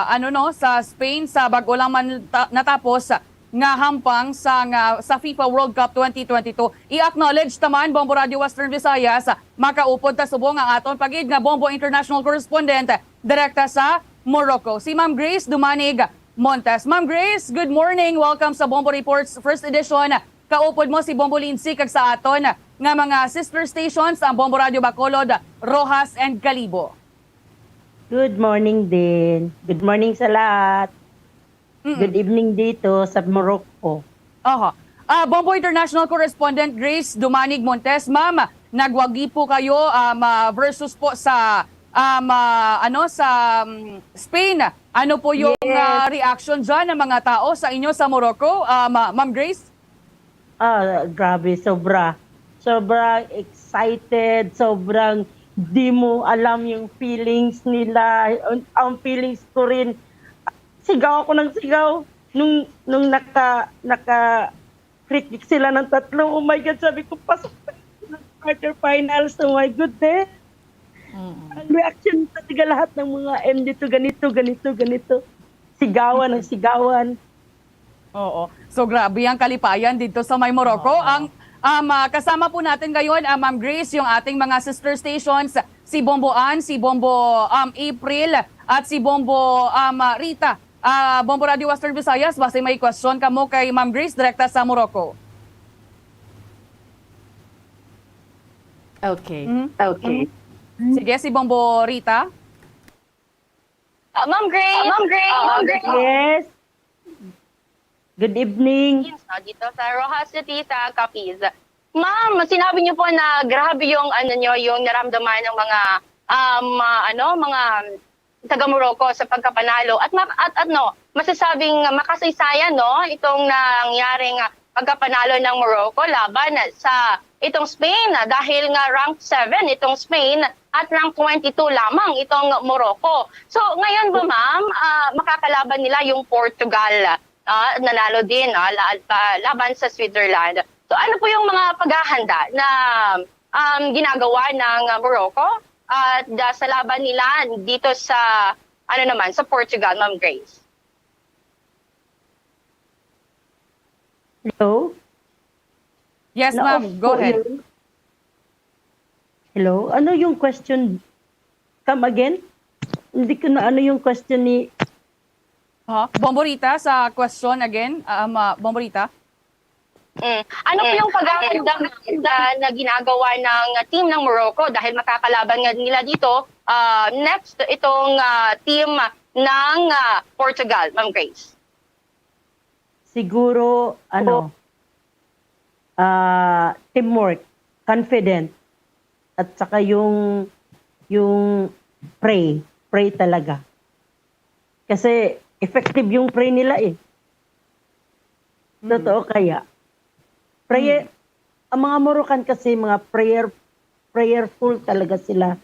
ano, no, sa Spain, sa bag-o lang man ta-, natapos nga hampang sa, nga, sa FIFA World Cup twenty twenty-two. I-acknowledge ta man, Bombo Radio Western Visayas, makaupod ta subong ang aton pa gid nga Bombo International Correspondent direkta sa Morocco, si Ma'am Grace Dumanig Montes. Ma'am Grace, good morning. Welcome sa Bombo Reports First Edition. Kaupod mo si Bombo Lindsay kag sa aton nga mga sister stations, ang Bombo Radio Bacolod, Roxas, and Kalibo. Good morning din. Good morning sa lahat. Mm. Good evening dito sa Morocco. Oho. Ah, Bombo International Correspondent Grace Dumanig Montes, ma'am, nagwagi po kayo, um, ah, versus po sa, um, ah, ano, sa, um, Spain. Ano po yung, Yes. ah, reaction dyan ng mga tao sa inyo sa Morocco, um, ah, Ma'am Grace? Ah, grabe, sobra. Sobra excited, sobrang di mo alam yung feelings nila. Ang, ang feelings ko rin, sigaw ako ng sigaw. Nung, nung naka, naka, free kick sila ng tatlo, oh my God, sabi ko, "Pasok na sa quarterfinals, oh my goodness." Mm. Ang reaction talaga lahat ng mga M dito, ganito, ganito, ganito. Sigawan ang sigawan. Oo. So, grabe ang kalipayan dito sa may Morocco. Oo. Ang, um, ah, kasama po natin ngayon, ah, Ma'am Grace, yung ating mga sister stations si Bombo Ann, si Bombo, um, April, at si Bombo, um, Rita. Ah, Bombo Radio Western Visayas, basi may question kamo kay Ma'am Grace direkta sa Morocco. Okay. Mhm. Okay. Sige, si Bombo Rita. Ah, Ma'am Grace. Ma'am Grace. Ah, Ma'am Grace. Yes. Good evening. Teams, no, dito sa Roxas City, sa Capiz. Ma'am, sinabi niyo po na grabe yung, ano niyo, yung naramdaman ng mga, um, ah, ano, mga taga Morocco sa pagkapanalo. At, ma- at ano, masasabing makasaysayan, no, itong nangyaring, ah, pagkapanalo ng Morocco laban sa itong Spain, ah, dahil nga rank seven itong Spain at rank twenty-two lamang itong Morocco. So, ngayon ba, ma'am, ah, makakalaban nila yung Portugal? Ah, nanalo din, ah, la- pa- laban sa Switzerland. So, ano po yung mga paghahanda na, um, ginagawa ng, ah, Morocco at, ah, sa laban nila dito sa, ano naman, sa Portugal, Ma'am Grace? Hello? Yes, Na-off ma'am. Go po ahead. yung- Hello? Ano yung question? Come again? Hindi ko na ano yung question ni... Ha? Bombo Rita, sa question again. Um, ah, Bombo Rita? Mm. Ano po yung paghahanda na, na ginagawa ng team ng Morocco dahil makakalaban nga nila dito, ah, next itong, ah, team ng, ah, Portugal, Ma'am Grace? Siguro, ano, ah, teamwork, confident, at saka yung, yung pray, pray talaga. Kasi effective yung pray nila eh. Totoo kaya. Prayer, ang mga Morocan kasi, mga prayer, prayerful talaga sila.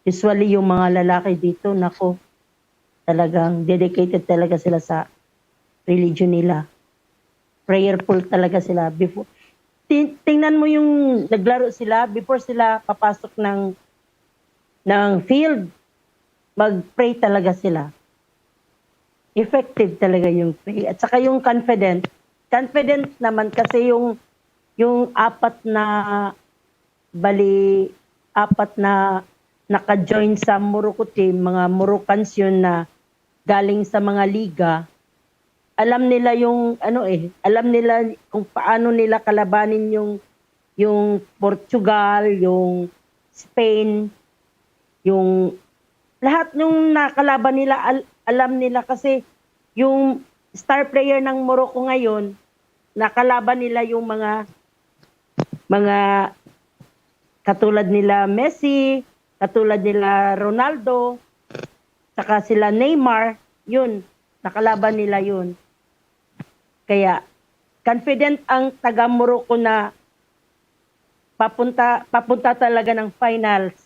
Usually, yung mga lalaki dito, nako, talagang dedicated talaga sila sa religion nila. Prayerful talaga sila. Before, ti- tingnan mo yung naglaro sila, before sila papasok ng, ng field, mag-pray talaga sila. Effective talaga yung pray. At saka yung confident. Confident naman kasi yung, yung apat na, bali, apat na naka-join sa Morocco team, mga Moroccans yun na galing sa mga liga. Alam nila yung, ano eh, alam nila kung paano nila kalabanin yung, yung Portugal, yung Spain, yung lahat ng nakalaban nila, al- alam nila kasi yung star player ng Morocco ngayon, nakalaban nila yung mga, mga katulad nila Messi, katulad nila Ronaldo, saka sila Neymar, yun, nakalaban nila yun. Kaya confident ang taga Morocco na papunta, papunta talaga ng finals.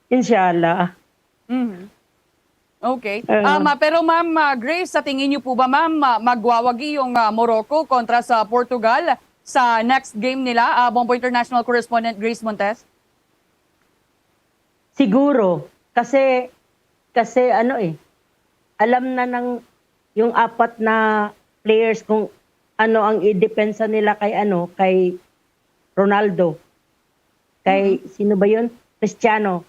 Inshallah. Mhm. Okay. Ah. Um, ah, pero ma'am, ah, Grace, sa tingin niyo po ba, ma'am, ah, magwawagi yung, ah, Morocco kontra sa Portugal sa next game nila? Ah, Bombo International Correspondent Grace Montes? Siguro. Kasi, kasi ano eh, alam na ng yung apat na players kung ano ang idepensa nila kay ano, kay Ronaldo. Kay, sino ba yun? Cristiano.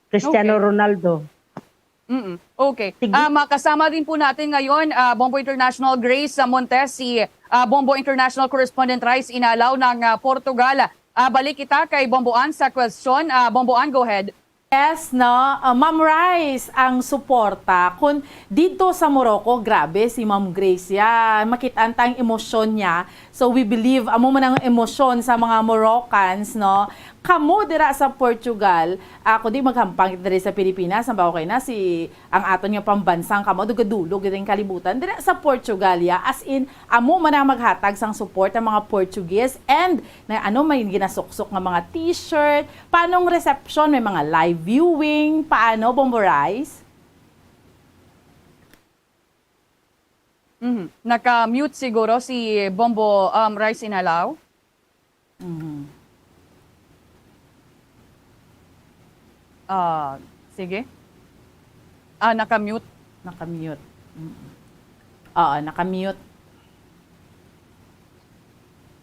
Cristiano Okay. Ronaldo. Mm, okay. Sige. Ah, makasama din po natin ngayon, ah, Bombo International Grace, ah, Montes, si, ah, Bombo International Correspondent Rice Inalaw ng, ah, Portugal. Ah, balik kita kay Bombo Ann sa question. Ah, Bombo Ann, go ahead. Yes, no? Ah, Ma'am Rice, ang suporta. Kung dito sa Morocco, grabe si Ma'am Grace ya. Makita ang emosyon niya. So, we believe, amo man ang emosyon sa mga Moroccans, no? Kamo dira sa Portugal, ako di maghampang kita diri sa Pilipinas, ang bawo kay na si ang aton nga pambansang kamo, dugadulog gid ang kalibutan. Dira sa Portugal, ya, as in, amo man ang maghatag sang support ang mga Portuguese. And, na, ano, may ginasuksok nga mga t-shirt. Paano ang reception? May mga live viewing? Paano, Bombo Rice? Mhm. Naka-mute siguro si Bombo, um, Rice Inalaw. Mhm. Ah, sige. Ah, naka-mute. Naka-mute. Mm. Oo, naka-mute.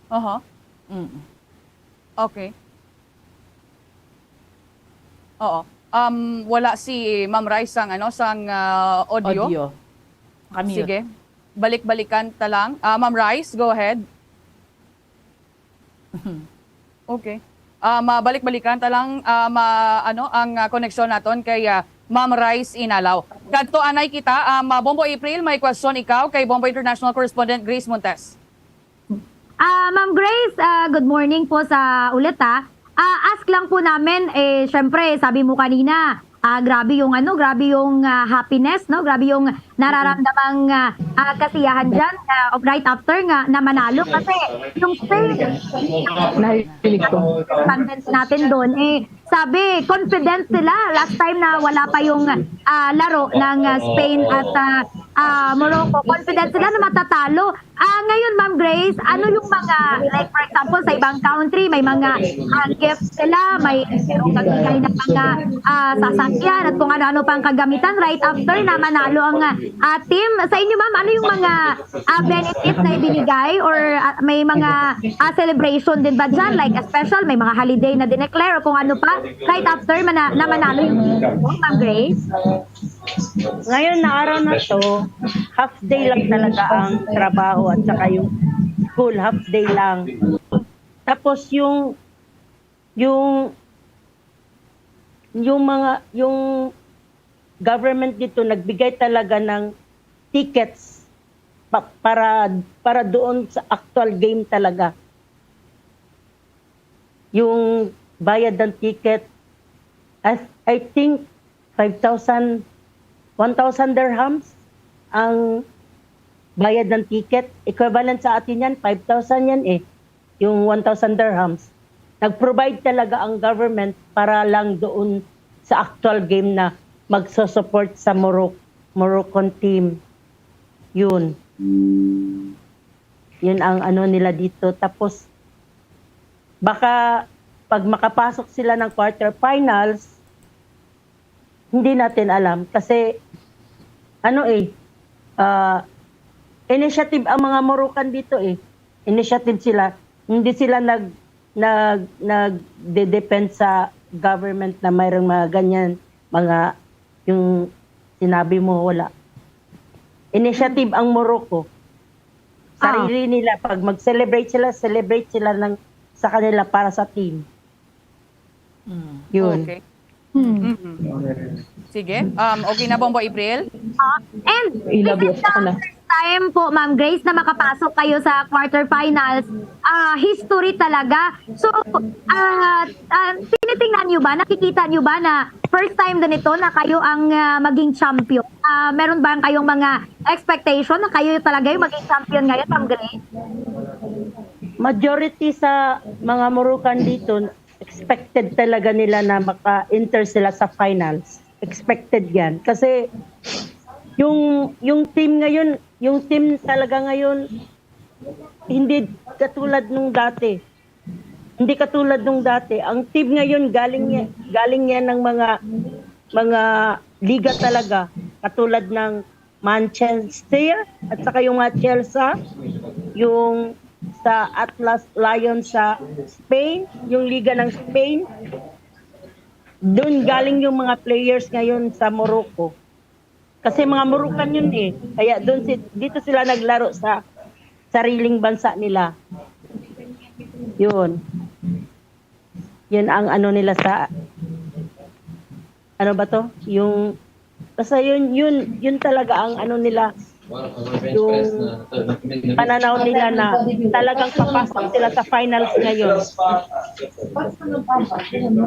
Aha. Mm. Okay. Oo. Um, wala si Ma'am Rice sang, ano, sang, ah, audio. Audio. Nakamute. Sige. Balik-balikan ta lang. Ah, Ma'am Rice, go ahead. Okay. Ah, mabalik-balikan ta lang, ah, ma-, ano, ang, ah, koneksyon naton kay, ah, Ma'am Rice Inalaw. Kadto anay kita, ah, ma-, Bombo April, may question ikaw kay Bombo International Correspondent Grace Montes. Ah, Ma'am Grace, ah, good morning po sa ulit, ha. Ah, ask lang po namin, eh, syempre, sabi mo kanina, ah, grabe yung ano, grabe yung, ah, happiness, no? Grabe yung nararamdamang, ah, ah, kasiyahan dyan, ah, right after nga na manalo. Kasi yung Spain, Narinig ko. respondents natin doon, eh, sabi, confident sila. Last time na wala pa yung, ah, laro ng, ah, Spain at, ah, ah, Morocco, confident sila na matatalo. Ah, ngayon, Ma'am Grace, ano yung mga, like, for example, sa ibang country, may mga, ah, gift sila, may merong nagbigay ng mga, ah, sasakyan at kung ano-ano pang kagamitan right after na manalo ang, ah, ah, team. Sa inyo, ma'am, ano yung mga, ah, benefits na ibinigay or, ah, may mga, ah, celebration din ba dyan? Like, special, may mga holiday na dineclare o kung ano pa right after mana- na manalo yung team, Ma'am Grace? Ngayon na araw na to, half day lang talaga ang trabaho at saka yung school, half day lang. Tapos yung yung yung mga yung government dito nagbigay talaga ng tickets pa, para para doon sa actual game talaga. Yung bayad ng ticket, I, I think five thousand, one thousand dirhams ang bayad ng ticket. Equivalent sa atin yan, five thousand yan eh. Yung one thousand dirhams. Nag-provide talaga ang government para lang doon sa actual game na magsusupport sa Morocco, Moroccan team. Yun. Yun ang ano nila dito. Tapos, baka pag makapasok sila ng quarterfinals, hindi natin alam kasi ano eh, ah, initiative ang mga Moroccan dito eh. Initiative sila. Hindi sila nag nag nagde-depend sa government na mayroong mga ganyan, mga yung sinabi mo wala. Initiative ang Morocco. Ah. Sarili nila pag mag-celebrate sila, celebrate sila ng sa kanila para sa team. Mm. Yun. Okay. Hmm. Mhm. Sige. Um, okay na, Bombo April? And Ilabi, this is ako the na. First time po, Ma'am Grace, na makapasok kayo sa quarterfinals. Ah, history talaga. So, ah, ah, tinitingnan nyo ba, nakikita nyo ba na first time din ito na kayo ang, ah, maging champion? Ah, meron ba kayong mga expectation na kayo talaga yung maging champion ngayon, Ma'am Grace? Majority sa mga Moroccan dito, expected talaga nila na maka-enter sila sa finals. Expected yan. Kasi yung, yung team ngayon, yung team talaga ngayon, hindi katulad nung dati. Hindi katulad nung dati. Ang team ngayon, galing, niya- galing yan ng mga, mga liga talaga. Katulad ng Manchester at saka yung mga Chelsea, yung sa Atlas Lions sa Spain, yung Liga ng Spain. Doon galing yung mga players ngayon sa Morocco. Kasi mga Moroccan yun eh. Kaya doon si, dito sila naglaro sa sariling bansa nila. Yun. Yun ang ano nila sa ano ba to? Yung basta yun yun yun talaga ang ano nila, yung pananaw nila na talagang papasok sila sa finals ngayon.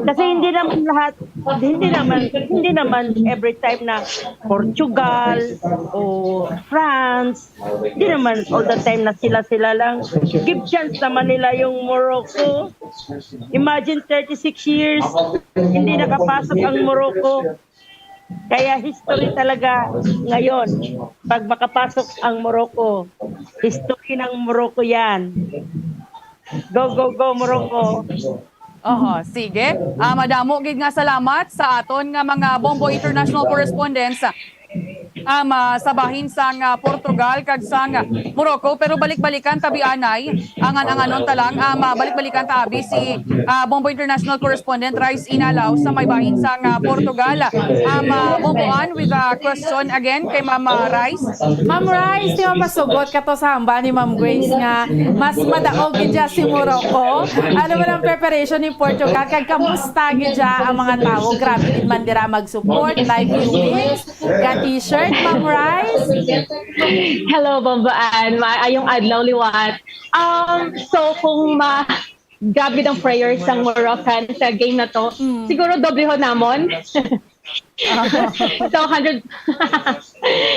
Kasi hindi naman lahat, hindi naman hindi naman every time na Portugal o France, hindi naman all the time na sila-sila lang. Give chance naman nila yung Morocco. Imagine thirty-six years hindi nakapasok ang Morocco. Kaya history talaga ngayon pag makapasok ang Morocco. History ng Morocco yan. Go, go, go, Morocco. Oho, sige. Ah, madamo gid nga salamat sa aton nga mga Bombo International Correspondents. um, ah, sa bahin sang, ah, Portugal kag sang Morocco. Pero balik-balikan ta, bianay, angan-anganon ta lang, um, ah, balik-balikan ta, abi, si, ah, Bombo International Correspondent Rice Inalaw sa may bahin sang, ah, Portugal. Um, ah, Bombo Ann with a question again kay Ma'am, ah, Rice. Ma'am Rice, di ba masugot ka to sa hamba ni Ma'am Grace nga mas madaog gid dya si Morocco? Ano man ang preparation ni Portugal? Kag kamusta gid dya ang mga tawo? Grabe gid man dira mag-support, live viewings, ga t-shirt, Ma'am Rice? Hello, Bombo Ann. Maayong adlaw, liwat. Um, so, kung ma grabe ang prayer sang Moroccan sa game na to, siguro doblehon namon. So, hundred,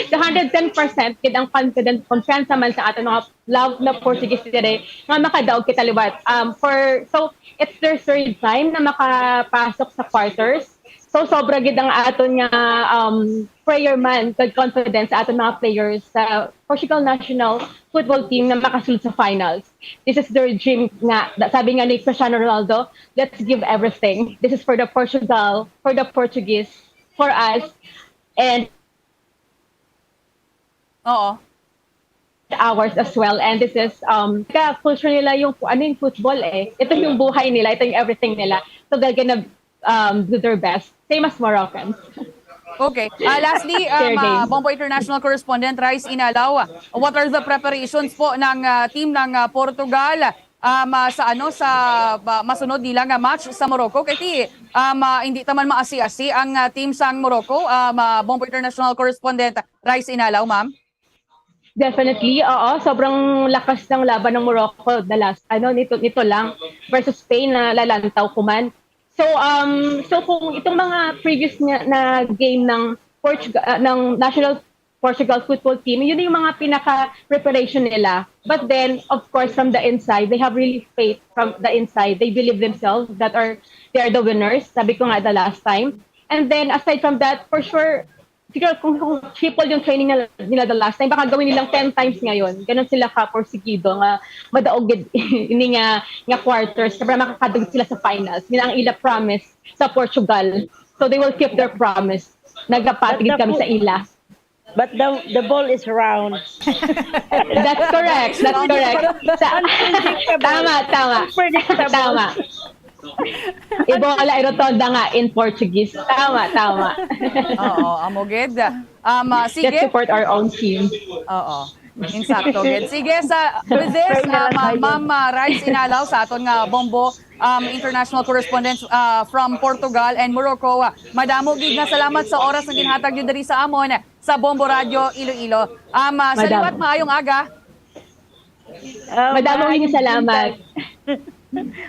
so, hundred ten percent gid ang confident, kumpiyansa man sa aton mga love na Portuguese dire nga makadaog kita liwat. Um, for, so, it's their third time na makapasok sa quarters. So, sobra gid ang aton nga, um, prayer man kag confidence sa aton mga players sa Portugal national football team na makasulod sa finals. This is their dream nga. Da-, sabi nga ni Cristiano Ronaldo, "Let's give everything. This is for the Portugal, for the Portuguese, for us, and Oo. ours as well." And this is, um, ka-culture nila yung, ano, yung football eh. Ito yung buhay nila, ito yung everything nila. So they're gonna, um, do their best. Same as Moroccans. Okay. Ah, lastly, Fair um, ah, game. Bombo International Correspondent Rice Inalaw, what are the preparations po ng, ah, team ng, ah, Portugal, um, ah, sa, ano, sa, ah, masunod nila nga match sa Morocco? Kasi, um, ah, hindi taman maasi-asi ang, ah, team sang Morocco, um, ah, Bombo International Correspondent Rice Inalaw, ma'am. Definitely, oo. Sobrang lakas ng laban ng Morocco the last, ano, nito, nito lang versus Spain na lalantaw ko man. So, um, so kung itong mga previous na, na game ng Portugal, ah, ng national Portugal football team, yun yung mga pinaka-preparation nila. But then, of course, from the inside, they have really faith from the inside. They believe themselves that are, they are the winners. Sabi ko nga the last time. And then, aside from that, for sure, siguro kung, kung triple yung training nila, nila the last time, baka gawin nilang ten times ngayon. Ganun sila ka-porsigido nga madaog gid ini nga, nga quarters. Kaya makakadugit sila sa finals. Yun ang ila promise sa Portugal. So they will keep their promise. Nagapati gid kami sa ila. But the the ball is round. That's correct. That's correct. Sa, Unpredictable. Tama, tama. Unpredictable. Tama. Ibola ay rotonda nga in Portuguese. Tama, tama. Oo, amo gid. Um, ah, Let's sige. Support our own team. Oo. Insakto gid. Sige, sa, with this, Pray na ah, lang ma- tayo. Ma'am, ah, Rice Inalaw sa aton nga Bombo, um, international correspondent, ah, from Portugal and Morocco. Ah, madamo gid nga salamat sa oras nga ginhatag niyo diri sa amon sa Bombo Radio Iloilo. Um, ah, sa Madamo. liwat, maayong aga. Ah, Madamo maayong nga salamat. buntag.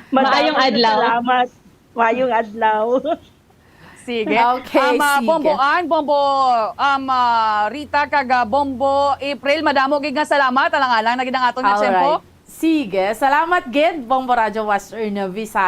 Madamo Maayong nga adlaw. Salamat. Maayong adlaw. Sige. Okay, um, ah, sige. Bombo Ann, Bombo, um, ah, Rita, kag, ah, Bombo April, madamo gid nga salamat. Alang-alang na gid ang aton nga Alright. tiyempo. Sige. Salamat gid, Bombo Radyo Western Visayas.